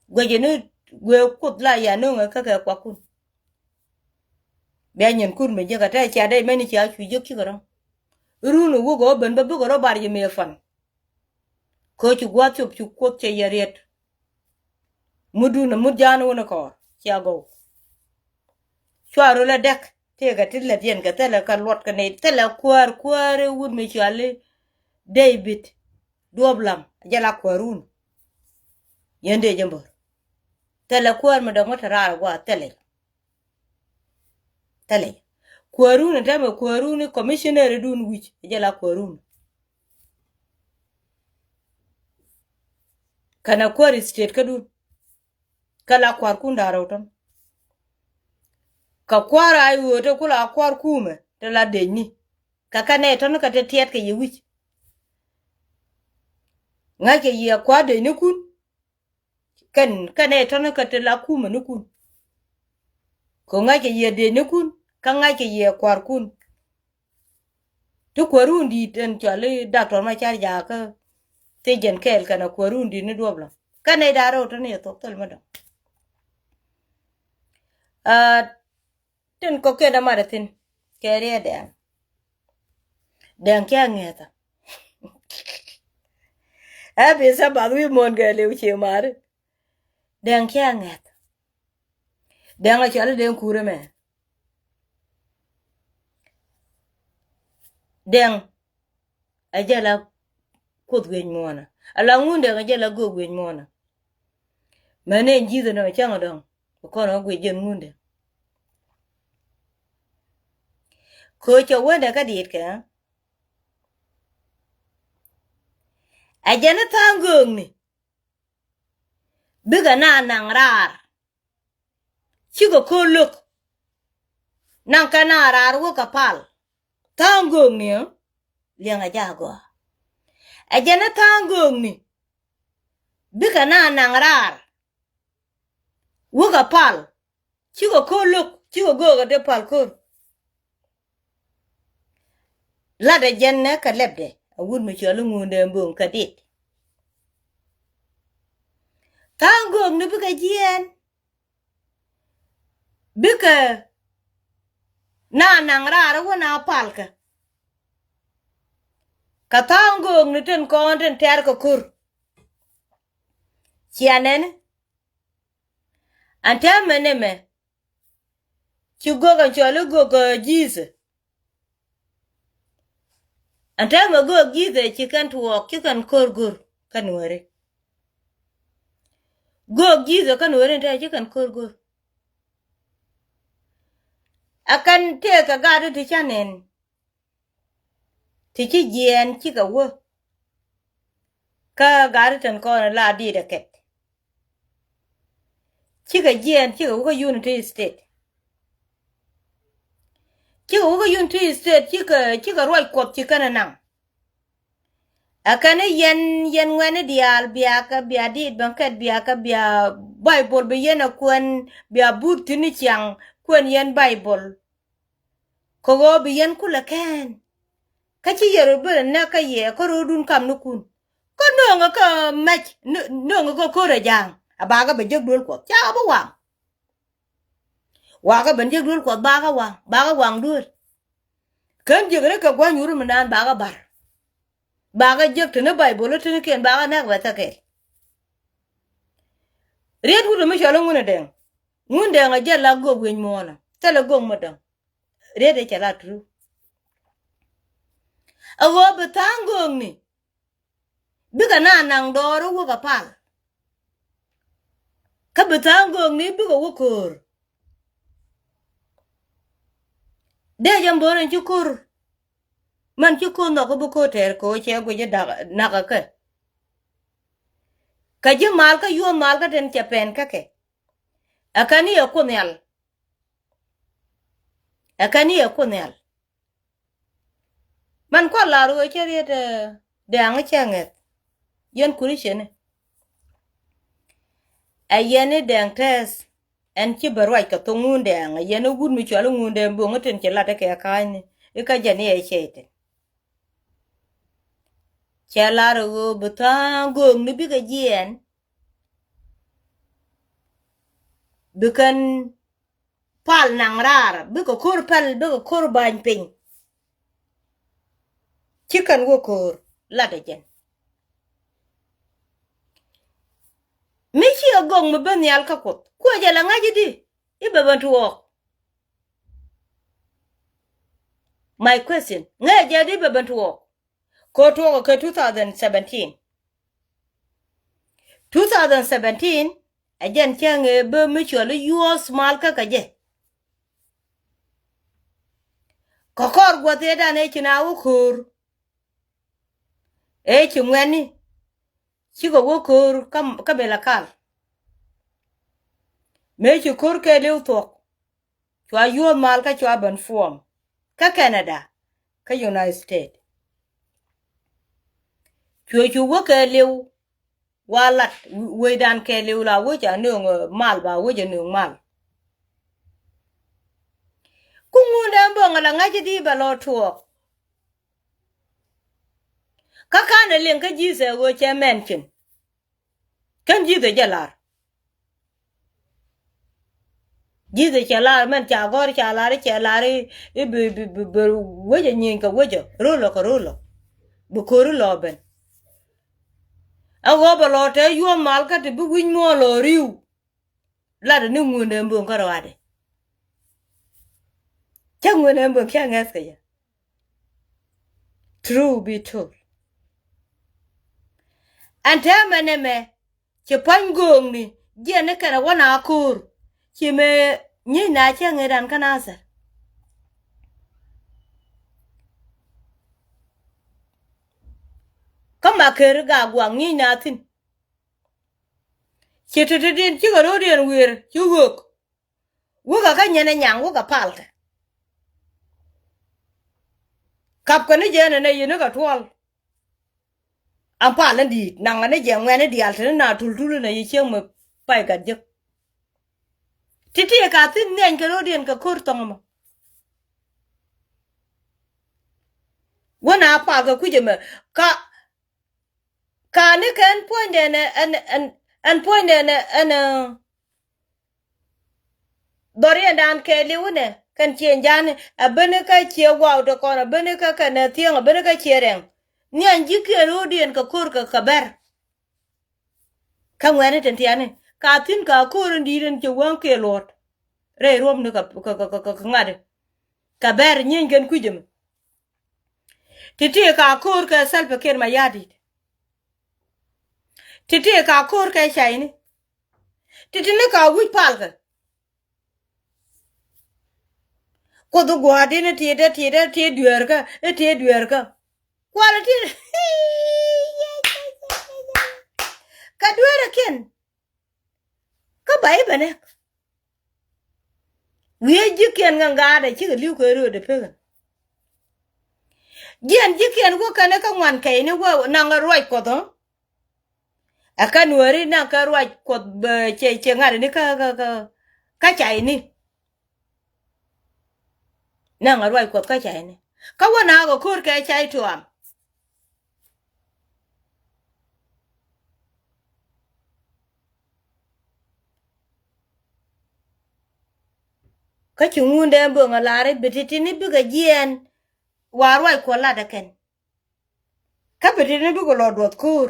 Guɛcɛ ni guëë kuoth la ya no̱ŋɛ kä kɛ kuakun. Bia nyin kur mi jiäkä te cia dee mɛni cia cu jiäk cikɛ rɔ̱ŋ. Run wuk ɣöö ben bä bikɛ rɔ bar ji̱ mëë fan. Kä ci gua̱th cop ci kuoth cɛ yɛ riet. Mutdun a mut ja̱a̱n wun kɔɔr cia gɔw. Cua rol a däk tëëkɛ ti lät yɛn kɛ thilɛ kɛ luɔt kɛ nɛy thilɛ kuäär kuäär i̱ wut mi cɔal i̱ David Duɔp Lam a jɛ la kuäärun. Yɛn dee jɛ mbör thilɛ kuäär mi dɔ̱ŋ mi te raar a gua̱a̱ thilɛ. Thilɛ kuäärun in tɛmɛ kuäärun i̱ commissioner idun wi̱c a jɛ la kuäärun. Kɛnɛ kuäär state kädun. Kɛ la kua̱rkun da̱rä wä tɔ̱n. Kɛ kua̱r a i̱ ɣöö te kula kua̱r kumɛ te la decni. Kɛ kɛnɛ tɔ̱n kɛ te tiɛt kɛ yɛ wi̱c. Ŋa̱ckɛ yɛ kua̱r decnikun. Kɛn kɛnɛ tɔ̱n kɛ te la kumɛ nikun. Kɛ ŋa̱ckɛ yɛ decnikun kä ŋa̱ckɛ yɛ kua̱rkun. Ti kuäärun di̱i̱t ɛn cɔal i̱ Doctor Macar Jakä. Thiec jɛn kɛɛl kɛnɛ kuäärun di̱i̱t ni Duɔp Lam. Kɛnɛ da̱rä wä tɔ̱n yɛ thok thil mi dɔ̱ŋ. Aa, tin kɔ̱kiɛn dämatä thi̱n kɛ riɛt Dɛŋ. Dɛŋ cɛ ŋɛ̈thä. Ɛ bi sabath wi̱i̱ muɔ̱ɔ̱n kɛ liw ci mari. Dɛŋ cɛ ŋɛ̈thä. Dɛŋ a cɔal i̱ Dɛŋ Kur ɛmɛ. Dɛŋ a jɛ la Kuoth guic muɔ̱ɔ̱nä. A la Ŋundɛŋ a jɛ la Gök guic muɔ̱ɔ̱nä. Mɛn ɛn ji̱th ɛn ɔ cäŋ ɔ dɔ̱ŋ. Kɔn ɔ guic jɛn Ŋundɛŋ. Köö cɛ wendɛ kä diet kɛ. Ɛ jɛn i̱ tha̱a̱ŋ göökni. Bikɛ na naŋ raar. Cikɛ ko̱r lo̱k. Naŋ kɛ na raar wä kɛ pal. Tha̱a̱ŋ göökni ɔ liɛŋɛ ja̱ gɔaa. Ɛ jɛn i̱ tha̱a̱ŋ göökni. Bikɛ na naŋ raar. Wä kɛ pal. Cikɛ ko̱r lo̱k cikɛ göökɛ dee pal ko̱r. Latdɛ jɛn nɛ kɛ lɛpdɛ a wut mi cɔl i̱ Ŋundɛŋ Bo̱o̱ŋ kɛ dit. Tha̱a̱ŋ göökni bikɛ jiɛɛn. Bikɛ na naŋ raar wä na palkɛ. Kɛ tha̱a̱ŋ göökni tin kɔn tin tɛ̈r kɛ ko̱r. Cia nɛni. Ɛn täämɛ nɛmɛ ci gök ɛn cɔl i̱ gök, ɛ, Ji̱thɛ. Ɛn täämɛ gök Ji̱thɛ ci kɛn tuɔɔk ci kɛn ko̱r go̱r kä Nuääri. Gök Ji̱thɛ kä Nuääri ɛn täämɛ ci kɛn ko̱r go̱r. Ɛ kɛn tëëkɛ gat i̱ ti ca nɛn. Ti ci jiɛɛn cikɛ wä. Kä gat i̱ tɛn kɔn la dit ɛ kɛt. Cikɛ jiɛɛn cikɛ wä kä Unity State. Cikɛ wä kä Unity State cikɛ, cikɛ ruac Kuɔth ci kɛn ɛ naŋ. Ɛ kɛn i̱ yɛn, yɛn ŋuɛ̈ni diaal bia kɛ, bia dit bɛn kɛt bia kɛ, bia Baibol bi yɛn ɛ kuɛn, bia but thi̱n i̱ ciaŋ kuɛn yɛn Baibol. Kɛ ɣöö bi yɛn kulɛ kɛn. Kä ci yɛ rɔ ben näk kä yɛ kä rɔ̱dun kamnikun. Kä nööŋɛ kä mɛc, nö-, nööŋɛ kä ko̱r ɛ ja̱a̱ŋ. A bakɛ ben jek duel Kuɔth. Cakɛ bi waŋ. Wakɛ ben jek duel Kuɔth bakɛ waŋ. Bakɛ waŋ duel. Kän jek ni kɛ gua̱ny wur mi naan bakɛ bar. Bakɛ jek te ni Baibol i̱ te ni kiɛn bakɛ näk bɛ thäkɛl. Riet wut mi cɔl i̱ Ŋundɛŋ. Ŋundɛŋ a jɛ la gök wi̱i̱ muɔ̱ɔ̱nä. Thilɛ gök mi däŋ. Riet ɛ cɛ la tru. A ɣöö bi tha̱a̱ŋ göökni. Bikɛ na naŋ dɔɔr i̱ wäkɛ pal. Kä bi tha̱a̱ŋ göökni bikɛ wä köör. Dee jɛ mbo̱r in ci ko̱r. Mɛn ci ko̱r nhɔk i̱ bi ko̱r tɛɛr kɛ ɣöö cɛ guic i̱ dak nakä kɛ. Kɛ ji̱ mal kä yuɔ̱ɔ̱n mal kä tin cɛ pɛn kä kɛ. Ɛ kɛn i̱ ɛ Kuoth Nhial. Ɛ kɛn i̱ ɛ Kuoth Nhial. Mɛn kua̱r lar ɣöö cä riet, ɛ, Dɛŋ cɛ ŋɛth. Yɛn Kuricɛni. Ɛ yɛn i̱ Dɛŋ tɛth. Ɛn ci bɛ ruac kɛ thok Ŋundɛŋ. Ɛ yɛn i̱ wut mi cɔal i̱ Ŋundɛŋ bo̱o̱ŋ i̱ tin cɛ lat i̱ kɛ ka̱a̱cni. I̱ kä jɛn i̱ ɛ cɛy tin. Cɛ lar ɣöö bi tha̱a̱ŋ göökni bikɛ jiɛɛn. Bi kɛn pal naŋ raar, bikɛ ko̱r pɛl, bikɛ ko̱r ba̱ny piny. Ci kɛn wä ko̱r latdɛ jɛn. Mi ciɛ Gɔk mi ben nhial kä Kuoth. Kuɛ jɛ la ŋa̱c i̱di i̱ bɛ ben tuɔɔk. My question, ŋɛ jɛ di bɛ ben tuɔɔk? Ko tuɔɔk kɛ two thousand seventeen. Two thousand seventeen, ɛ jɛn cäŋ ëë bä mi cuɔl i̱ yuɔ̱ɔ̱s mal kä kɛ jɛ. Kɛ kɔr guɔth ëëdan ëë ci na wä ko̱o̱r. Ëë ci ŋuɛ̈tni cikɛ wä ko̱o̱r kä, kä Malakal. Mëë ci ko̱o̱r kɛɛliw thuɔ̱k, cua yuɔ̱ɔ̱th mal kä cua ben form kä Canada, kä United States. Cuɛ cu wä kɛɛliw wa lat wecdan kɛɛliw la wec a nööŋ, eh, mal ba wec a nööŋ mal. Ku ŋundɛ böŋ ala ŋa̱c i̱di bɛ lɔ tuɔɔk. Kä ka̱n ɛ liŋ kä Jesus ɣöö cɛ mɛn cin. Kän Jesus jɛ lar. Jesus cɛ lar mɛn ca gɔ̱r ca lar cɛ lar i̱, i̱ bi, bi, bi, bi wecä nyieeny kɛ wecä rulɔ kɛ rulɔ. Bi ko̱ri lɔ ben. Ɛ ɣöö bɛ lɔ te yuɔ̱ɔ̱m mal kä ti bi wi̱c muɔ̱ɔ̱n lɔ ri̱w. Latdɛ ni ŋundɛ böŋ kä ruaadɛ. Cä ŋundɛ böŋ cä ŋɛth kɛ jɛ. True be told. Ɛn täämɛ nɛmɛ ci pa̱ny gööŋni jiɛn ni kɛnɛ wä na ko̱o̱r. Ci mëë nyiec na cä ŋet an kä Nathɛr. Kä ma ker ga guaŋ nyiec na thi̱n. Ci ti̱ti̱ di̱n cikɛ ro̱o̱diɛn wi̱i̱r ci ɣöök. Wäkɛ kä nyɛn ɛ nyaŋ wäkɛ palkɛ. Kapkɛ ni jɛ ɛn ɛ nɛ yɛn ni kɛ tuɔl. An pal ni di̱i̱t naŋ ɛ ni jɛ ŋuɛn ni diaal te ni na tultul ni na yɛ cieŋ mi pay gat jek. Ti̱ti̱ ka thi̱n nhiany kɛ ro̱o̱diɛn kɛ ko̱r thɔŋ ɛmɔ. Wä na palkɛ kui̱c ɛmɛ ka Kani kɛn puɔ̱nydɛ nɛ ɛn, ɛn, ɛn puɔ̱nydɛ nɛ ɛn, ɛ, dhɔriɛndan kɛɛliw inɛ kɛn ciëŋ jani a beni kä ciɛ guaw ti kɔn a beni kä kɛn ɛ thiɛŋ a beni kä ciɛ rɛŋ. Nhiany ji̱ kiɛn ro̱o̱diɛn kɛ ko̱r kɛ kɛ bɛr. Kä ŋuɛ̈ni tin tiani ka thi̱n ka ko̱r in di̱i̱t in ci wäŋ kiɛ luɔ̱t. Rɛy ruɔ̱mni kɛ, kɛ, kɛ, kɛ, kɛ ŋa̱ti. Kɛ bɛr nyieeny kɛn kui̱c ɛmɛ. Ti̱ti̱ ka ko̱o̱r kɛ Salva Kiir Mayardit. Ti̱ti̱ ka ko̱o̱r kɛ cayni. Ti̱ti̱ ni ka wi̱c palkɛ. Kuoth gua̱a̱r di̱n i̱ ti̱i̱t i̱ ti̱i̱t i̱ ti̱i̱t dueerkä i̱ ti̱i̱t dueerkä. Kual i̱ ti̱i̱t. Kɛ dueerä kiɛn. Kä ba i̱ bɛ nɛk. Wi̱i̱ ji̱kiɛn ŋäŋ gaatdɛ cikɛ li̱w kɛ röödɛ pekɛ. Jiɛn ji̱kiɛn wä kɛnɛ kä ŋuan kɛyni wä naŋ ruac kuɔth ɔ. Ɛ kä nuääri naŋ kä ruac kuɔth bɛ cɛ cɛ ŋa̱t ni kä kä kä kä cayni. Naŋ a ruac kuɔth kä cayni kä wä naak a ko̱r kɛ cay tuaam. Kä ci ŋundɛ böŋ a lar i̱ bi ti̱ti̱ni bikɛ jiɛɛn wa ruac kuɔth latdɛ kɛn. Kä bi ti̱ti̱ni bikɛ lɔ duɔth ko̱r.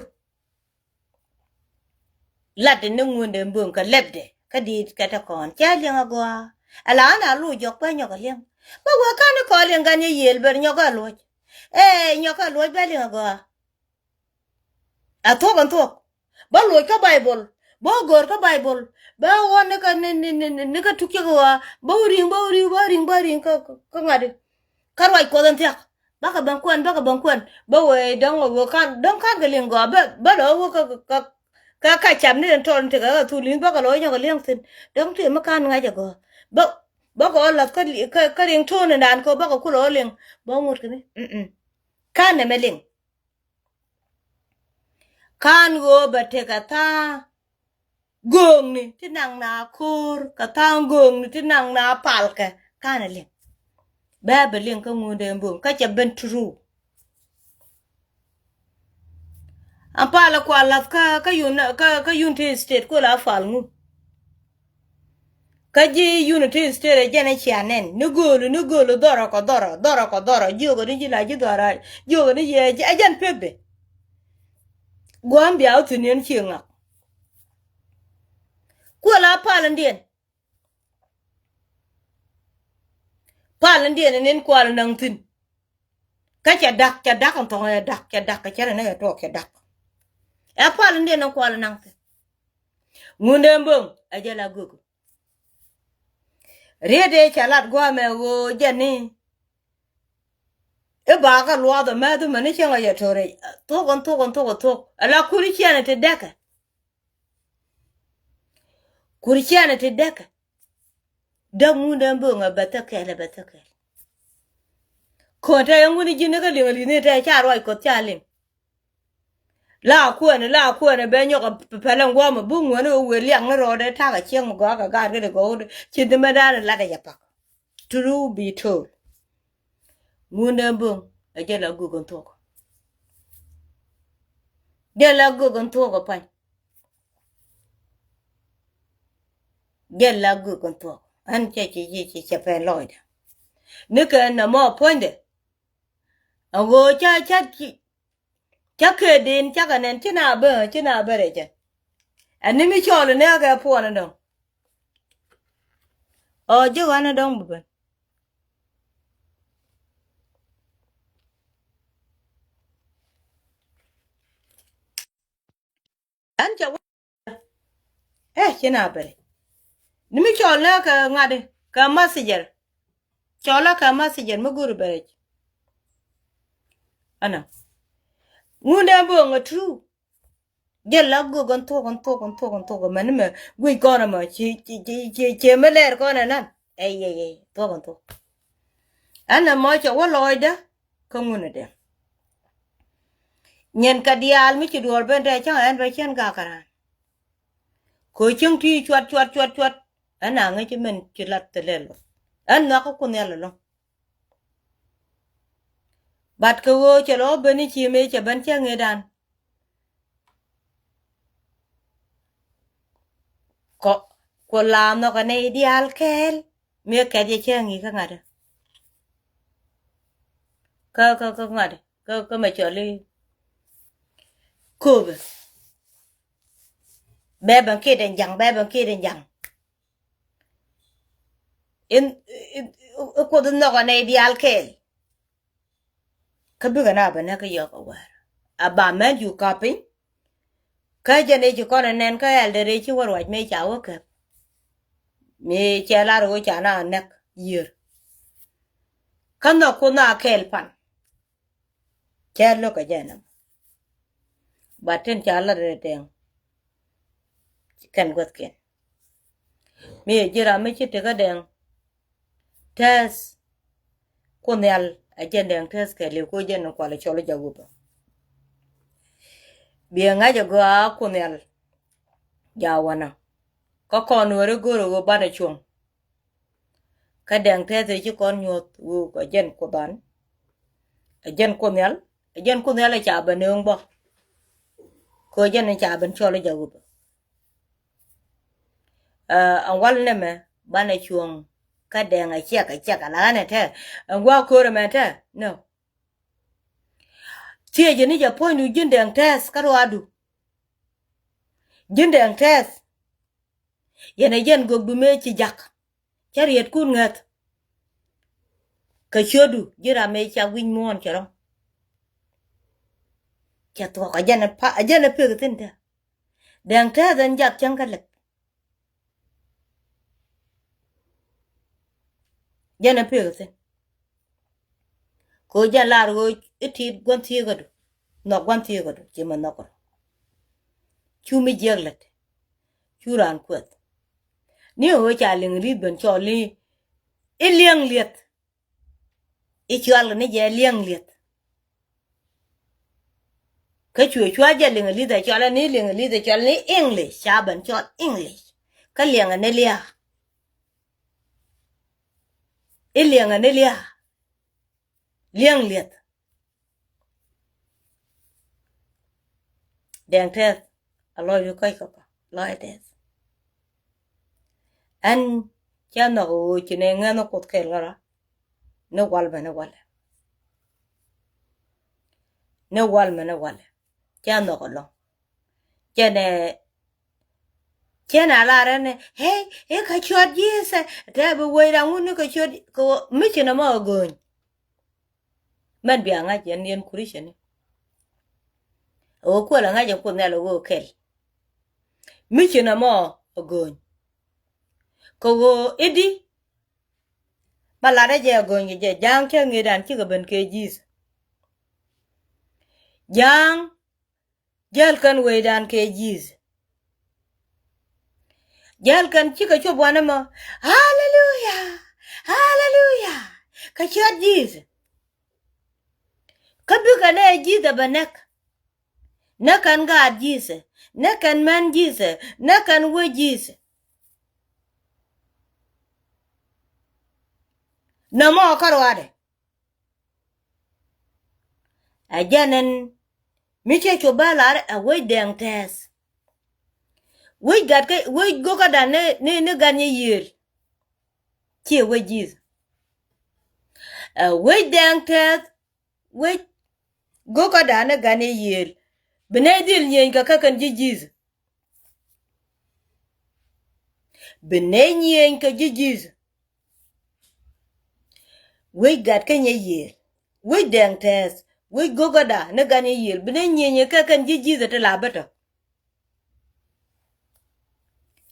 Lat in ni ŋundɛ böŋ kɛ lɛpdɛ kä di̱i̱t kɛ te kɔn cä liɛŋ a gɔaa. Ala an a lu jɔk pä nyɔk a liɛŋ. Bä wee kan ni kɔn liɛŋ gan yɛ yiëël ber nyɔk a luɔc. Ee nyɔk a luɔc bä liɛŋ a gɔaa. A thuɔk in thuɔk bä luɔc kä Baibol bä go̱o̱r kä Baibol bä ɣɔn ni kä ni ni ni ni kä tuk cä kɛ ɣɔaa bä wä ri̱ŋ bä wä ri̱ŋ bä ri̱ŋ bä ri̱ŋ kä kä ŋa̱t i̱. Kä ruac kuɔth in thiak. Bakɛ bäŋ kuɛn bakɛ bäŋ kuɛn bä wee dɔ̱ŋ wee kan dɔ̱ŋ kan kɛ liŋ gɔaa bä bä lɔ wä kä kä kä kä cam ni den tɔl ni tekɛ kä thul in bakɛ lɔ nyɔk kɛ liŋ thin dɔ̱ŋ ti mi kan ŋa̱c ɛ gɔaa bä bakɛ ɔ lath kä kä kä riŋ to̱o̱n in dan kɛ bakɛ kulɛ ɔ liŋ bä ŋut kɛ ni. Kan nɛmɛ liŋ. Kan ɣöö bɛ tekɛ tha̱a̱ŋ gööŋni ti naŋ na ko̱o̱r kɛ tha̱a̱ŋ gööŋni ti naŋ na palkɛ. Kan ɛ liŋ bɛ bɛ liŋ kä ŋundɛ böŋ kä cɛ ben true. An palɛ kua lath kä kä yun kä kä yun ti state kuɛ la pal ŋu. Kä ji̱ Unity State ɛ jɛn ɛ cia nɛn ni gööli ni gööli dhɔrɔ kɔ dhɔrɔ dhɔrɔ kɔ dhɔrɔ jiökɛ ni ji̱ la ji̱ dhɔrɔ jiökɛ ni yɛ ɛ jɛn pek de. Gua̱a̱m bia wä thi̱n yɛn cie ŋak. Kuɛ la pal in diɛn. Pal in diɛn in in kual in naŋ thi̱n. Kä cɛ da̱k, cɛ da̱k in thɔŋ, cɛ da̱k, cɛ da̱k, cɛ cɛ ni tuɔɔk cɛ da̱k. Ɛ pal in diɛn in kual in naŋ thi̱n. Ŋundɛ bo̱ŋ ɛ jɛ la gök. Riet ëë cɛ lat gua̱a̱mɛ ɣöö jɛn ni i̱ bakä luath ɛ mɛth mɛn i̱ cäŋ ɛ yɛ to̱rɛ. Thuɔ̱k ɛn thuɔ̱k ɛn thuɔ̱k ɛn thuɔ̱k ala kuri ciɛnɛ ti dɛkɛ. Kuri ciɛnɛ ti dɛkɛ. Däk ŋundɛ bo̱ŋ ɛ bɛ thäk kɛl ɛ bɛ thäk kɛl. Ko̱n te yɛ ŋuni ji̱n ni kä liŋ ɛ li̱th ni te ca ruac Kuɔth ca liŋ. La kuɛn, la kuɛn bɛ nyɔk pɛlɛ ŋuɔmɛ buk ŋuɛn wee liak ni rɔɔdɛ tak a cieŋ mi gɔaa kɛ gaat kɛ di gɔw ci dhimɛ dan lat a yɛ pak. True be told. Ŋundɛ bo̱ŋ ɛ jɛ la gök in thuɔk. Jɛ la gök in thuɔk ɛ pany. Jɛ la gök in thuɔk. Ɛn cɛ ci ci ci cɛ pɛn lɔcdɛ. Ni kɛ nɛ mɔ puɔ̱nydɛ. Aŋö ca ca ci Cä kɛ den cakɛ nɛn ci na bä ci na bä rɛcɛ. Ɛn ni mi cɔl ni akɛ puɔn ni dɔŋ. Ɔ ji̱ ɣän ni dɔŋ bi ben. Ɛn cɛ wä. Ɛ ci na bä rɛc. Ni mi cɔl ni akɛ ŋa̱di kɛ message. Cɔl akɛ message mi go̱ri bä rɛc. Ɛnɔ. Ŋundɛ bo̱o̱ŋ ɛ true. Jɛ la gök ɛn thuɔ̱k ɛn thuɔ̱k ɛn thuɔ̱k ɛn thuɔ̱k ɛmɛn mɛ guic kɔn ɛmɔ ci ci ci ci ci mi lɛɛr kɔn ɛnan. Ɛy ɛy ɛy thuɔ̱k ɛn thuɔ̱k. Ɛn ɛmɔ cɛ wä lɔɔcdä kä ŋun ɛdɛ. Nyɛn kɛ diaal mi ci duɔɔr ben tɛ cäŋ ɛn bɛ cɛn gak kɛ raan. Kɛ cäŋ ti cuat cuat cuat cuat. Ɛn a ŋäc mɛn ci lat thilɛ lɔ. Ɛn nhɔakä Kuoth Nhial ɛlɔ̱ŋ. Bat kɛ ɣöö cɛ lɔ ben i̱ ci mëë cɛ ben cɛ ŋëëdan. Kɔ kuɔ la nhɔkɛ nɛy diaal kɛɛl mëë kɛt yɛ cɛ ŋi̱i̱kä ŋa̱t. Kä kä kä ŋa̱t kä kä mɛ cɔl i̱ kööbɛ. Bɛ ben kiɛ den ja̱ŋ bɛ ben kiɛ den ja̱ŋ. In in in Kuoth in nhɔkɛ nɛy diaal kɛɛl. Kä bikɛ na bɛ nɛ kä yɔk a wäär a ba mɛn ju kap piny. Kä jɛn i̱ ci kɔn ɛ nɛn kä ɛldɛ rɛy ci wä ruac mëë ca wä kɛp. Mëë cɛ lar ɣöö ca na näk yiër. Kä nhɔk Kuoth na kɛɛl pan. Cɛ lo̱k kɛ jɛ nɔmɔ. Ba tin ca lat rɛ dɛŋ. Kɛn guäthkiɛn. Mi ɛ ji̱ ram mi ci tekä dɛŋ. Tɛth. Kuoth Nhial ɛ jɛn dɛŋ tɛth kɛ liw ko jɛn kual cɔl jɛ wupä. Biɛ ŋa̱c ɛ gɔaa Kuoth Nhial. Ja wanɔ. Kä kɔn weri go̱r ɛ wä banɛ cuɔ̱ŋ. Kä dɛŋ tɛth ɛ ci kɔn nyuɔth wuk ɛ jɛn Kuoth an. Ɛ jɛn Kuoth Nhial, ɛ jɛn Kuoth Nhial ɛ ca ben nööŋ bä. Kɛ jɛn ɛ ca ben cɔl ɛ jɛ wupä. Ɛ ɛn wal nɛmɛ banɛ cuɔ̱ŋ kä dɛŋ ɛ ciɛk ɛ ciɛk ɛ la ɣän ɛ tɛ ɛn gua̱a̱k ko̱r ɛmɛ tɛ nɔ. Thiecɛ ni jɛ puɔ̱nydu ji̱n dɛŋ tɛth kä ruaadu. Ji̱n dɛŋ tɛth. Yɛn ɛ jɛn gök du mëë ci jak. Cä rietkun ŋäth. Kɛ ciötdu ji̱ ram mëë ca wi̱c muɔ̱ɔ̱n cɛ rɔ̱ŋ. Cɛ thuɔ̱k a jɛn a pek thi̱n tɛ. Dɛŋ tɛth ɛn jak cäŋ kä lɛp. Jɛn a pek thi̱n. Kɛ ɣöö jɛn lar ɣöö i̱ ti̱i̱t gua̱n thieekädu. Nhɔk gua̱n thieekädu ci mɛ nhɔk rɔ. Cu mi jiäk lät. Cu raan kueth. Ni ɣöö ca liŋ li̱th ben cɔl ni i̱ liɛŋ lieth. I̱ cual ni jɛ liɛŋ lieth. Kä cuɛ cua jɛ liŋ li̱th ɛ cɔl ni liŋ li̱th ɛ cɔl ni English ca ben cɔl English. Kä liɛŋ ni lia̱a̱. I̱ liɛŋ ni lia̱a̱. Liɛŋ lieth. Dɛŋ tɛth a lɔc wi̱i̱ kɔc kɔpa lɔc tɛth. Ɛn cä nhɔk ɣöö ci nɛ ŋäth ni Kuoth kɛl ɣära. Ni wal mɛ ni walɛ. Ni wal mɛ ni walɛ. Cä nhɔk ɛlɔ̱ŋ. Cɛ nɛ Cɛ na lar ɛn ɛ, hey, ɛ kä ciöt Jesus. Tɛ bi wec ram wun ni kä ciöt, kɛ ɣöö mi ci nɔmɔ ɛ gööny. Mɛn bia ŋa̱c yɛn, yɛn Christian ni. Ɛ ɣöö kuäl ɛ ŋa̱c yɛn Kuoth Nhial ɛ ɣöö kɛl. Mi ci nɔmɔ ɛ gööny. Kɛ ɣöö i̱di ma latdä jɛ ɛ gööny kɛ jɛ, Ja̱a̱ŋ cä ŋetdan cikɛ ben kɛ Jesus. Ja̱a̱ŋ jäl kɛn wecdan kɛ Jesus. Jäl kɛn cikɛ cop wanɛ mɔ, haleluya, haleluya, kä ciöt Jesus. Kä bikɛ nɛ Jesus bɛ näk. Näk kɛn gaat Jesus, näk kɛn män Jesus, näk kɛn wec Jesus. Nɔmɔ kä ruaadɛ. Ɛ jɛn ɛn mi cɛ cop bä lar ɛ wec dɛŋ tɛth. Wec gat kä, wec go̱kädan ni, ni, ni gat nyɛ yiëël. Ciɛ wec Jesus. Ɛ wec dɛŋ tɛth, wec go̱kädan ni gat nyɛ yiëël. Bi nɛy dhil nyieny kɛ kä kɛn ji̱ Jesus. Bi nɛy nyieny kɛ ji̱ Jesus. Wec gat kä nyɛ yiëël, wec dɛŋ tɛth, wec go̱käda ni gat nyɛ yiëël, bi nɛy nyieny kɛ kɛn ji̱ Jesus ti la bä tɔ.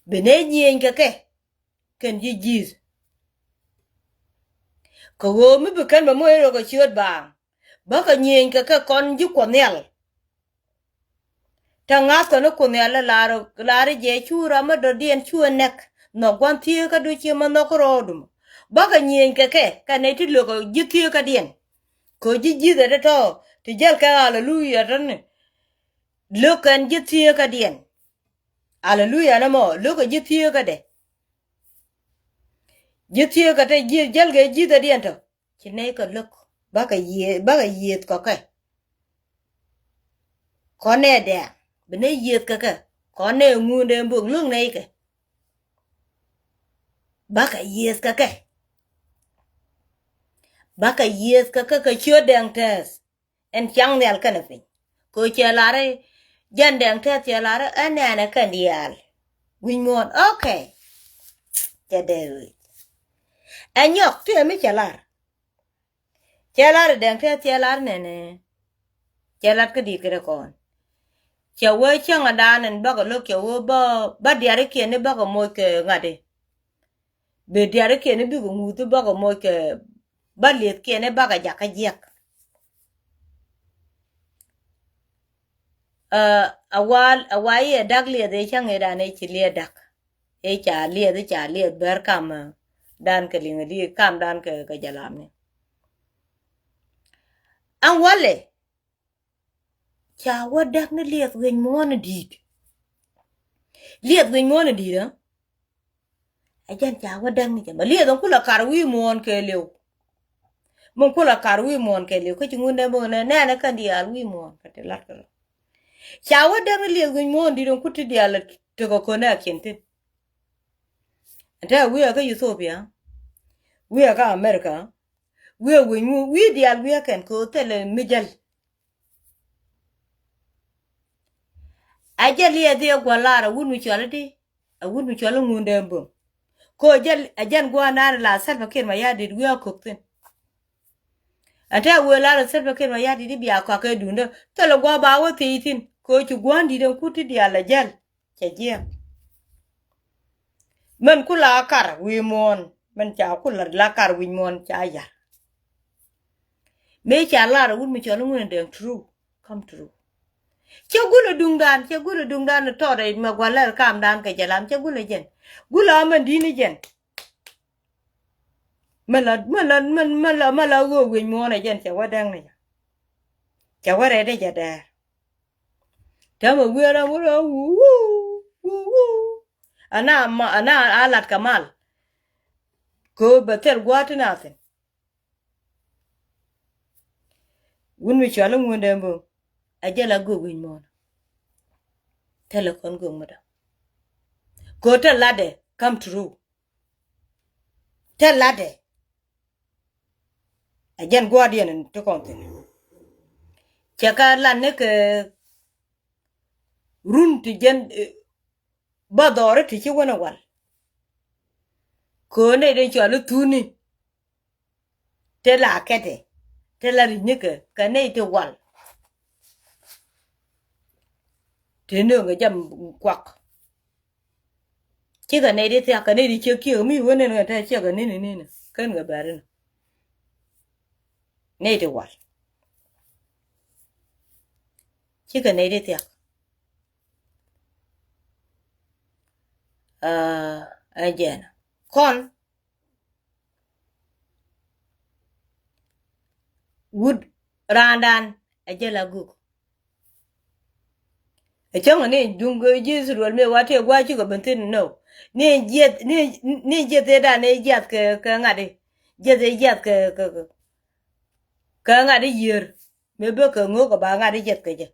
Bi nɛy nyieny kɛ kɛ kɛn ji̱ Jesus. Kɛ ɣöö mi bi kɛn bɛ moc rɔ kɛ ciöt baaŋ, bäkɛ nyieny kɛ kɛ kɔn ji̱ Kuɔth Nhial. Te ŋa̱thkɛ ni Kuoth Nhial ɛ lar, lar jɛ cu ram mi dɔ̱diɛn cu ɛ nɛk, nhɔk gua̱n thieekädu ciɛ ma nhɔk rɔɔdu mɔ. Bäkɛ nyieny kɛ kɛ, kɛ nɛy ti lökɛ ji̱ thieekädiɛn. Kɛ ji̱ Jesus ɛ tɔ̱tɔ̱ ti jäl kɛ aleluya tɔ̱ni. Lök kɛn ji̱ thieekädiɛn. Aleluya ni mɔ, lökɛ ji̱ thieekädɛ. Ji̱ thieekä te ji̱ jäl kɛ ji̱thädiɛn tɔ. Ci nɛy kɛ lo̱k, bakɛ yiëë, bakɛ yiëëth kɔkɛ. Kɔn nɛ dɛ̈ɛ̈ŋ, bi nɛy yiëëth kɛ kɛ. Kɔn nɛ ŋuundɛ mbök lo̱k nɛy kɛ. Bakɛ yiëëth kɛ kɛ. Bakɛ yiëëth kɛ kɛ kɛ ciöt dɛŋ tɛth. Ɛn caŋ nhial kɛnɛ piny. Kɛ cɛ lar i̱ jɛn dɛŋ tɛth cɛ lar i̱ ɛn nɛnɛ kɛn diaal. Wi̱c muɔ̱ɔ̱n, okay. Cɛ dee wi̱c. Ɛ nyɔk ti ɛ mi cɛ lar. Cɛ lar i̱ dɛŋ tɛth cɛ lar nɛnɛ. Cɛ lat kä di̱i̱t kɛ dee kɔn. Cɛ wee cäŋ a daan ɛn bakɛ lo̱k cɛ wee bä, bä diarikiɛn i̱ bakɛ moc kɛ ŋa̱t i̱. Bi diarikiɛn i̱ bikɛ ŋuth i̱ bakɛ moc kɛ bä liethkiɛn i̱ bakɛ jakä jiäk. Ɛ, a wa, a wa i̱ ɛ da̱k lieth i̱ cä ŋet an i̱ ci lieth da̱k. I̱ ca lieth i̱ ca lieth ber kam, ɛ, dan kɛ liŋ i̱ di kam dan kɛ, kɛ jalamni. An walɛ. Ca wä däk ni liɛth wi̱i̱ muɔ̱ɔ̱n di̱i̱t. Liɛth wi̱i̱ muɔ̱ɔ̱n di̱i̱t ɛ. Ɛ jɛn ca wä däk ni jɛ mɛ liɛth ɛ kulɛ kar wi̱i̱ muɔ̱ɔ̱n kɛɛliw. Min kulɛ kar wi̱i̱ muɔ̱ɔ̱n kɛɛliw kä ci ŋun dee bä nɛ nɛnɛ kɛn diaal wi̱i̱ muɔ̱ɔ̱n kɛ ti lat kɛ lɔ. Ca wä däk ni liɛth wi̱i̱ muɔ̱ɔ̱n di̱i̱t ɛ kut ti diaal tekɛ kɔn ɛ kiɛn thin. Ɛn te wi̱i̱ ɛ kä Ethiopia. Wi̱i̱ ɛ kä America. Wi̱i̱ ɛ wi̱i̱ muɔ̱ɔ̱n wi̱i̱ diaal wi̱i̱ ɛ kɛn kɛ ɣöö thilɛ mi jäl. A jɛ liɛth i̱ ɛ gua̱n lar a wut mi cɔl i̱di a wut mi cɔl i̱ ŋundɛ bo̱ŋ. Ko jɛ a jɛn gua̱n nar la Salva Kiir Mayardit wi̱i̱ a kök thi̱n. Ɛ tɛ wee lar a Salva Kiir Mayardit i̱ bia kɔak kɛ duundä thilɛ gua̱n ba wä thiec thi̱n ko ci gua̱n di̱t ɛn kut ti diaal a jäl. Cɛ jiɛk. Mɛn ku la kar wi̱i̱ muɔ̱ɔ̱n mɛn ca ku la kar wi̱i̱ muɔ̱ɔ̱n ca yar. Mëë ca lar a wut mi cɔl i̱ ŋun in dɛŋ true come true. Cɛ gulɛ duŋdan cɛ gulɛ duŋdan tɔɔt ɛ mɛ gua̱l lɛr kamdan kɛ jɛ lam cɛ gulɛ jɛn. Gulɛ amɛn di̱n i̱ jɛn. Mɛn la mɛn la mɛn mɛn la mɛn la ɣöö wi̱i̱ muɔ̱ɔ̱n ɛ jɛn cɛ wä dɛŋ ni jɛ. Cɛ wä rɛt ni jɛ dɛɛr. Täämɛ wi̱i̱ ram wä rɔ wuu wuu wuu. Ana ma ana a lat kɛ mal. Kɛ ɣöö bɛ thil gua̱a̱t ti na thi̱n. Wun mi cɔal i̱ ŋun dee bo̱ŋ a jɛ la gök wi̱i̱ muɔ̱ɔ̱n. Thilɛ kɔn gök mi dɔ̱ŋ. Kɛ ɣöö te latdɛ come true. Te latdɛ. Ɛ jɛn gua̱a̱r diɛn in ti kɔn thi̱n. Cɛ ka lat ni kɛ run ti jɛn, eh, Bä dhɔri ti ci wänɛ wal. Kɛ ɣöö nɛy den cɔal i̱ thuni. Te la kɛtɛ te la ri̱c nikɛ kɛ nɛy ti wal. Te nööŋɛ jam kuak. Cikɛ nɛy ti thiak kɛ nɛy ti ciek kiek mi wä nen kɛ te ciek kɛ nini nini kän kɛ bɛri ni. Nɛy ti wal. Cikɛ nɛy ti thiak. Aa, ɛ jɛn kɔn. Wut raandan ɛ jɛ la guk. Ɛ cäŋ ni duŋ ji̱ Israel mi wa tëë gua̱a̱c cikɛ ben thi̱n nɔ. Ni jiɛth ni, ni jiɛth ëëdan ni jiath kɛ, kɛ ŋa̱di. Jiɛth ëë jiath kɛ, kɛ, kɛ, kɛ ŋa̱di yiër. Mëë bä kɛ ŋo̱o̱k ɛ ba ŋa̱t i̱ jiɛth kɛ jɛ.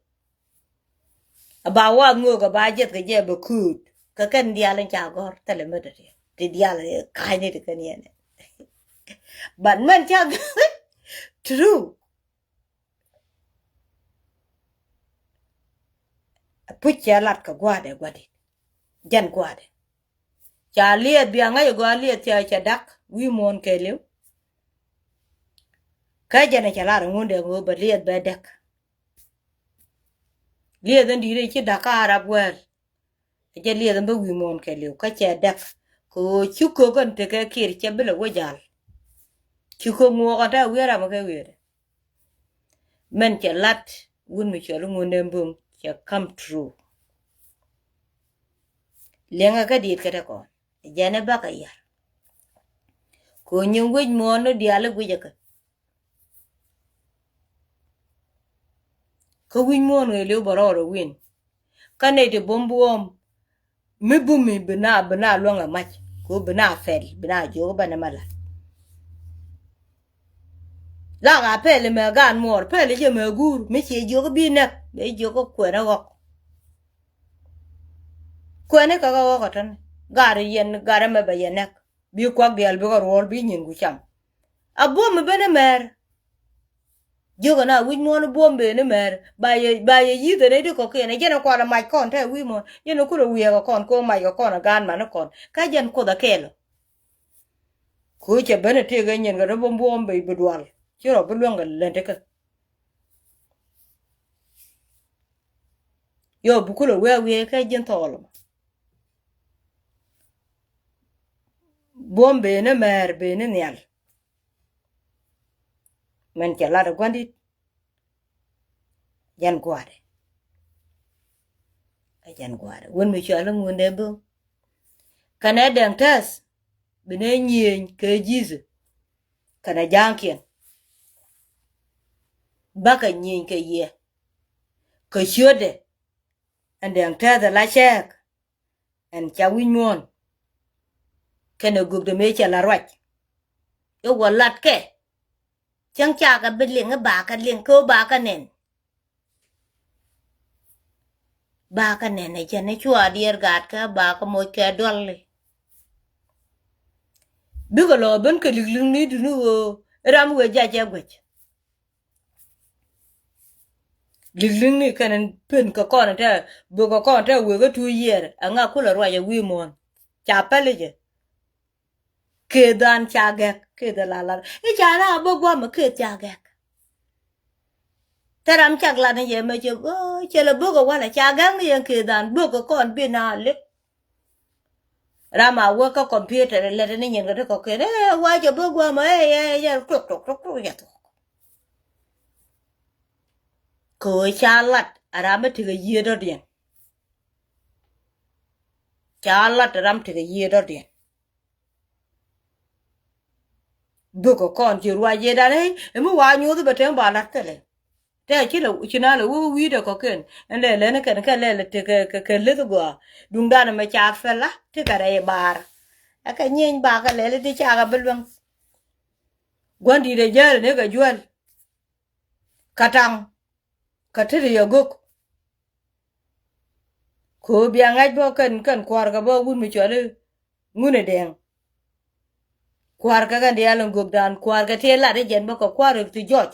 Ɛ ba wath ŋo̱o̱k ɛ ba jiɛth kɛ jɛ bɛ kööt. Kɛ kɛn diaal in ca gɔ̱r thilɛ mi dɔ̱diɛn ti diaal in ka̱cni ti kɛn yɛn. But mɛn ca gɔ̱r true. Puc cɛ lat kɛ gua̱a̱dɛ gua̱dit. Jɛn gua̱a̱dɛ. Ca liɛth bia ŋa̱c ɛ gɔaa liɛth ca, ca dak wi̱i̱ muɔ̱ɔ̱n kɛɛliw. Kä jɛn ɛ ca lar ɛ ŋundɛ ŋo̱o̱ bɛ liɛth bɛ däk. Liɛth in di̱i̱t ɛ ci da̱k ka Arab wɛɛl. Ɛ jɛ liɛth in bä wi̱i̱ muɔ̱ɔ̱n kɛɛliw kä cɛ däk. Kɛ ɣöö ci köök in tekɛ kir cɛ bi lɛ wä jal. Ci köök ŋuɔɔk in te wi̱i̱ ram kɛ wi̱i̱dɛ. Mɛn cɛ lat wun mi cɔl iŋun dee bum cɛ come true. Liɛŋɛ kä diet kä te kɔn jɛn ɛ bakɛ yar. Kɛ nyin wec muɔɔn ni diaal i̱ guic ɛ kä. Kä wi̱c muɔɔn ɣöö liw bɛ rɔɔdɛ wi̱n. Kä nɛy ti buɔ̱m buɔ̱ɔ̱m mi bumi bi na, bi na luäŋ ɛ mac kɛ ɣöö bi na pɛl bi na jiök bä nɛ mɛ la̱t. Lak a pɛl mɛ gaan muɔɔr pɛl jɛ mɛ guur mi ciɛ jiök bi nɛk bɛ jiök kuɛn ɛ ɣɔk. Kuɛn ɛ kɛ kɛ ɣɔk ɛ tɔ̱ni. Gaar yɛn gaar ɛmɛ bɛ yɛ nɛk. Bi kuak diaal bikɛ ruɔɔl bi nyin ku cam. A buɔ̱m mi ben imɛɛr. Jiökɛ na wi̱c muɔ̱ɔ̱n buɔ̱m ben imɛɛr ba yɛ, ba yɛ yi̱th ɛn ɛ di kɔ̱kiɛn ɛ jɛn ɛ kual ɛ mac kɔn te wi̱i̱ muɔ̱ɔ̱n jɛn ɛ kulɛ wiɛɛk ɛ kɔn kɛ ɣöö mac kɛ kɔn ɛ gaan man ɛ kɔn kä jɛn kuoth ɛ kɛɛl ɔ. Kɛ ɣöö cɛ ben ɛ tëëk ɛ nyin kɛ te buɔ̱m buɔ̱ɔ̱m ben bi dual ci rɔ bi luäŋ kɛ lɛn tekɛ. Yɔ bi kulɛ wiɛɛk wiɛɛk kɛ ji̱n thɔɔl ɔ. Buɔ̱m ben imɛɛr ben inhial. Mɛn cɛ lat ɛ gua̱ndit. Jɛn gua̱a̱dɛ. Ɛ jɛn gua̱a̱dɛ wun mi cɔal iŋun dee bum. Kɛnɛ dɛŋ tɛth bi nɛ nyieny kɛ ji̱th. Kɛnɛ ja̱a̱ŋkiɛn bakɛ nyieny kɛ yɛ. Kɛ ciötdɛ ɛn dɛŋ tɛth ɛ la cɛɛk. Ɛn ca wi̱c muɔ̱ɔ̱n kɛnɛ gök dee mëë cɛ la ruac. I̱ wä latkɛ cäŋ cakɛ bi liŋ i̱ bakɛ liŋ kä i̱ bakɛ nɛn. Bakɛ nɛn ɛ jɛn i̱ cua diɛɛr gaatkɛ bakɛ moc kɛ duali. Bikɛ lɔ ben kɛ li̱k li̱ŋni duni ɣöö i̱ ram wëë jac ɛ guɛc. Li̱k li̱ŋni kɛn in pen kɛ kɔn in te bök kɛ kɔn in te wek kä two year ɛŋa kulɛ ruac ɛ wi̱i̱ muɔ̱ɔ̱n. Ca päl i̱ jɛ. Keth dhan ca gɛk keth dhan la lat i̱ ca na bä guam keth ca gɛk. Thɛ ram cak lat ni yɛ mɛ cɛ cɛ lɛ bök ɛ walɛ ca gɛk ni yɛn keth dhan bök kɛ kɔn bi na lip. Ram a wä kä computer lɛt ni nyin kɛ ti kɔ̱kiɛn ɛ wa cɛ bä guam ɛ ɛ ɛ tuk tuk tuk tuk yɛ thuk. Kɛ ɣöö ca lat a ram mi tekɛ yiëë dɔ̱diɛn. Ca lat a ram tekɛ yiëë dɔ̱diɛn. Bök kɔn ci ruac yet an ɛ mi wa nyuuth bɛ tem ba lat thilɛ. Tɛ ci lɛ ci na lɛ wä wi̱i̱dɛ kɔ̱kiɛn ɛn lɛ lɛn kɛn kɛ lɛ lɛ tekɛ kɛ leth gɔaa. Duŋdan ɛmɛ ca pɛl la tekɛ rɛy baar. Ɛ kɛ nyieny bakɛ lɛl ti cakɛ bi luäŋ. Gua̱n di̱t ɛ jäl ni kɛ juäl. Kä taŋ kä tet yɛ gök. Kɛ ɣöö bia ŋa̱c bä kɛn kɛn kua̱rkɛ bä wut mi cɔal i̱ ŋun ɛ dɛŋ. Kua̱rkɛ kɛn diaal in gökdan kua̱rkɛ tëë lat i̱ jɛn bä kɛ kua̱r rek ti jɔc.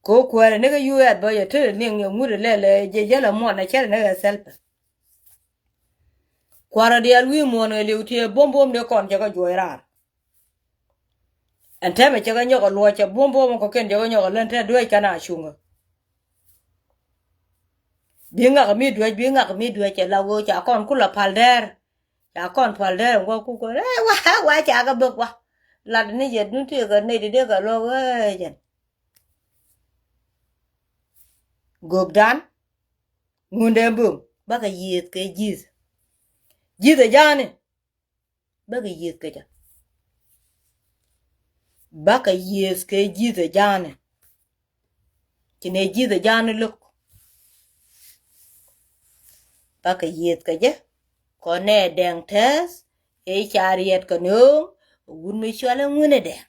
Kɛ ɣöö kuäärɛ ni kä yuɛɛth bä yɛ tet ɛ liŋ yɛ ŋut ɛ lɛl ɛ jɛ jälɛ muɔn ɛ cärɛ ni ɣɛ thɛl pɛ. Kuarä diaal wi̱i̱ muɔ̱ɔ̱n ɛ liw ti ɛ buɔ̱m buɔ̱m dee kɔn cɛ kɛ juɔc raar. Ɛn tɛmɛ cɛ kɛ nyɔk ɛ luɔc cɛ buɔ̱m buɔ̱m kɔ kɛn cɛ kɛ nyɔk ɛ län tɛ duec kɛn a cuŋä. Bi ŋak mi duec, bi ŋak mi duec cɛ la wee ca kɔn kulɛ pal dɛɛr. Ca kɔn pal dɛɛr ŋuɔ kukɔ ɛ wa wa ca kɛ bek wa. Lat ni yɛ dun ti kɛ nɛy ti dee kɛ luɔk ɛ jɛn. Gök dan. Ŋundɛ buŋ bakɛ yiëëth kɛ ji̱th. Ji̱th ɛ ja̱a̱ni. Bakɛ yiëëth kɛ jɛ. Bakɛ yiëëth kɛ ji̱th ɛ ja̱a̱ni. Ci nɛ ji̱th ɛ ja̱a̱ni lo̱k. Bakɛ yiëëth kɛ jɛ. Kɔn nɛ dɛŋ tɛth ëë ca riɛt kɛ nööŋ wut mi cual ɛ ŋunɛ dɛŋ.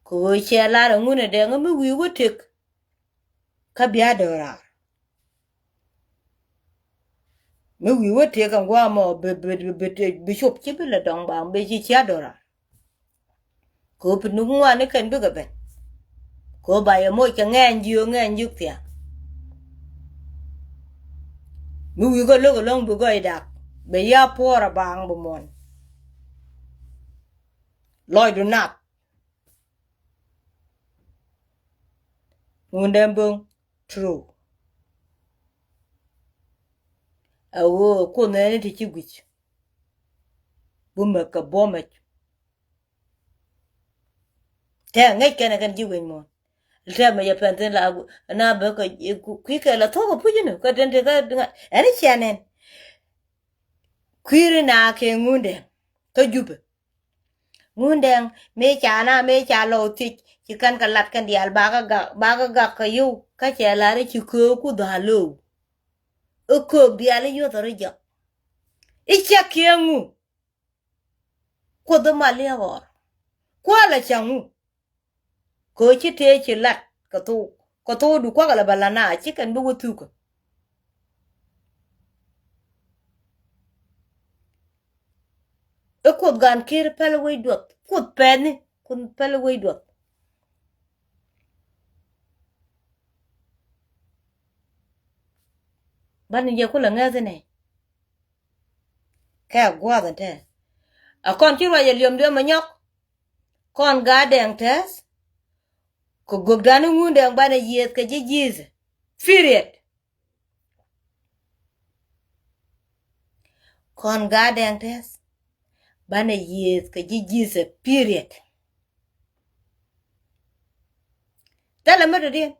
Kɛ ɣöö cɛ lar ɛ ŋunɛ dɛŋ mi wi̱i̱ wä tëk. Kä bia döör raar. Mi wi̱i̱ wä tëëk ɛn gua̱a̱ mɔ bi, bi, bi, bi, bi cop ci bi lɛ dɔ̱ŋ ba bi ci cia döör raar. Kɛ ɣöö pi nuk ŋuan ni kɛn bikɛ ben. Kɛ ɣöö ba yɛ moc kɛ ŋɛɛny jiök ŋɛɛny jiök thia̱a̱ŋ. Mi wi̱i̱ kɛ lo̱k ɛlɔ̱ŋ bi gɔy dak bɛ ya puɔ̱ɔ̱r a baaŋ bi muɔ̱n. Lɔcdu nath. Ŋundɛ bo̱ŋ true. A ɣöö kuoth nɛɛni ti ci guic. Bumɛ kɛ buɔmɛ. Tɛ ŋäc kɛnɛ kɛn ji̱ wec muɔ̱ɔ̱n. Tɛ mɛ jɛ pɛn thin la na bä kɛ kui̱ kɛ la thuɔk kɛ puc inɔ kɛ den ti kä ɛn i̱ ciɛ nɛn. Kui̱ri na kɛ ŋundɛ kä Jupɛ. Ŋundɛŋ mëë ca na mëë ca lɔw thiec ci kɛn kɛ lat kɛn diaal bakɛ gak bakɛ gak kɛ yio̱w kä cɛ lar i̱ ci köök ku dhal lo̱o̱w. I̱ köök diaal i̱ yuɔth ri jɔk. I̱ cɛ kiɛ ŋu. Kuoth i̱ mal i̱ ɣɔr kualɛ cɛ ŋu. Kɛ ɣöö ci tëë ci lat kɛ thok kɛ thokdu kuak ala bɛ la na ci kɛn bi wä thukä. I̱ kuoth gan kir päl wec duɔth kuoth pɛɛni kuoth päl wec duɔth. Bani jɛ kulɛ ŋäthi nɛ kɛ a gua̱a̱th ɛn tɛ. A kɔn ci ruac a liɔm liɔm a nyɔk. Kɔn gaat dɛŋ tɛth. Kɛ gök dan i̱ ŋun dɛŋ banɛ yiëëth kɛ ji̱ ji̱th. Period. Kɔn gaat dɛŋ tɛth. Banɛ yiëëth kɛ ji̱ ji̱th. Period. Thilɛ mi dɔ̱diɛn.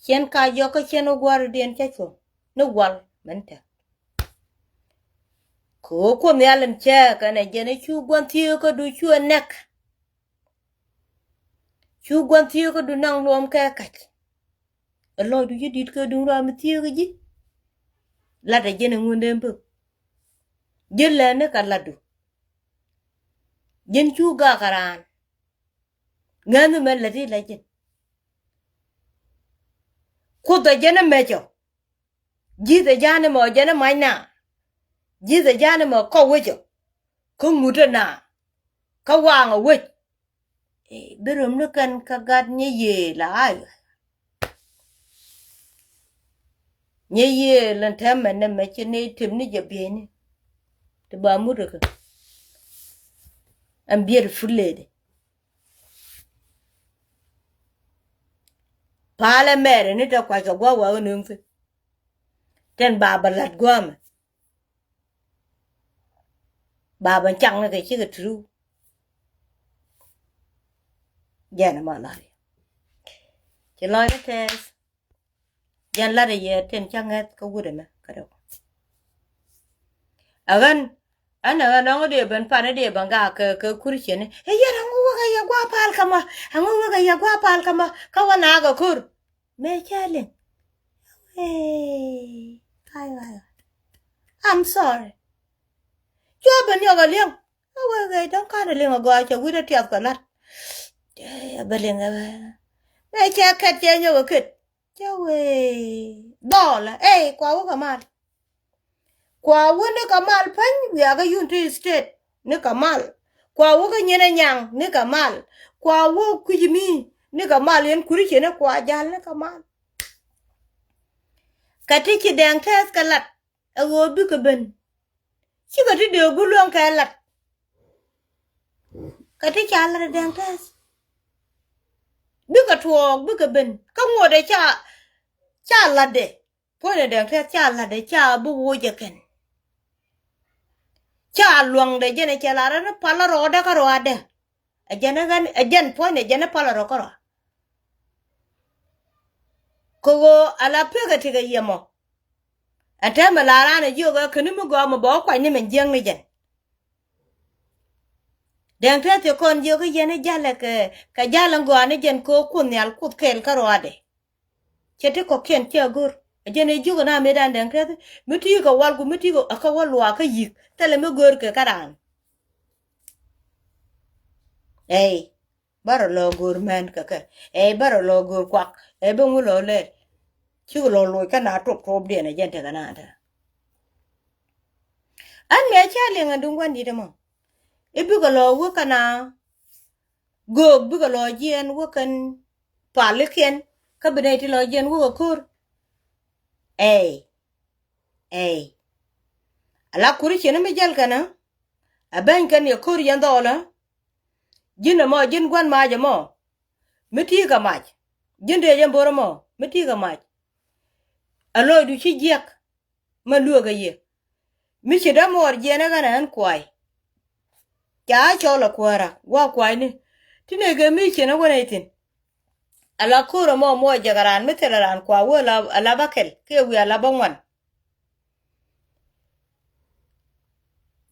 Cien ka jɔk kä cien wä gua̱a̱r diɛn cä cuɔ̱ŋ ni wal mɛn tɛk. Kɛ ɣöö kuoth nhial in cɛ kɛnɛ jɛn i̱ cu gua̱n thieekädu cu ɛ nɛk. Cu gua̱n thieekädu naŋ luɔm kɛ kac. Ɛ lɔcdu ci di̱t kɛ duŋ rɔam mi thieekä ji̱. Latdɛ jɛn i̱ ŋundɛ bök. Ji̱ lɛn ni kɛ latdu. Ji̱n cu gak kɛ raan. Ŋäni mɛ lät i̱ la ji̱n. Kuoth ɛ jɛn ɛ mɛcɔ. Ji̱th ɛ ja̱a̱n ɛmɔ jɛn ɛ mac na. Ji̱th ɛ ja̱a̱n ɛmɔ kä wecɔ. Kä ŋut ɛ na. Kä waaŋ ɛ wec. Bi rom ni kɛn kä gat nyɛ yee la ay. Nyɛ yee lɛn tɛmɛ nɛ mɛ ci ni tim ni jɛ bieyni. Ti ba mut ɛ kɛ. Ɛn biɛt fut ledi. Palɛ mɛri ni tɛ kuac kɛ gua̱ wä ɣä nöŋ thi̱n. Tɛn ba bä la̱t gua̱a̱mɛ. Ba bä cak ni kɛ cikɛ turu. Jɛn ɛmɔ la̱ri. Ci lɔcdä tɛth. Jɛn la̱t ɛ yɛ tin ca ŋäth kä wut ɛmɛ kä dɔk. Ɛ ɣän ɛn ɛ ɣän ɔŋ dee ben pan dee ben gak kɛ kɛ kur cieni. Ɛ yɛn ɛŋu wä kɛ yɛ gua̱a̱ pal kä ma ɛŋu wä kɛ yɛ gua̱a̱ pal kä ma kä wä naak ɛ ko̱r. Mëë cä liŋ. Wee. Ay, ay, ay. I'm sorry. Cuɔ ben yɔk ɛ liŋ. A wee kɛ dɔ̱ŋ kan ɛ liŋ ɛ gɔaa cɛ wi̱n ɛ tiath kɛ lat. Ɛ bɛ liŋ ɛ bɛ. Mëë cɛ kɛt cɛ nyɔk ɛ ket. Cä wee dhɔɔlä ey kua wä kɛ mal. Kua wä ni kɛ mal päny wiakä yun ti state ni kɛ mal. Kua wä kä nyin ɛ nyaŋ ni kɛ mal. Kua wä kui̱c mi ni kɛ mal yɛn kuri cɛ ni kua jal ni kɛ mal. Kɛ ti ci dɛŋ tɛth kɛ lat. Ɛ ɣöö bikɛ ben. Cikɛ ti dee gul luäŋ kɛ lat. Kɛ ti ca lat ɛ Dɛŋ Tɛth. Bikɛ tuɔɔk bikɛ ben. Kä ŋuɔ̱tdɛ ca, ca latdɛ. Puɔ̱nydɛ Dɛŋ Tɛth ca latdɛ ca bi wocɛ kɛn. Ca luaŋdɛ jɛn ɛ cɛ lat rɛ ni palä rɔɔdɛ kä rɔɔdɛ. Ɛ jɛn ɛ ɣän, ɛ jɛn puɔ̱nydɛ jɛn ɛ palä rɔɔdɛ kä rɔɔdɛ. Kɛ ɣöö a la pekɛ tekɛ yɛ mɔ. Ɛn täämɛ la raan ɛ jiök ɛ käni mi gɔaa mɔ bɛ wä kuany ni mɛn jiäkni jɛn. Dɛŋ Tɛth cɛ kɔn jiök i̱ yɛn i̱ jalɛ kɛ, kɛ jalɛ gɔaa ni jɛn kɛ ɣöö Kuoth Nhial Kuoth kɛɛl kä rɔɔdɛ. Cɛ ti kɔ̱kiɛn cɛ go̱r. Ɛ jɛn ɛ jiök ɛ na mëëdan Dɛŋ Tɛth mi ti kɛ wal ku mi ti kɛ, ɛ kɛ wä luaak kä yi̱k thilɛ mi go̱r kɛ kä raan. Ɛy. Bärɛ lɔ go̱o̱r mɛn kɛ kɛ. Ɛ bärɛ lɔ go̱o̱r kuak. Ɛ bä ŋu lɔ lɛr. Cikɛ lɔ loc kä na tuɔp tuɔpdiɛn ɛ jɛn tekɛ na tɛ. An mɛ cä liŋ ɛ duŋ gua̱n di̱t ɛmɔ. I̱ bikɛ lɔ wä kä na göök bikɛ lɔ jiɛn wä kɛn palikiɛn. Kä bi nɛy ti lɔ jiɛn wä kɛ ko̱r. Ɛy. Ɛy. Ala kuri cieni mi jäl kɛnɛ. Ɛ beny kɛn yɛ ko̱r yɛn dhɔɔlä. Ji̱n ɛmɔ, ji̱n gua̱n mac ɛmɔ. Mi ti̱i̱ kɛ mac. Ji̱n dee jɛ bo̱r ɛmɔ. Mi ti̱i̱ kɛ mac. Ɛ lo̱cdu ci jiäk. Mɛ lueekä yɛ. Mi ci dämuɔɔr jiɛn ɛ ɣän ɛ ɣän kuay. Ca cɔl ɛ kuäära. Wa kuayni. Ti nɛy kɛ mi ciɛn ɛ wänɛ ithin. Ala ko̱r ɛmɔ muɔ jɛ kɛ raan mi thilɛ raan kua wee ala, ala bäkɛl kiɛ wi̱i̱ ala bäŋuan.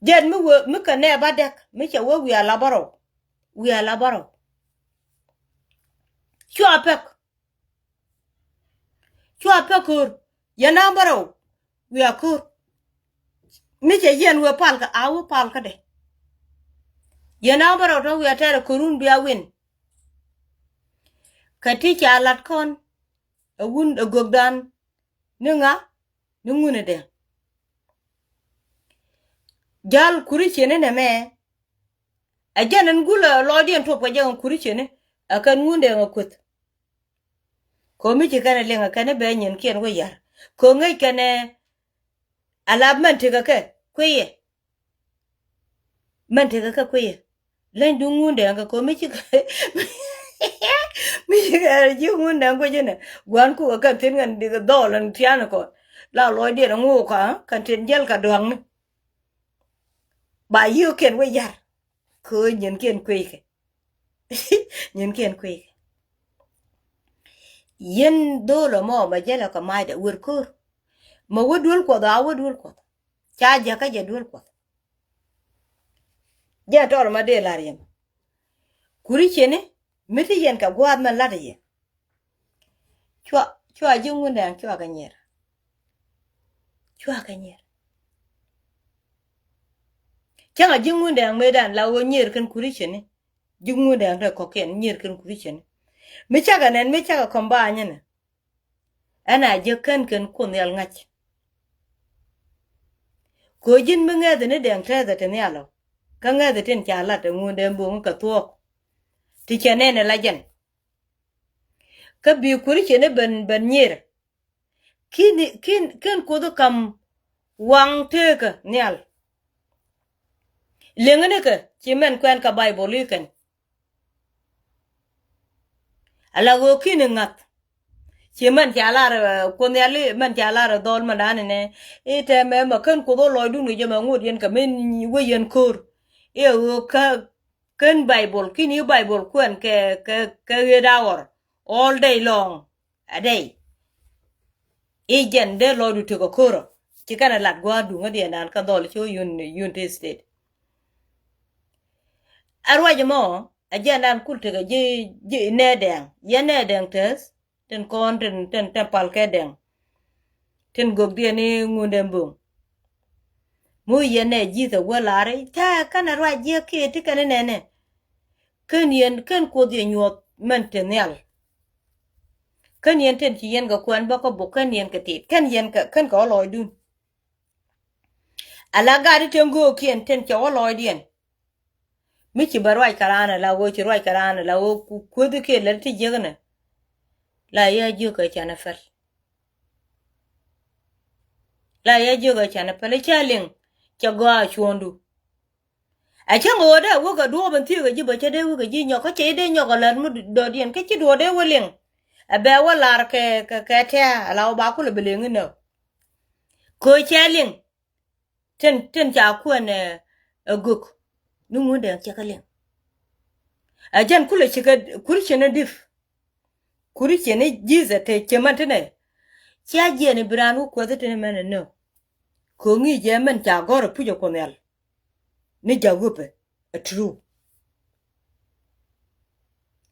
Jɛn mi wee mi kɛ nɛɛ bädäk mi cɛ wee wi̱i̱ ala bärɔw. Wi̱i̱ ala bärɔw. Cua pek. Cua pek ko̱r. Yɛn a bärɔw. Wi̱i̱ a ko̱r. Mi cɛ yɛn wee pal kä a wee pal kädɛ. Yɛn a bärɔw tɔ wi̱i̱ a tɛrɛ ko̱run bia win. Kä ti ca lat kɔn. Ɛ wun ɛ gökdan. Ni ŋa? Ni ŋun ɛ dee. Jal kuri cieni nɛmɛ. Ɛ jɛn ɛn gulɛ lɔcdiɛn tuɔp kɛ jɛ kɛn kuri cieni. Ɛ kɛn ŋun dee ŋɛ kueth. Ko̱mi ci kɛn ɛ liŋ ɛ kɛn ɛ bɛ nyinkiɛn wä yar. Ko̱ ŋäc kɛn ɛ ala mɛn tekɛ kɛ kuiyɛ. Mɛn tekɛ kɛ kuiyɛ. Leny duŋ ŋun dɛŋ kɛ ko̱ mi cikɛ mi cikɛ ji̱ ŋun dɛŋ kuecä nɛ. Gua̱n kukɛ kɛn thi̱n kɛn dikɛ dhɔɔl ɛn tian kɔn. La lɔcdiɛn ŋuk ka kɛn tin jäl kɛ dua̱ŋni. Ba yiëëkiɛn wä yar. Kɛ ɣöö nyinkiɛn kueckɛ. Nyinkiɛn kueckɛ. Yɛn dho̱o̱l ɛmɔ mɛ jälɛ kɛ macdɛ wër ko̱r. Mɛ wä duel kuɔth a wä duel kuɔth. Ca jäkä jɛ duel kuɔth. Jɛ tɔr ma dee lar yɛn. Kuri cieni mi ti yɛn kɛ gua̱a̱th mɛ lat yɛ. Cua, cua ji̱ ŋun dɛŋ cua kɛ nyier. Cua kɛ nyier. Cäŋ a ji̱ ŋun dɛŋ mëëdan la ɣöö nyier kɛn kuri cieni. Ji̱ ŋun dɛŋ te kɔ̱kiɛn nyier kɛn kuri cieni. Mi cakɛ nɛn mi cakɛ kɔm ba anyinɛ. Ɛn a jiäk kän kɛn Kuoth Nhial ŋa̱c. Kɛ ɣöö ji̱n mi ŋɛ̈th ni dɛŋ tɛthɛ ti nhial ɔ. Kä ŋɛ̈th tin ca lat ɛ ŋun dɛŋ bo̱o̱ŋ kɛ thuɔ̱k. Ti cɛ nɛn ɛ la jɛn. Kä bi kuri cieni ben, ben nyier. Ki̱n, ki̱n, ki̱n Kuoth kam waŋ tekä nhial. Liŋi ni kɛ ci mɛn kuɛn kä Baibol i̱ kɛn. Ala ɣöö ki̱n i̱ ŋa̱th. Ci mɛn ca lar, eh, Kuoth Nhial i̱ mɛn ca lar i̱ dhɔl mɛn da̱a̱n inɛ. I̱ tɛmɛ mɛ kän Kuoth ɣä lɔcdun kɛ jɛ mɛ ŋot yɛn kɛ min wä yɛn ko̱r. I̱ ɣöö kä kän Baibol ki̱n i̱ Baibol kuɛn kɛ, kɛ, kɛ ɣet a ɣɔr all day long. A day. I̱ jɛn dee lɔcdu tekɛ ko̱rä. Ci kɛn a lat gua̱a̱r duŋädiɛn dan kä dhɔl ci wä yun, Unity State. A ruac mɔ a jɛn dan kul tekɛ ji̱, ji̱ nɛ dɛŋ yɛ nɛ dɛŋ tɛth. Tin kɔn tin, tin, tin pal kɛ dɛŋ. Tin gökdiɛn i̱ ŋundɛ mboŋ. Mu yɛn nɛ ji̱th a wä lari tɛ kɛn a ruac jiɛ kiɛ ti kɛn inɛnɛ. Kän yɛn kän Kuoth yɛ nyuɔth mɛn ti nhial. Kän yɛn tin ci yɛn kɛ kuɛn bä kä buk kän yɛn kɛ tit kän yɛn kɛ kän kɛ wä lɔcdun. Ala gat i̱ tin göökiɛn tin cɛ wä lɔcdiɛn. Mi ci bɛ ruac kɛ raan ala ɣöö ci ruac kɛ raan ala ɣöö ku kuäthi kiɛ lät ti jiäknɛ. La yɛ jiök kɛ canɛ pɛl. La yɛ jiök ɛ canɛ päl i̱ cä liŋ. Cɛ gɔaa cuɔ̱ɔ̱ŋdu. Ɛ cäŋ ɣöö dee wä kɛ duɔɔp in thiëëk ɛ ji̱ bä cä dee wä kɛ ji̱ nyɔk kä cɛ i̱ dee nyɔk ɛ lät mi dɔ̱diɛn kä ci duɔɔp dee wä liŋ. Ɛ bɛ wä lar kɛ kɛ kɛ tɛ̈ɛ̈ ala wä ba kulɛ bi liŋ inɔ. Köö cɛ liŋ. Tin tin ca kuɛn ɛ ɛ gök. Ni ŋun dee cɛ kɛ liŋ. Ɛ jɛn kulɛ ci kɛ kuri cɛ ni dip. Kuri cɛ ni ji̱th ɛ te cɛ mɛn tinɛ. Cia jiɛn i̱ bi raan wä kuɛth i̱ tin mɛn inɔ. Köö ŋi̱i̱c ɛ mɛn ca gɔ̱r ɛ puc ɛ kuɔth nhial. Ni ja̱ wepɛ ɛ true.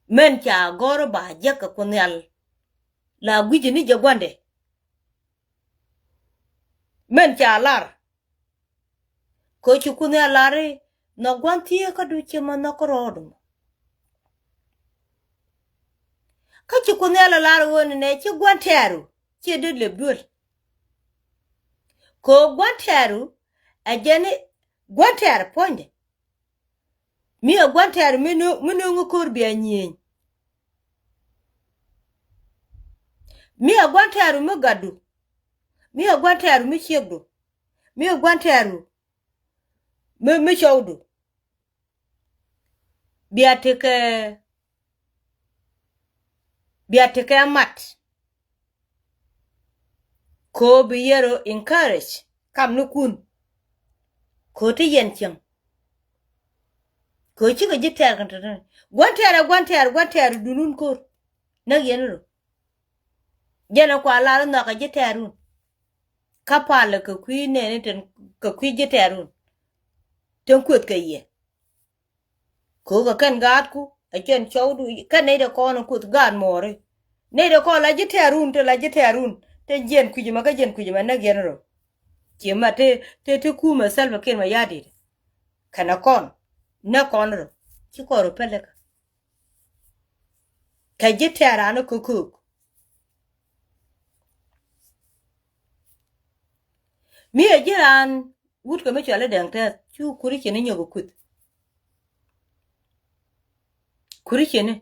Mɛn ca gɔ̱r ba jek kɛ kuɔth nhial. La gui̱ci ni jɛ gua̱ndɛ. Mɛn ca lar. Kɛ ci kuɔth nhial lar i̱ nhɔk gua̱n thieekädu ci ma nhɔk kärɔɔdu. Kä ci kuɔth nhial lar ɣöö ni nɛ ci gua̱n tɛɛru. Ciɛ dee lep duel. Kɛ ɣöö gua̱n tɛɛru ɛ jɛn i̱ gua̱n tɛɛr puɔ̱nydɛ. Mi ɛ gua̱n tɛɛru mi nööŋ mi nööŋ ko̱r bia nyieny. Mi ɛ gua̱n tɛɛru mi gatdu. Mi ɛ gua̱n tɛɛru mi ciekdu. Mi ɛ gua̱n tɛɛru mi mi cɔwdu. Bia tekɛ bia tekɛ mat. Kɛ ɣöö bi yɛr ɣä encourage kamnikun. Kɛ ɣöö ti yɛn cieŋ. Kɛ ɣöö cikɛ ji̱ tɛɛr kɛn tɔ̱tɔ̱ gua̱n tɛɛr ɛ gua̱n tɛɛr gua̱n tɛɛr dunun ko̱r. Näk yɛn rɔ. Jɛn ɛ kua lar nhɔakɛ ji̱ tɛɛrun. Kä palɛ kɛ kui̱ nɛɛni tin kɛ kui̱ ji̱ tɛɛrun. Tin kueth kɛ yɛ. Ko̱kɛ kɛn gaatku ɛ cɛn cɔwdu kɛn nɛy dɛ kɔn kuth gaat muɔɔri. Nɛy dɛ kɔn la ji̱ tɛɛrun te la ji̱ tɛɛrun te jiɛn kui̱c mɛ kä jiɛn kui̱c mɛ näk yɛn rɔ. Ci ma te te te kumɛ Salva Kiir mɛ ya̱di̱t. Kɛnɛ kɔn näk kɔn rɔ ci kɔn rɔ pɛlɛ kä. Kɛ ji̱ tɛɛr raan kä köök. Mi ɛ ji̱ raan wut kɛ mi cɔal i̱ Dɛŋ Tɛth cu kuri cini nyɔk ɛ kuth. Kuri cini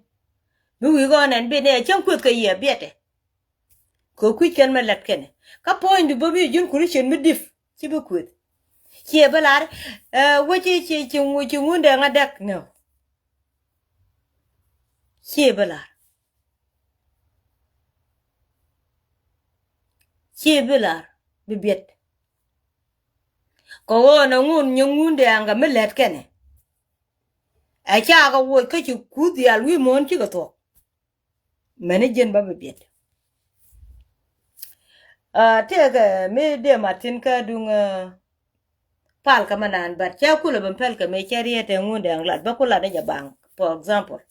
mi wi̱i̱ ɣɔn ɛn bi nɛ cäŋ kueth kɛ yiɛ biɛtɛ. Kɛ kui̱c kɛn mɛ lɛt kɛnɛ kä puɔ̱nydu bä bi ji̱n kuri cin mi dip ci bi kueth. Ciɛ bi lar ɛ wec ci ci ci ŋun Dɛŋ a dɛk nɛ. Ciɛ bi lar. Ciɛ bi lar bi biɛt. Kɛ ɣöö nɛ ŋun nyɛ ŋun Dɛŋ kɛ mi lɛt kɛnɛ. Ɛ ca kɛ woc kä ci kuth dhial wi̱i̱ muɔ̱ɔ̱n cikɛ thuɔ̱k. Mɛni jiɛn ba bi biɛt. Tëëkɛ mi dee mat thi̱n kä duŋ pal kä ma naan, but cɛ kulɛ ben pɛl kɛ mëë cɛ riet ɛ ŋun Dɛŋ lat bä ku lat ni jɛ baŋ. For example,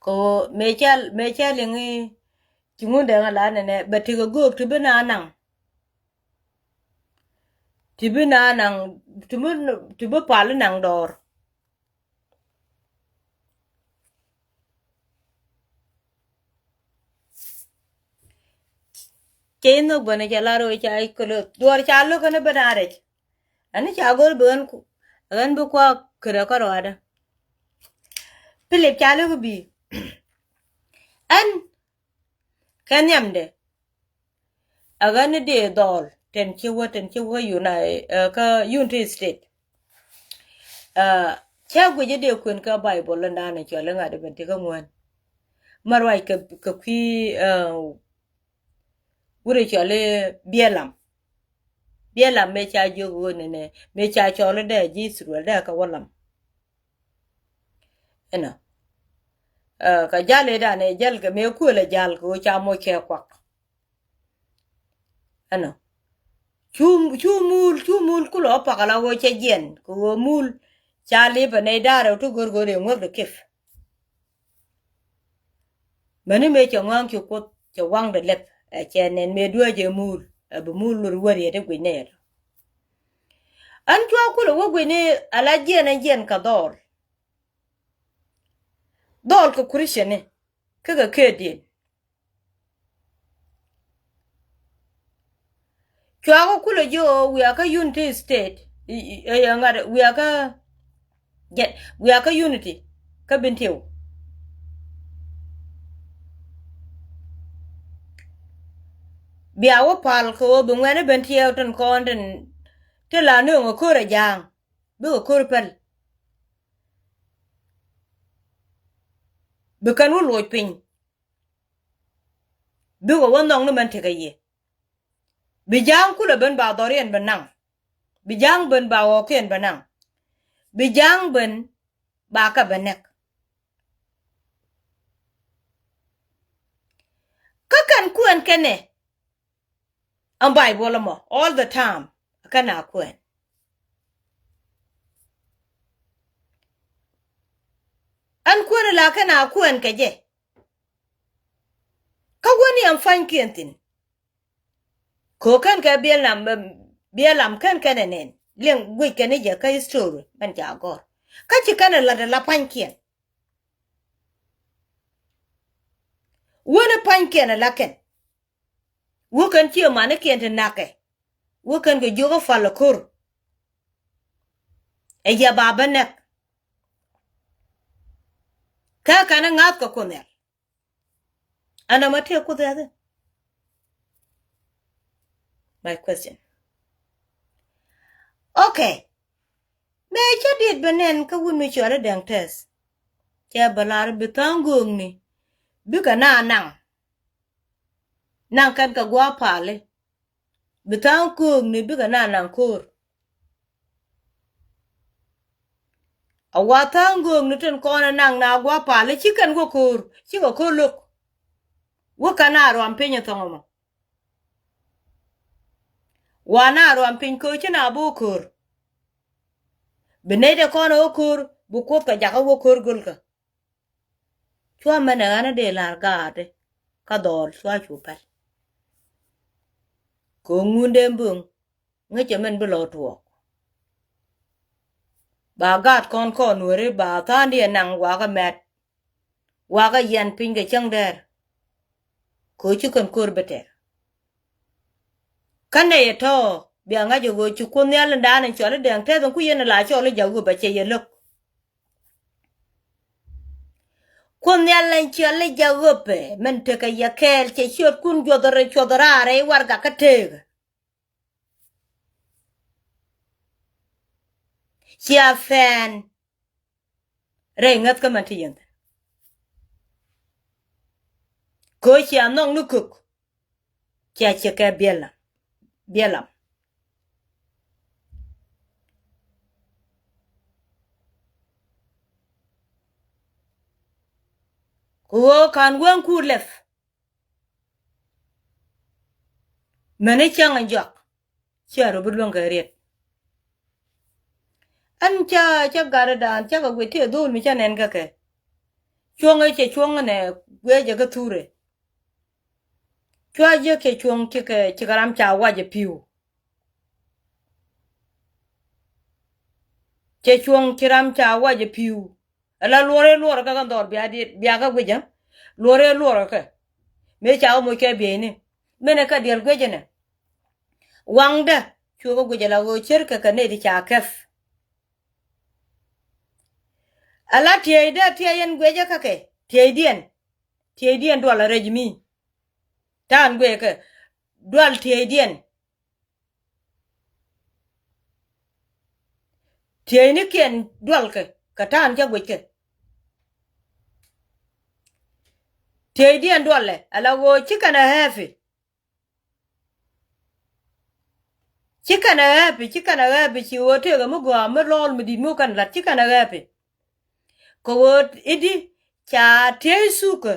kɛ ɣöö mëë cɛ mëë cɛ liŋ i̱ ci ŋun Dɛŋ lat nɛnɛ bɛ tekɛ göök ti bi naan naŋ. Ti bi naan naŋ ti bi ti bi pal i̱ naŋ dɔɔr. Cɛ in nhök bänɛ cɛ lar wee ca i̱ kölö duɔɔr ca lo̱k kɛn i̱ bänɛ a rɛc. Ani ca go̱r bi ɣän ku ɣän bi kuak kärɛ kä rɔadä. Pilip ca lo̱k i̱ bi ɛn kɛ nhiamdɛ. Ɛ ɣän ni dee dhɔl tɛn ci wä tɛn ci wä United kä Unity State. Cä guic i̱ dee kuën kä Baibol in da̱a̱n in cɔl i̱ ŋa̱t i̱ ben ti kä ŋuän. Ma ruac kɛ kɛ kui̱ wut i̱ cɔl i̱ Biɛlam. Biɛlam mëë ca jiök ɣöö nɛnɛ mëë ca cɔl i̱ dee ji̱ Ithɛrɛl dee kɛ wä lam. Inɔ kɛ jal i̱ da̱a̱n i̱ jäl kɛ mëë kuël ɛ jal kɛ ɣöö ca moc kɛ kuak. Ɛnɔ cu cu muul cu muul kulɛ ɣä pakä la ɣöö cɛ jiɛn kɛ ɣöö muul ca lipɛ nɛy da̱rɛ wä ti go̱rgo̱r i̱ ŋuäkdɛ kip. Mäni mëë cɛ ŋɔ̱a̱ŋ ci Kuoth cɛ waŋdɛ lɛp ɛ cɛ nɛn mëë duäc ɛ muul ɛ bi muul lur wäriɛt i̱ guic nɛy ɛtɔ. Ɛn cua kulɛ wä guic ni ala jiɛn ɛ jiɛn kɛ dhɔɔl. Dhɔɔl kɛ Christian ni kä kɛ kɛ diɛn. Cuakä kulɛ ji̱ ɣöö wiakä Unity State ɛ ŋa̱t wiakä jɛ wiakä Unity kä Bentiu. Bia wä pal kɛ ɣöö bi ŋuɛ̈ni ben tiɛɛw tin kɔn tin, tin la nööŋ ɛ ko̱r ɛ ja̱a̱ŋ. Bikɛ ko̱r päl. Bi kɛn wä loc piny. Bikɛ wä nhɔk ni mɛn tekɛ yɛ. Bi ja̱a̱ŋ kulɛ ben ba dhɔriɛn bi naŋ. Bi ja̱a̱ŋ ben ba ɣɔɔkiɛn bi naŋ. Bi ja̱a̱ŋ ben ba kɛ bi nɛk. Kä kɛn kuɛn kɛnɛ. Ɛn Baibol ɛmɔ all the time. Kɛn a kuɛn. Ɛn kuɛn la kɛn a kuɛn kɛ jɛ. Kä wäni ɛn pa̱nykiɛn thi̱n. Ko̱ kɛn kɛ biɛl lam, biɛl lam kɛn kɛn ɛ nɛn. Liɛŋ guic kɛn i̱ jɛ kä history mɛn ca gɔ̱r. Kä ci kɛn ɛ la̱t ɛ la pa̱nykiɛn. Wäni pa̱nykiɛn ɛ la kɛn. Wä kɛn ciɛ manikiɛn ti na̱kɛ. Wä kɛn kɛ jiök ɛ pal ɛ ko̱r. Ɛ yɛ ba bä nɛk. Kä kɛn ɛ ŋa̱th kɛ Kuoth Nhial. Ɛn ɛmɔ tëë Kuoth Nhial thi̱n. My question. Okay. Mëë cä diet bɛ nɛn kä wut mi cuali Dɛŋ Tɛth. Cɛ bɛ lar bi tha̱a̱ŋ göökni. Bikɛ na naŋ. Naŋ kɛn kɛ gua̱a̱ pali. Bi tha̱a̱ŋ köökni bikɛ na naŋ ko̱o̱r. A wa tha̱a̱ŋ göökni tin kɔn ɛ naŋ na gua̱a̱ pali ci kɛn wä ko̱o̱r, cikɛ ko̱o̱r lo̱k. Wä kɛn a ruam piny ɛ thɔŋ ɛmɔ. Wa na ruam piny kööc ci na bi wä ko̱o̱r. Bi nɛy dee kɔn ɛ wä ko̱o̱r, bi Kuoth kɛ jakä wä ko̱o̱r gölkä. Cua mɛn ɛ ɣän ɛ dee la̱r gaatdɛ kä dhɔɔl cua cu pɛl. Kɛ ɣöö ŋundɛ böŋ ŋäcɛ mɛn bi lɔ tuɔɔk. Ba gaat kɔn kɔn weri ba tha̱a̱ŋdiɛn naŋ wakä mɛt. Wakä yɛn piny kɛ cäŋ dɛr. Kɛ ɣöö ci kɛn ko̱r bi tɛr. Kä nɛy ɛ tɔ̱ bia ŋa̱c ɛ ɣöö ci Kuoth Nhial in da̱a̱n in cɔal i̱ Dɛŋ Tɛth in ku yɛn in la cɔl i̱ Jaɣöp ɛ cɛ yɛ lo̱k. Kuoth Nhial in cɔal i̱ Jaɣöp ɛ min tekɛ yɛ kɛɛl cɛ ciötkun juɔth rɛy cuɔth raar rɛy warɛga kä tëëk. Cia pɛn rɛy ŋäth kä mɛn ti yɛn thi̱n. Kɛ ɣöö cia nhɔk ni kök. Cia ciɛ kɛ biɛl lam, biɛl lam. Kɛ ɣöö ka̱n wäŋku lɛp. Mɛni cäŋ in jɔak. Cia rɔ bi luäŋ kɛ riet. Ɛn ca, ca gatdan, ca kɛ guic ti ɛ dho̱o̱l mi ca nɛn kä kɛ. Cuɔ̱ŋ ɛ cɛ cuɔ̱ŋ ɛnɛ guic ɛ kä thurɛ. Cua jiäk cɛ cuɔ̱ŋ cikɛ, cikɛ ram ca wac ɛ pi̱w. Cɛ cuɔ̱ŋ ci ram ca wac ɛ pi̱w. Ala luɔrɛ luɔrɛ kä kɛ dhɔr bia diet, bia kä guic ɛ. Luɔrɛ luɔrɛ kɛ. Mëë ca kɛ moc kɛ bieyni. Mënɛ kɛ diɛl guic ɛnɛ. Waŋdä, cuɛ kɛ guic ala ɣöö cär kɛ kɛ nɛy ti ca kɛp. Ala tieydä tiey yɛn guic ɛ kä kɛ, tieydiɛn. Tieydiɛn dual a rɛc mi. Ta̱a̱n guic ɛ kɛ, dual tieydiɛn. Tieynikiɛn dualkɛ kɛ ta̱a̱n cä guickɛ. Tieydiɛn dualɛ ala ɣöö ci kɛn ɛ happy. Ci kɛn ɛ happy, ci kɛn ɛ happy ci ɣöö tëëkɛ mi gɔaa mi lɔɔl mi di̱t mi wä kɛn la̱t ci kɛn ɛ happy. Kɛ ɣöö i̱di ca tiey thukä.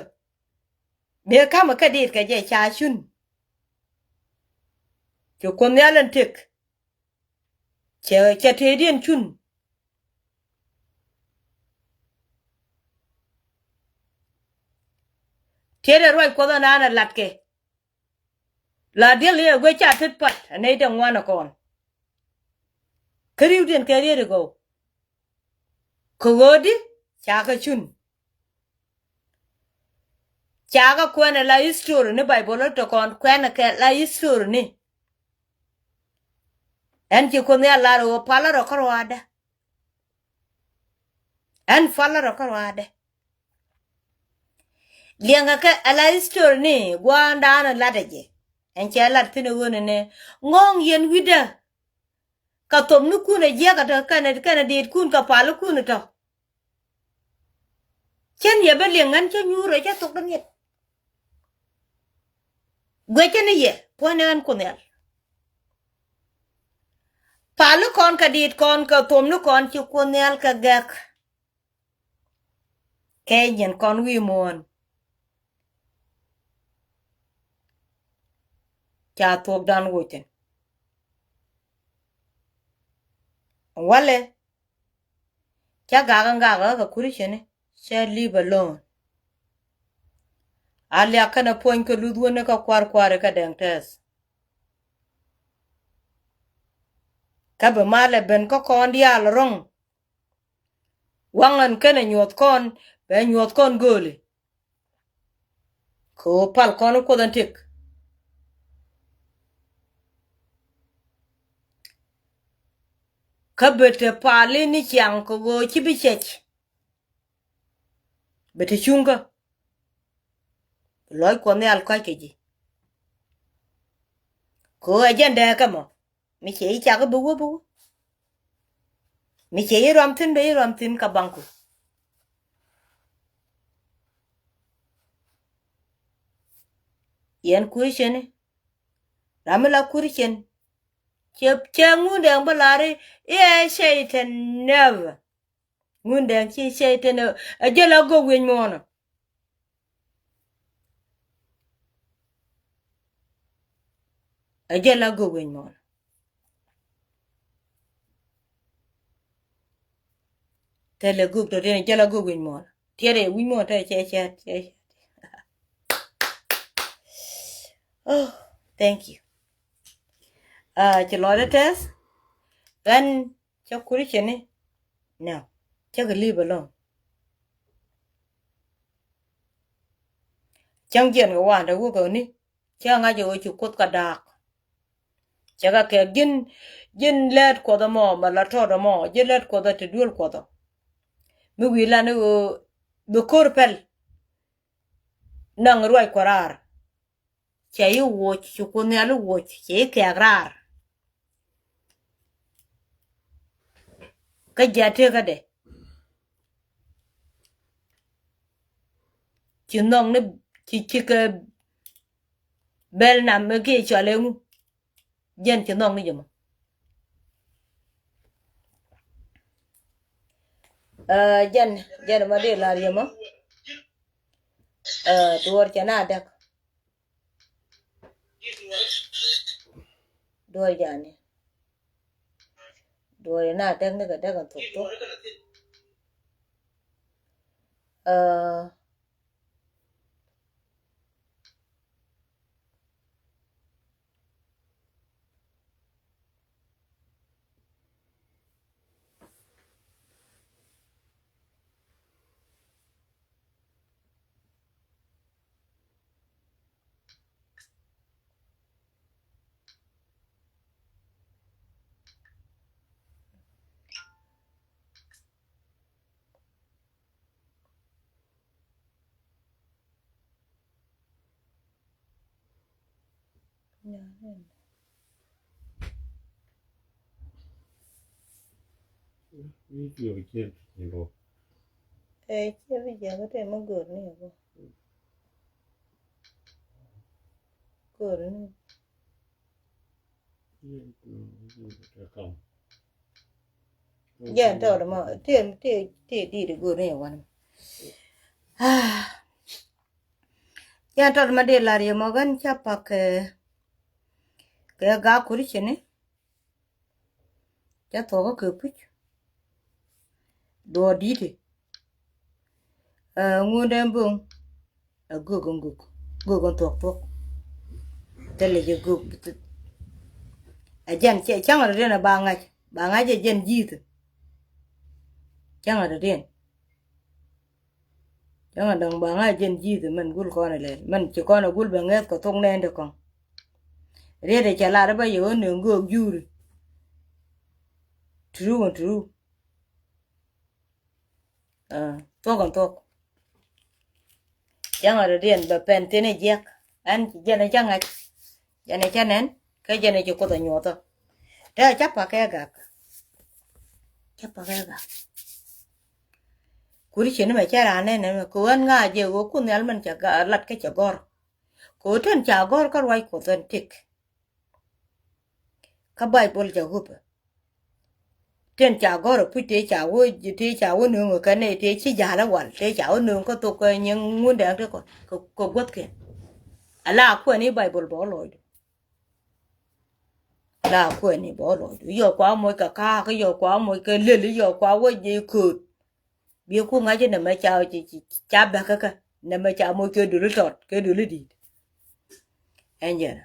Mëë ka̱mä kä diet kɛ jɛ ca cun. Cɛ Kuoth Nhial ɛn tëk. Cɛ, cɛ tëëdiɛn cun. Tiɛt ɛ ruac Kuɔth ɛn an ɛ latkɛ. La diɛl i̱ ɛ guic ca tet pat ɛ nɛy dee ŋuan ɛ kɔn. Kä ri̱wdiɛn kɛ riet ɛ gɔw. Kɛ ɣöödi ca kɛ cun. Ca kɛ kuɛn ɛ la history ni Baibol ɛ tɔ kɔn kuɛn ɛ kɛ la history ni. Ɛn ci Kuoth Nhial lar ɣöö palä rɔ kä ruaadä. Ɛn palä rɔ kä ruaadä. Liɛŋɛ kɛ ala history ni gua̱a̱ndan latdɛ jɛ. Ɛn cɛ lat thi̱n ɛ ɣöö nɛnɛ ŋɔ̱ɔ̱ŋ yɛn wi̱cdä. Kɛ thopnikun ɛ jiäk ɛ tɔ̱ kɛnɛ, kɛnɛ diitkun kɛ palikun ɛ tɔ̱. Cän yɛ bä liŋ ɣän cä nyuur ɛ cä thok däŋ yɛt. Guɛcä ni yɛ puɔ̱nɛ ɣän Kuoth Nhial. Pali kɔn kɛ diit kɔn kɛ thom ni kɔn ci Kuoth Nhial kɛ gɛk. Kɛ nyin kɔn wi̱i̱ muɔ̱ɔ̱n. Ca thuɔ̱kdan woc thi̱n. Walɛ. Cä gak in gak ɣä kɛ Christian ni, cä leave alone. A liak kɛnɛ puɔ̱ny kɛ luth wäni kä kua̱r kua̱ri kä dɛŋ tɛth. Kä bi malɛ ben kä kɔn diaal ro̱ŋ. Waŋ ɛn kɛnɛ nyuɔth kɔn, bɛ nyuɔth kɔn gööli. Kɛ ɣöö pal kɔn Kuoth ɛn tëk. Kä bɛ te pali ni ciaŋ kɛ ɣöö ci bi cɛc. Bɛ te cuŋkä. Lɔc Kuɔth Nhial kɔc kɛ ji̱. Kɛ ɣöö ɛ jɛn dɛɛkä mɔ. Mi cɛ i̱ cak i̱ bi wä bi wä. Mi cɛ i̱ ruam thi̱n bɛ i̱ ruam thi̱n kä baŋku. Yɛn Christian ni. Ram mi la Christian. Cɛ, cɛ ŋundɛ ŋ bä lar i̱ i̱ ɛ cɛy tɛ nɛvɛ. Ŋundɛ ŋ ci cɛy tɛ nɛvɛ ɛ jɛ la gök wi̱c muɔ̱ɔ̱nɔ. Ɛ jɛ la gök wi̱c muɔ̱ɔ̱n. Thilɛ gök tɔ tini jɛ la gök wi̱c muɔ̱ɔ̱n. Tiɛt ɛ wi̱c muɔ̱ɔ̱n tɛ cɛ cɛ cɛ. Oh, thank you. Ah, ci lɔcdä tɛth. Ɣän cä Christian ni. No. Cä kɛ leave alone. Cäŋ jiɛn kɛ wandɛ wä kɛ ni. Cä ŋa̱c ɛ ɣöö ci Kuoth kɛ da̱a̱k. Cɛ kɛ kɛ ji̱n, ji̱n lät Kuɔth ɛmɔ mɛ la tɔt ɛmɔ ji̱n lät Kuɔth ɛ te duel Kuɔth ɔ. Mi wi̱i̱ lan i̱ ɣöö bi ko̱r pɛl. Naŋ ruac Kuɔth raar. Cɛ i̱ woc, ci Kuoth Nhial i̱ woc, cɛ i̱ kɛ̈ɛ̈k raar. Kä ji̱ a tëëkädɛ. Ci nhɔk ni ci, ci kɛ bɛl nam mi kiɛ cɔal ɛŋu. Jɛn ci nhɔk ni jɛ mɔ. Ɛ, jɛn, jɛn ma dee lar yɛ mɔ. Ɛ, duɔr cɛ na däk. Duɔr jani. Duɔr ina däk ni kɛ däk in thok thok. Aa. Ɛ, ciɛ bi jiäk kä tëë mi gör ni ɛ bä. Gör ni. Jɛn tɔɔt mɔ tëë, tëë, tëë di̱i̱t gör ni ɛ wan. Jɛn tɔɔt mɔ dee lar yɛ mɔ ɣän ca pak kɛ, kɛ gaak kuri cini. Cä thuɔ̱kä kɛ puc. Duɔɔr di̱i̱ti. Ɛ, ŋundɛ bo̱ŋ. Ɛ gök in gök. Gök in thuɔ̱k thuɔ̱k. Thilɛ jɛ gök. Ɛ jɛn cɛ, cäŋ rɔ diɛn ɛ ba ŋa̱c. Ba ŋa̱c ɛ jɛn ji̱th. Cäŋ rɔ diɛn. Cäŋ a dɔ̱ŋ ba ŋa̱c jɛn ji̱th mɛn gul kɔn a lɛl. Mɛn ci kɔn a gul bɛ ŋɛth kɛ thok nɛɛn ti kɔŋ. Riet a cɛ lat a bä yɛ ɣän ni ŋöök juri. Turu wä turu. Aa, thuɔk ɛn thuɔk. Cäŋ a dɔ̱diɛn bɛ pɛn thin a jiɛk. Ɛn ci jɛn a cä ŋa̱c. Jɛn ɛ cä nɛn kä jɛn ɛ ci Kuoth ɛ nyuɔthä. Te ɛ cä pa̱kɛ gak. Cä pa̱kɛ gak. Kuri ci ni mɛ cä raan nɛn ɛmɛ kɛ ɣän ŋa̱c jɛ ɣöö Kuoth Nhial mɛn cɛ lat kä cɛ gɔ̱r. Kɛ ɣöö ten ca gɔ̱r kä ruac Kuɔth ɛn tëk. Kä Baibol ca ɣöpɛ. Tin ca gɔr a puc tëë ca wä tëë ca wä nööŋ kä nɛy tëë ci ja̱l a wal tëë ca wä nööŋ kä thok kä nyiŋ ŋundɛ kä kɔn kä guäthkiɛn. Ala kuɛni Baibol bä wä lɔcdu. Ala kuɛni bä wä lɔcdu. Yɔ kua moc kä kaak, yɔ kua moc kä lel, yɔ kua wä ji̱ kööt. Biɛ ku ŋa̱c nɛmɛ ca ca bäk kä nɛmɛ ca moc kɛ dul tɔt kɛ dul di̱i̱t. Ɛn jɛn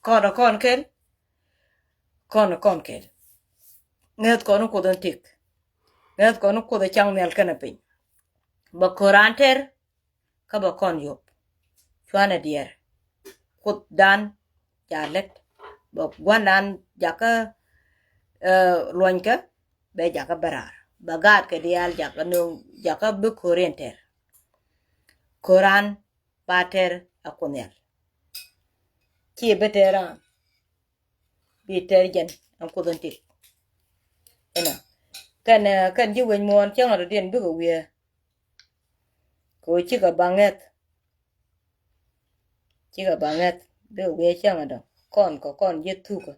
kɔn kɔn kɛl. Kɔn kɔn kɛl. Ŋäth kɔn Kuoth in tëk. Ŋäth kɔn Kuoth in caŋ nhial kɛnɛ piny. Bɛ ko̱ran tɛr kä bɛ kɔn yop. Cuanɛ diɛɛr. Kuothdan ca lät. Bɛ gua̱ndan jakä luɔ̱nykä bɛ jakä bä raar. Bɛ gaatkɛ diaal jakä nööŋ jakä bi ko̱r in tɛr. Ko̱ran ba tɛr a Kuoth nhial. Ci bi tɛr an. Bi tɛr jɛn ɛn Kuoth in tëk. Inɔ kɛn kɛn ji̱ wec muɔ̱ɔ̱n cäŋ rɔ diɛn bikɛ wiee. Kɛ ɣöö cikɛ ba ŋäth. Cikɛ ba ŋäth bikɛ wiee cäŋ dɔ̱ŋ kɔn kɛ kɔn ji̱ thukä.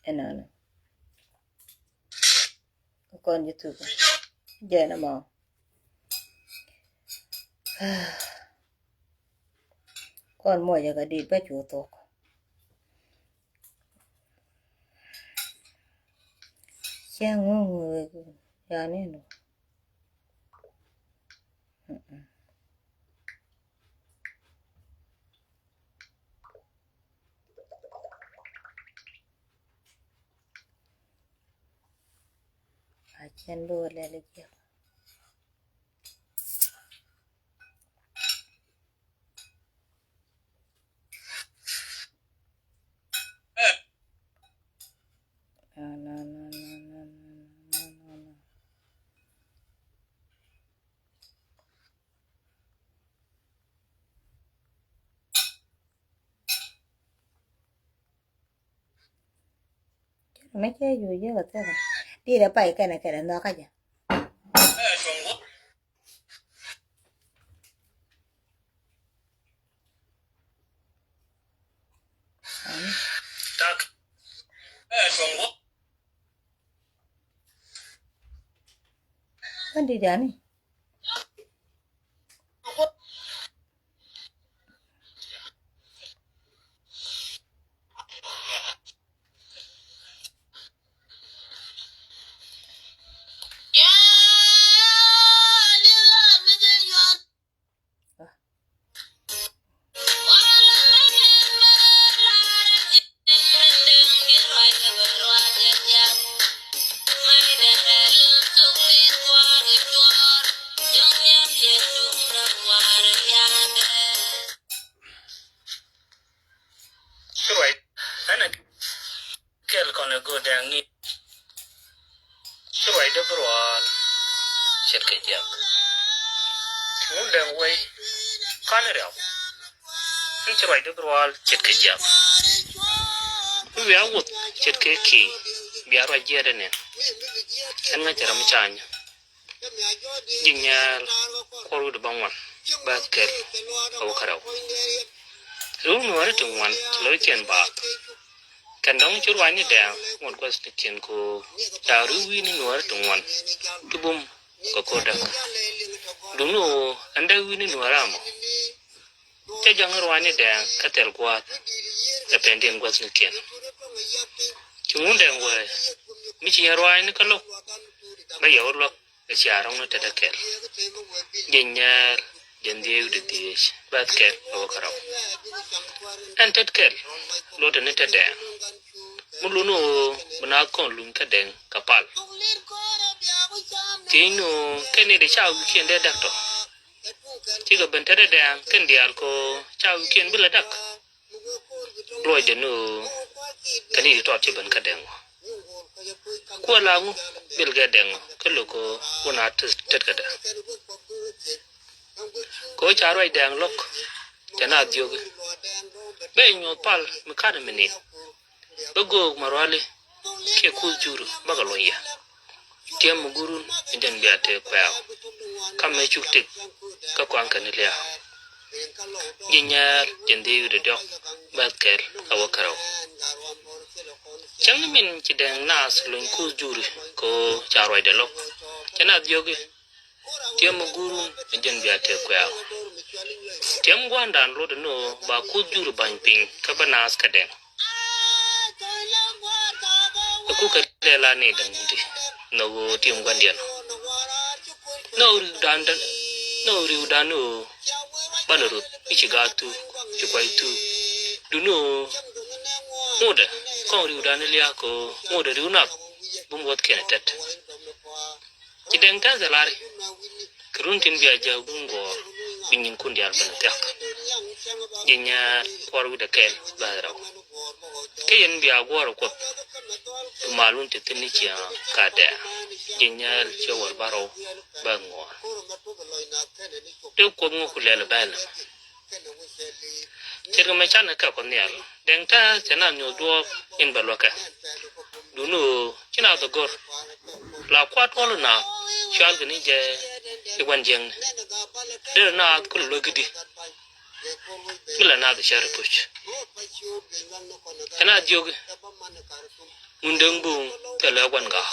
Inɔnɔ kɛ kɔn ji̱ thukä. Jɛn ɛmɔ. Kɔn muɔcɛ kɛ dit bä cu thok. Cɛ ŋuŋ wek yani nɔ. A cɛn bi wä lɛl jiɛk. Mɛ cɛ yuc yɛ kɛ thɛkɛ. Dit ɛ pay kɛnɛ kɛnɛ nhɔkä jɛ. Kän dit yani. Ci ruac ɛn a kɛl kɔn ɛ go̱o̱r dɛŋ ni. Ci ruacdä bi ruaal ce̱tkɛ jiäk. Ci ŋun dɛŋ wei ka̱n riaw. Ɛn ci ruacdä bi ruaal ce̱tkɛ jiäk. Bi wiaa wuth ce̱tkɛ ki̱i̱ bia ruac jiɛɛdä nɛn. Ɛn ŋa̱c cɛ ram cany. Ji̱ nyɛɛl kuɔr wi̱cdɛ bäŋuan bäth kɛl a wä kärɛw. Ri̱w nuɔ̱ɔ̱ri ti ŋuan ci lo̱ckiɛn baath. Kɛn dɔ̱ŋ ci ruaacni dɛɛŋ ŋuɔ̱t gua̱thnikiɛn ko̱o̱r ca ri̱w wi̱i̱ni nuɔ̱ɔ̱ri ti ŋuan ti bum kɛ ko̱r däk. Duŋni ɣöö ɛn däk wi̱i̱ni nuɔ̱ɔ̱ri amɔ. Cä ja̱ŋ ruaacni dɛɛŋ kä thil gua̱a̱th kɛ pɛndiɛn gua̱thnikiɛn. Ci ŋun dɛɛŋ wee mi ci yɛn ruaacni kä lo̱k bä yɛ wä luäk. Ɛ cia rɔ̱ŋni tetdä kɛl. Jiɛn nyɛɛl jiɛn dhieec wi̱cdɛ dhieec bäth kɛl ɛ wä kärɔ̱. Ɛn tet kɛl luɔtdɛ ni tet dɛɛŋ. Mi luni ɣöö bi naath kɔn luny kä dɛŋ kɛ pal. Thiecni ɣöö kɛn ni dee ca wi̱i̱kiɛn dee däk tɔ. Cikɛ ben tetdä dɛɛŋ kɛn diaal kɛ ɣöö ca wi̱i̱kiɛn bi lɛ däk. Luɔcdɛ ni ɣöö kɛn i̱ tɔt ci ben kä dɛŋ ɔ. Kuɛ la ŋu bilkɛ dɛŋ ɔ kä lo̱k ɣöö wun a tet kädɛ. Kɛ ɣöö ca ruac dɛɛŋ lo̱k cɛ na dhioki. Bɛ nyuɔth pal mi kat mi nin. Bä göök ma ruali kiɛ kuth jur bakɛ luɔny yɛ. Tiɛm mi gurun mi jɛn bia tëë kuɛɛk. Kamɛ cuk tik kä kɔaŋ kɛ ni liaak. Ji̱ nyɛɛr jɛn dhieec wi̱cdɛ diɔ̱k bɛth kɛl a wä kärɔw. Cäŋ ni min ci dɛŋ naath luny kuth juri kɛ ɣöö ca ruacdɛ lo̱k. Cɛ naath jiöki. Tiɛm mi gurun mi jɛn bia tëë kuɛɛk. Tiɛm gua̱ndan luɔtdɛ ni ɣöö ba kuth juri ba̱ny piny kä bä naath kä dɛŋ. Ɛ kukɛ lɛl a ni da̱ŋ ti nhɔk ɣöö ti̱i̱m gua̱ndiɛn. Nhɔk ri̱wdan, nhɔk ri̱wdan ni ɣöö banɛ ruth i̱ ci gaak thuk, ci kuay thuk. Duni ɣöö ŋotdɛ kɔŋ ri̱wdan ni lia̱a̱k kɛ ɣöö ŋotdɛ ri̱w nath bum wuɔ̱thkiɛn ɛ tɛt. Ci dɛŋ tɛth ɛ lari kɛ run tin bia jäk duŋ gɔɔr bi nyinkun diaal ben thiak. Ji̱ nyɛɛr kuɔr wi̱cdɛ kɛl bäth rɛw. Kä yɛn bia guɔ̱ɔ̱r ɛ kuɔth bi malun ti thi̱n ni ciaŋ ka dɛɛr. Ji̱ nyɛɛr ciɛ wäl bärɔw bäth ŋuɔ̱ɔ̱r. Dee kuɔth ŋuɔ̱k ku lɛl ɛ bäth lɛ. Ce̱tkɛ mɛ canɛ kɛ kɔ nhial dɛŋ tɛth cɛ naath nyuɔth duɔɔp in bɛ luäkɛ. Duni ɣöö ci naath ɛ go̱r la kua̱t tuɔl naath cual kɛ ni jɛ i̱ gua̱n jiäkni. Derɛ naath kulɛ luäk i̱di mi la naath ɛ cär i̱ puc. Ɛ naath jiöki ŋun dee ŋuun thilɛ gua̱n gaak.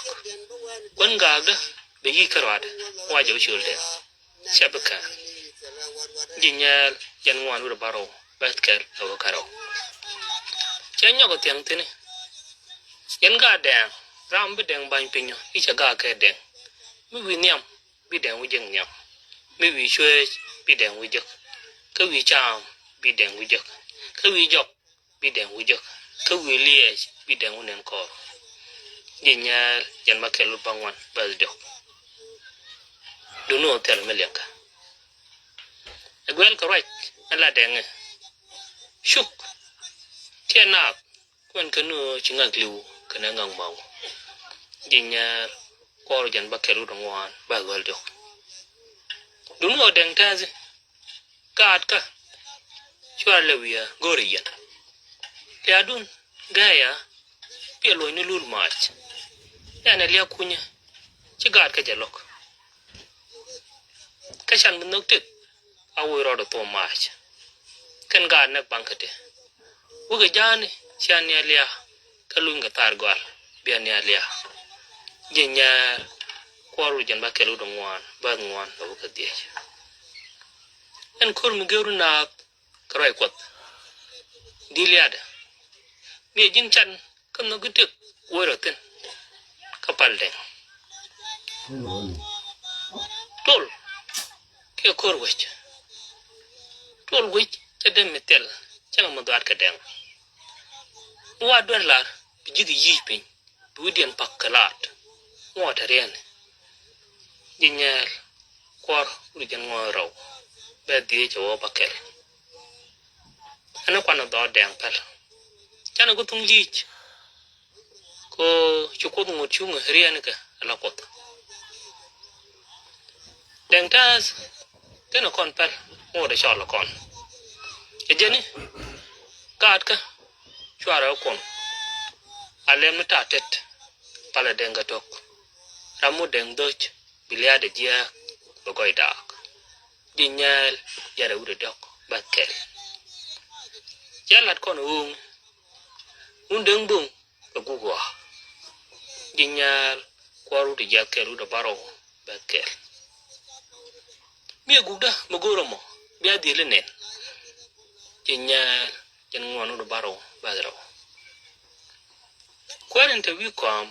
Gua̱n gaakdä bɛ yic kä ruaadɛ wa jɛ wä ciöl dee. Cɛ bi kɛn ji̱ nyɛɛl yɛn ŋuan wi̱r bärɔw bɛth kɛl ɛ wä kärɔw. Cɛ nyɔk ɛ thiɛŋ thi̱ni yɛn gaat dɛɛŋ ram bi dɛŋ ba̱ny pinyɔ i̱ cɛ gaat kɛ dɛŋ. Mi wi̱i̱ nhiam bi dɛŋ wi̱i̱ jek nhiam. Mi wi̱i̱ cueec bi dɛŋ wi̱i̱ jek. Kä wi̱i̱ caam bi dɛŋ wi̱i̱ jek. Kä wi̱i̱ jɔk bi dɛŋ wi̱i̱ jek. Kä wi̱i̱ liɛɛc bi dɛŋ wi̱i̱ nɛn kɔɔr. Ji̱ nyɛɛl yɛn ma kɛl wi̱r bäŋuan bäth diɔk. Duni ɣöö thil mi liɛŋkä ɛ guɛl kɛ ruac ɛn la dɛŋɛ. Cuk tiɛ naath kuɛn kä ni ɣöö ci ŋak li̱w kɛnɛ ŋak maw. Ji̱ nyɛɛl kuɔr jɛn ba kɛl wi̱r ŋuan bäth wäl diɔk. Duni ɣöö dɛŋ tɛthi gaatkä. Cuarɛ lɛ wi̱i̱ ɛ go̱o̱rɛ yɛn. Liaadun gɛɛyä piɛ luɔ̱ny ni lul mac. Ɛn ɛ liak kunyä ci gaatkä jɛ lo̱k. Kä can bi nhök tëk a woc rɔɔdɛ thom mac. Kɛn gaat näk baŋ kä tëë wekɛ ja̱a̱ni cia niɛl lia̱a̱. Kä luny kɛ thaar gɔal bia niɛl lia̱a̱. Ji̱ nyɛɛl kuɔr wi̱r jɛn ba kɛl wi̱r ŋuan bäth ŋuan ɛ wekɛ dhiec. Ɛn ko̱r mi gɛru naath kɛ ruac kuɔth. Di liaadɛ mi ɛ ji̱n can kä nhök i̱ tëk woc rɔ thi̱n. Kä pal dɛŋ tol kiɛ ko̱r wec. Tol wec cɛ dee mi thil cɛ ŋɛ mi dhuaat kɛ dɛŋ. Bi waat duer lar bi ji̱th yic piny. Bi wi̱diɛn pak kɛ laat ŋuɔɔt ɛ riɛn. Ji̱ nyɛɛl kuɔr wi̱r jɛn ŋuɔɔt rɛw bɛ dhiec ɛ wä ba kɛl. Ɛn ɛ kuan ɛ dhɔɔt dɛŋ päl. Canɛ ku thuŋ li̱i̱c. Ko ci kuoth ŋot cuŋ riɛn kɛ ala kuoth. Dɛŋ tɛth thin kɔn pɛl ŋot a cɔl kɔn. Ɛ jɛni gaatkä cuarɛ kuɔn. A lɛm ni ta̱a̱ tet palɛ dɛŋ kɛ to̱k. Ram mut dɛŋ dhoc bi lia̱a̱dɛ jiääk bɛ gɔy daak. Ji̱ nyɛɛl yɛrɛ wut a diɔk bäth kɛl. Cɛ lat kɔn ɣööŋ wun dɛŋ bo̱ŋ kɛ guk ɣɔaa. Ji̱ nyɛɛl kuɔr wut a jiath kɛl wut a bärɔw bäth kɛl. Mi a gukdä mi go̱o̱r ɛmɔ bia dhil inɛn. Ji̱ nyɛɛl jɛn ŋuan wut a bärɔw bäth rɛw. Kuäär in te wi̱i̱ kɔam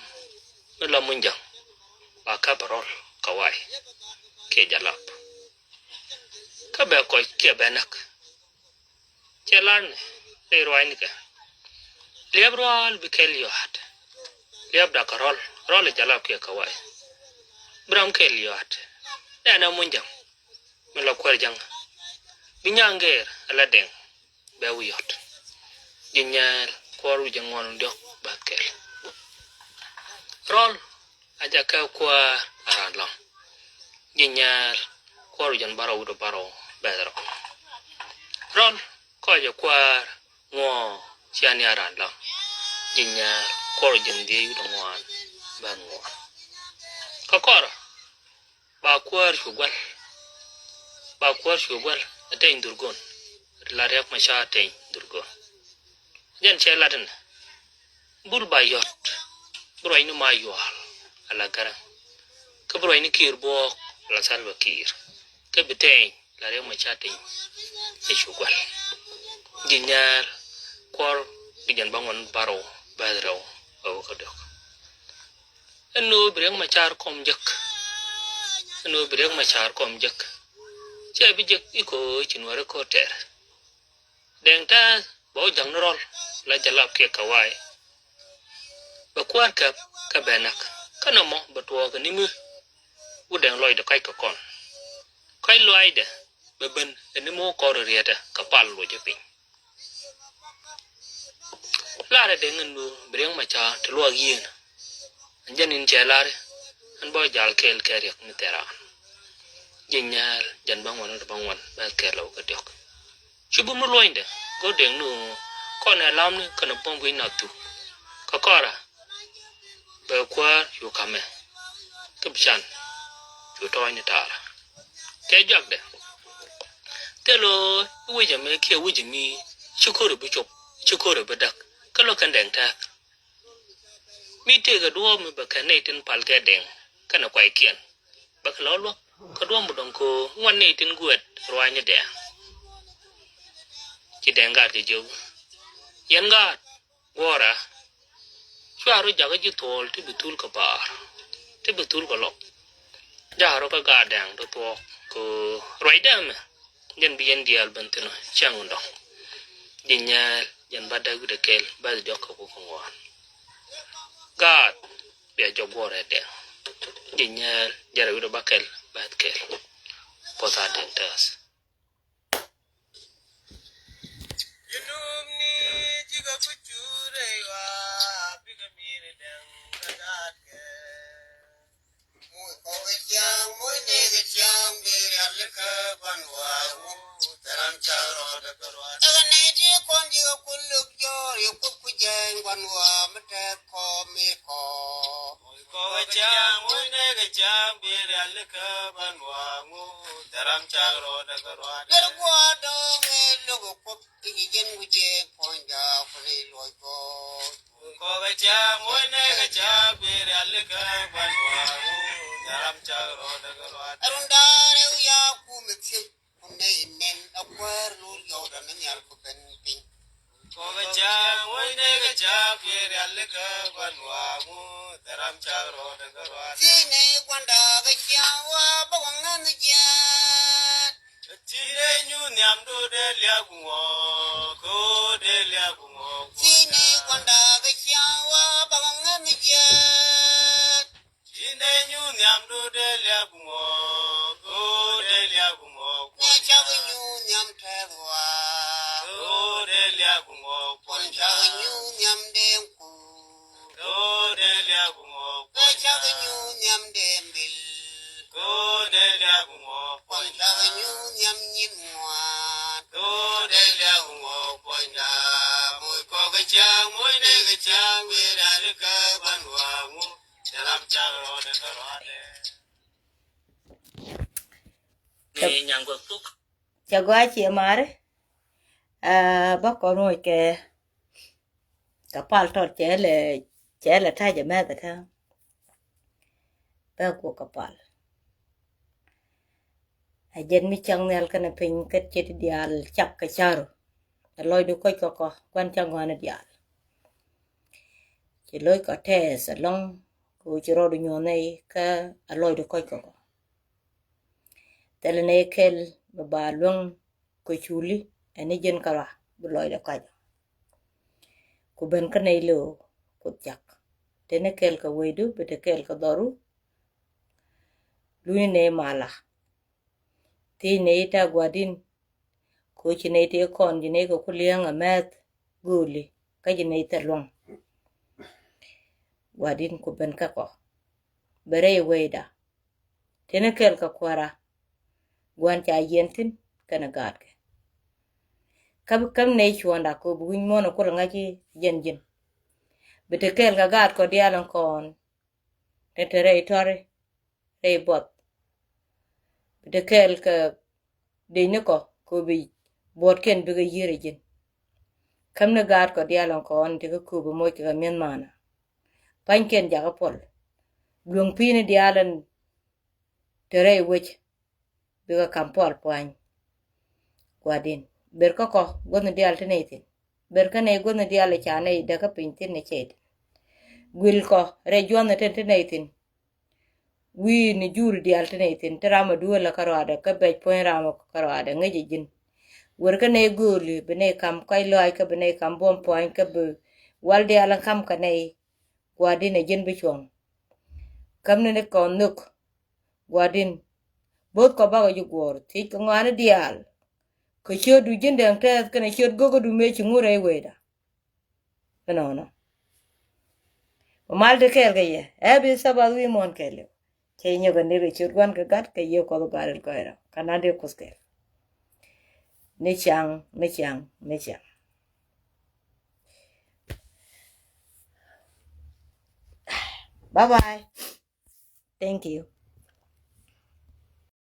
mi la muny ja̱ŋ ba ka̱p a rɔl kɛ way kiɛ jalap. Kä bɛ kɔc kiɛ bɛ näk. Cɛ larni rɛy ruacnikɛ. Liɛp rual bi kɛl yɔaat. Liɛp dak kɛ rɔl rɔl i̱ jalap kiɛ kɛ way. Bi ram kɛl yɔaat. Nɛnɛ muny ja̱ŋ mi la kuäär ja̱ŋ. Bi nyaŋ gɛɛr ala dɛŋ. Bɛ wi̱i̱ yɔt. Ji̱ nyɛɛl kuɔr wi̱c jɛ ŋuɔn diɔk bäth kɛl. Rɔl a jɛ kɛ kuäär a ran lɔ̱ŋ. Ji̱ nyɛɛl kuɔr wi̱c jɛn bärɔw wut bärɔw bɛth rɔ. Rɔl kɔc jɛ kuäär ŋuɔ̱ɔ̱ cia ni a ran lam. Ji̱ nyɛɛr kuɔr ji̱n dhiec wi̱cdɛ ŋuan bɛn ŋuan. Kä kɔrɛ ba kuäär cu guäl. Ba kuäär cu guäl ɛ teny dhurgon. Ri la Riɛk Macar teny dhurgon. Jɛn cɛ lat inɛ. Bul ba yɔt bi ruacni ma yual ala Garaŋ. Kä bi ruacni Kiir buɔɔk ala Salva Kiir. Kä bi teny la Riɛk Macar teny. Ɛ cu gual. Ji̱ nyɛɛr kuɔr bi jɛn ba ŋuan barɔw bɛth rɛw. Ɛ wä kä dök. Ɛn ɣöö bi Riɛk Macar kɔm jek. Ɛn ɣöö bi Riɛk Macar kɔm jek. Cɛ bi jek i̱ ko̱ ci nuäri ko̱ tɛr. Dɛŋ tɛɛth bɛ wä ja̱ŋ ni rɔl la jalap kiɛ kɛ wa̱a̱. Bɛ kuäär käp kä bɛ näk kä nɔmɔ bɛ tuɔɔk ɛ ni mi. Wut dɛŋ lɔcdɛ kɔc kɛ kɔn. Kɔc lɔaacdɛ bɛ ben ɛ ni mi wä kɔr rietdɛ kɛ pal luɔcä piny. Larɛ dee ŋän nu bi Riɛk Macar ti luaak yieen. Ɛn jɛn in cɛ lar ɛn bä jal kɛɛl kɛ Riɛk mi thɛran. Ji̱ nyɛɛr jɛn bä ŋuan wi̱cdɛ bä ŋuan bɛ kɛɛl lɛ wä kä diɔk. Cu bum ni luɔ̱nydɛ go̱r dee ŋän nu kɔn ɛ lamni kɛnɛ buɔ̱m wi̱c nath thuk. Kä kɔrɛ bɛ kuäär cu ka̱mɛ. Kä bi can cu tɔɔcni ta̱a̱rä. Kɛ juakdɛ thil ɣöö i̱ wec ɛmɛ kiɛ wec ɛmi ci ko̱r ɛ bi cop ci ko̱r ɛ bi däk. Kä luäk kɛn Dɛŋ tɛɛth. Mi tëëkɛ duɔ̱ɔ̱p mi bɛ kɛn nɛy tin pal kɛ Dɛŋ kɛnɛ kuaykiɛn bɛ kɛ lɔ luäk. Kä duɔ̱ɔ̱p mi dɔ̱ŋ ko̱ ŋuan nɛy tin guɛt ruaacni Dɛŋ. Ci Dɛŋ gaat kɛ jiök, yɛn gaat guɔ̱ɔ̱rä. Cua rɔ jakä ji̱ thuɔɔl ti bi thul kɛ baar ti bi thul kɛ lɔk. Jakä rɔ kä gaat Dɛŋ ti thuɔɔk kɛ ruacdɛ ɛmɛ. Jɛn bi yɛn diaal ben thi̱n ɔ cäŋ dɔ̱ŋ. Ji̱ nyɛɛl jɛn ba däk wi̱cdɛ kɛl bäth diɔk kɛ wuk kɛ ŋuan. Gaat bia jɔk guɔ̱ɔ̱rɛ Dɛŋ. Ji̱ nyɛɛl jɛn rɛ wi̱cdɛ ba kɛl bäth kɛl. Puɔth a Dɛŋ tɛɛth. Ɛkɛ nɛy ti kɔn ji̱ kɛ Kuoth lök jɔɔr yɛ Kuoth ku jääny gua̱n ɣɔaa mi tɛth kɔ mi kɔ. Kɔkɛ cäŋ wec nɛy kɛ cäŋ bi rialikä gua̱n ɣɔaa ŋu thɛram cak rɔɔdɛ kɛ ruaadɛ. Gɛr gua̱a̱r dɔ̱ŋ ɛ lök ɛ Kuoth i̱ ji̱ ji̱n wi̱c jɛ puɔ̱nyda ku nɛy luɔc Kuɔth. Kɔkɛ cäŋ wec nɛy kɛ cäŋ bi rialikä gua̱n ɣɔaa ŋu thɛram cak rɔɔdɛ kɛ ruaadɛ. Run da̱ŋ rɛw ya kumɛ thiec. Kun nɛy nɛn a kuäär lo̱r yɔwdɛ ni nhial ku ben piny. Kɔkɛ cäŋ wec nɛy kɛ cäŋ bi rialikä gua̱n ɣɔaa ŋu thɛram cak rɔɔdɛ kɛ ruaadɛ. Thiec nɛy gua̱nda kɛ ciaŋ wa bä wä ŋäth ni jiɛɛn. Ti dee nyuuth nhiam do̱r dee liak ŋuɔ̱ɔ̱k, ko̱o̱r dee liak ŋuɔ̱ɔ̱k. Ti ni gua̱nda kɛ ciaŋ wa bä ŋäth ni jiɛɛn. Ti dee nyuuth nhiam do̱r dee liak ŋuɔ̱ɔ̱k, ko̱o̱r dee liak ŋuɔ̱ɔ̱k. Ni cak nyuuth nhiam tɛth wa. Ko̱o̱r dee liak ŋuɔ̱ɔ̱k. Puɔ̱ny cak nyuuth nhiam dee ŋuɔ̱ɔ̱k. Ko̱o̱r dee liak ŋuɔ̱ɔ̱k. Kɛ cak nyuuth nhiam dee mbil. Ko̱o̱r dee liak ŋuɔ̱ɔ̱k. Puɔ̱ny cak nyuuth nhiam nyin ŋuan. Ko̱o̱r dee liak ŋuɔ̱ɔ̱k puɔ̱nyda. Moc kɔk kɛ cäŋ, moc nɛy kɛ cäŋ, wi̱i̱ rialikä gua̱n ɣɔaa ŋu. Thɛram cak rɔɔdɛ kɛ ruaadɛ. Ni nyaŋ guɛ puk. Cɛ gɔaa ciɛ mari. Aa, bä kɔn wec kɛ kɛ pal tɔt cɛ lɛ, cɛ lɛ ta̱c ɛmɛth kä. Bä kuɔ kɛ pal. Ɛ jɛn mi cak nhial kɛnɛ piny kä cɛ ti diaal cak kɛ ca̱ru. Ɛ lɔcdu kɔc kɔkɔ kuan cak ŋɔaani diaal. Ci loc kɔ tɛɛth ɛlɔ̱ŋ kɛ ɣöö ci rɔɔdu nyuɔ̱th nɛy kä ɛ lɔcdu kɔc kɔkɔ. Thilɛ nɛy kɛl bɛ ba luäŋ kɛ culi ɛn ni jiɛn kärɔa bi lɔcdɛ kɔcä. Ku ben kä nɛy lëë ɣöö Kuoth cak. Te ni kɛl kɛ wecdu bi te kɛl kɛ dhɔru. Luny nɛy mala. Thiec nɛy ta̱a̱ gua̱di̱n. Kɛ ɣöö ci nɛy tëë kɔn ji̱ nɛy kɛ ku li̱eŋ ɛmɛth gööli kä ji̱ nɛy thil lua̱ŋ. Gua̱di̱n ku ben kä kɔ. Bɛ rɛy wecda. Te ni kɛl kɛ kuäärä. Gua̱n ca yiɛn thi̱n kɛnɛ gaatkɛ. Käm, käm nɛy cuɔ̱ɔ̱ŋda kɛ ɣöö bi wi̱c muɔ̱ɔ̱n kulɛ ŋa̱c ji̱n ji̱n. Bi te kɛɛl kɛ gaat kɔ diaal in kɔn. Te te rɛy tɔri, rɛy buɔth. Bi te kɛɛl kɛ dec ni kɔ kɛ ɣöö bi buɔ̱ɔ̱tkiɛn bikɛ yiër ji̱n. Käm ni gaat kɔ diaal in kɔn tekɛ kööb moc kɛ kɛ mi̱eth manä. Pa̱nykiɛn jakä puɔl. Luäŋ pi̱i̱ni diaal in te rɛy wec bikɛ ka̱m puɔl pua̱ny. Gua̱di̱n, ber kä kɔ guäthni diaal ti nɛy thi̱n. Ber kä nɛy guäthni diaal ca nɛy däkä piny thi̱n ni cɛy thi̱n. Guil kɔ rɛy juɔ̱thni tin ti nɛy thi̱n. Wi̱i̱ni juri diaal ti nɛy thi̱n, ti ram a duël kä ruaadɛ, kä bɛc puɔ̱ny ram kä ruaadɛ, ŋäcɛ ji̱n. Wer kä nɛy gööli bi nɛy ka̱m kɔc lɔaac, kä bi nɛy ka̱m buɔ̱m pua̱ny, kä bi wal diaal in ka̱m kɛ nɛy. Gua̱di̱n ɛ ji̱n bi cuɔ̱ŋ. Käm ni ni kɔn nhök. Gua̱di̱n, bo̱th kɔ bakɔ ji̱ guɔ̱ɔ̱r thiec kɛ ŋɔaani diaal. Kɛ ciötdu ji̱n dɛŋ tɛth kɛnɛ ciöt go̱kädu mëë ci ŋut rɛy wecda. Ɛnɔnɔ. Bɛ mal ti kɛɛl kɛ yɛ ɛ bi thabath wi̱i̱ muɔ̱ɔ̱n kɛɛliw. Cɛ nyɔk ɛ ni kɛ ciöt gua̱n kɛ gat kɛ yɛ Kuɔth Gat in kɔc rɔ kɛ na̱n dee Kuoth kɛɛl. Ni ciaŋ, ni ciaŋ, ni ciaŋ. Bye bye. Thank you.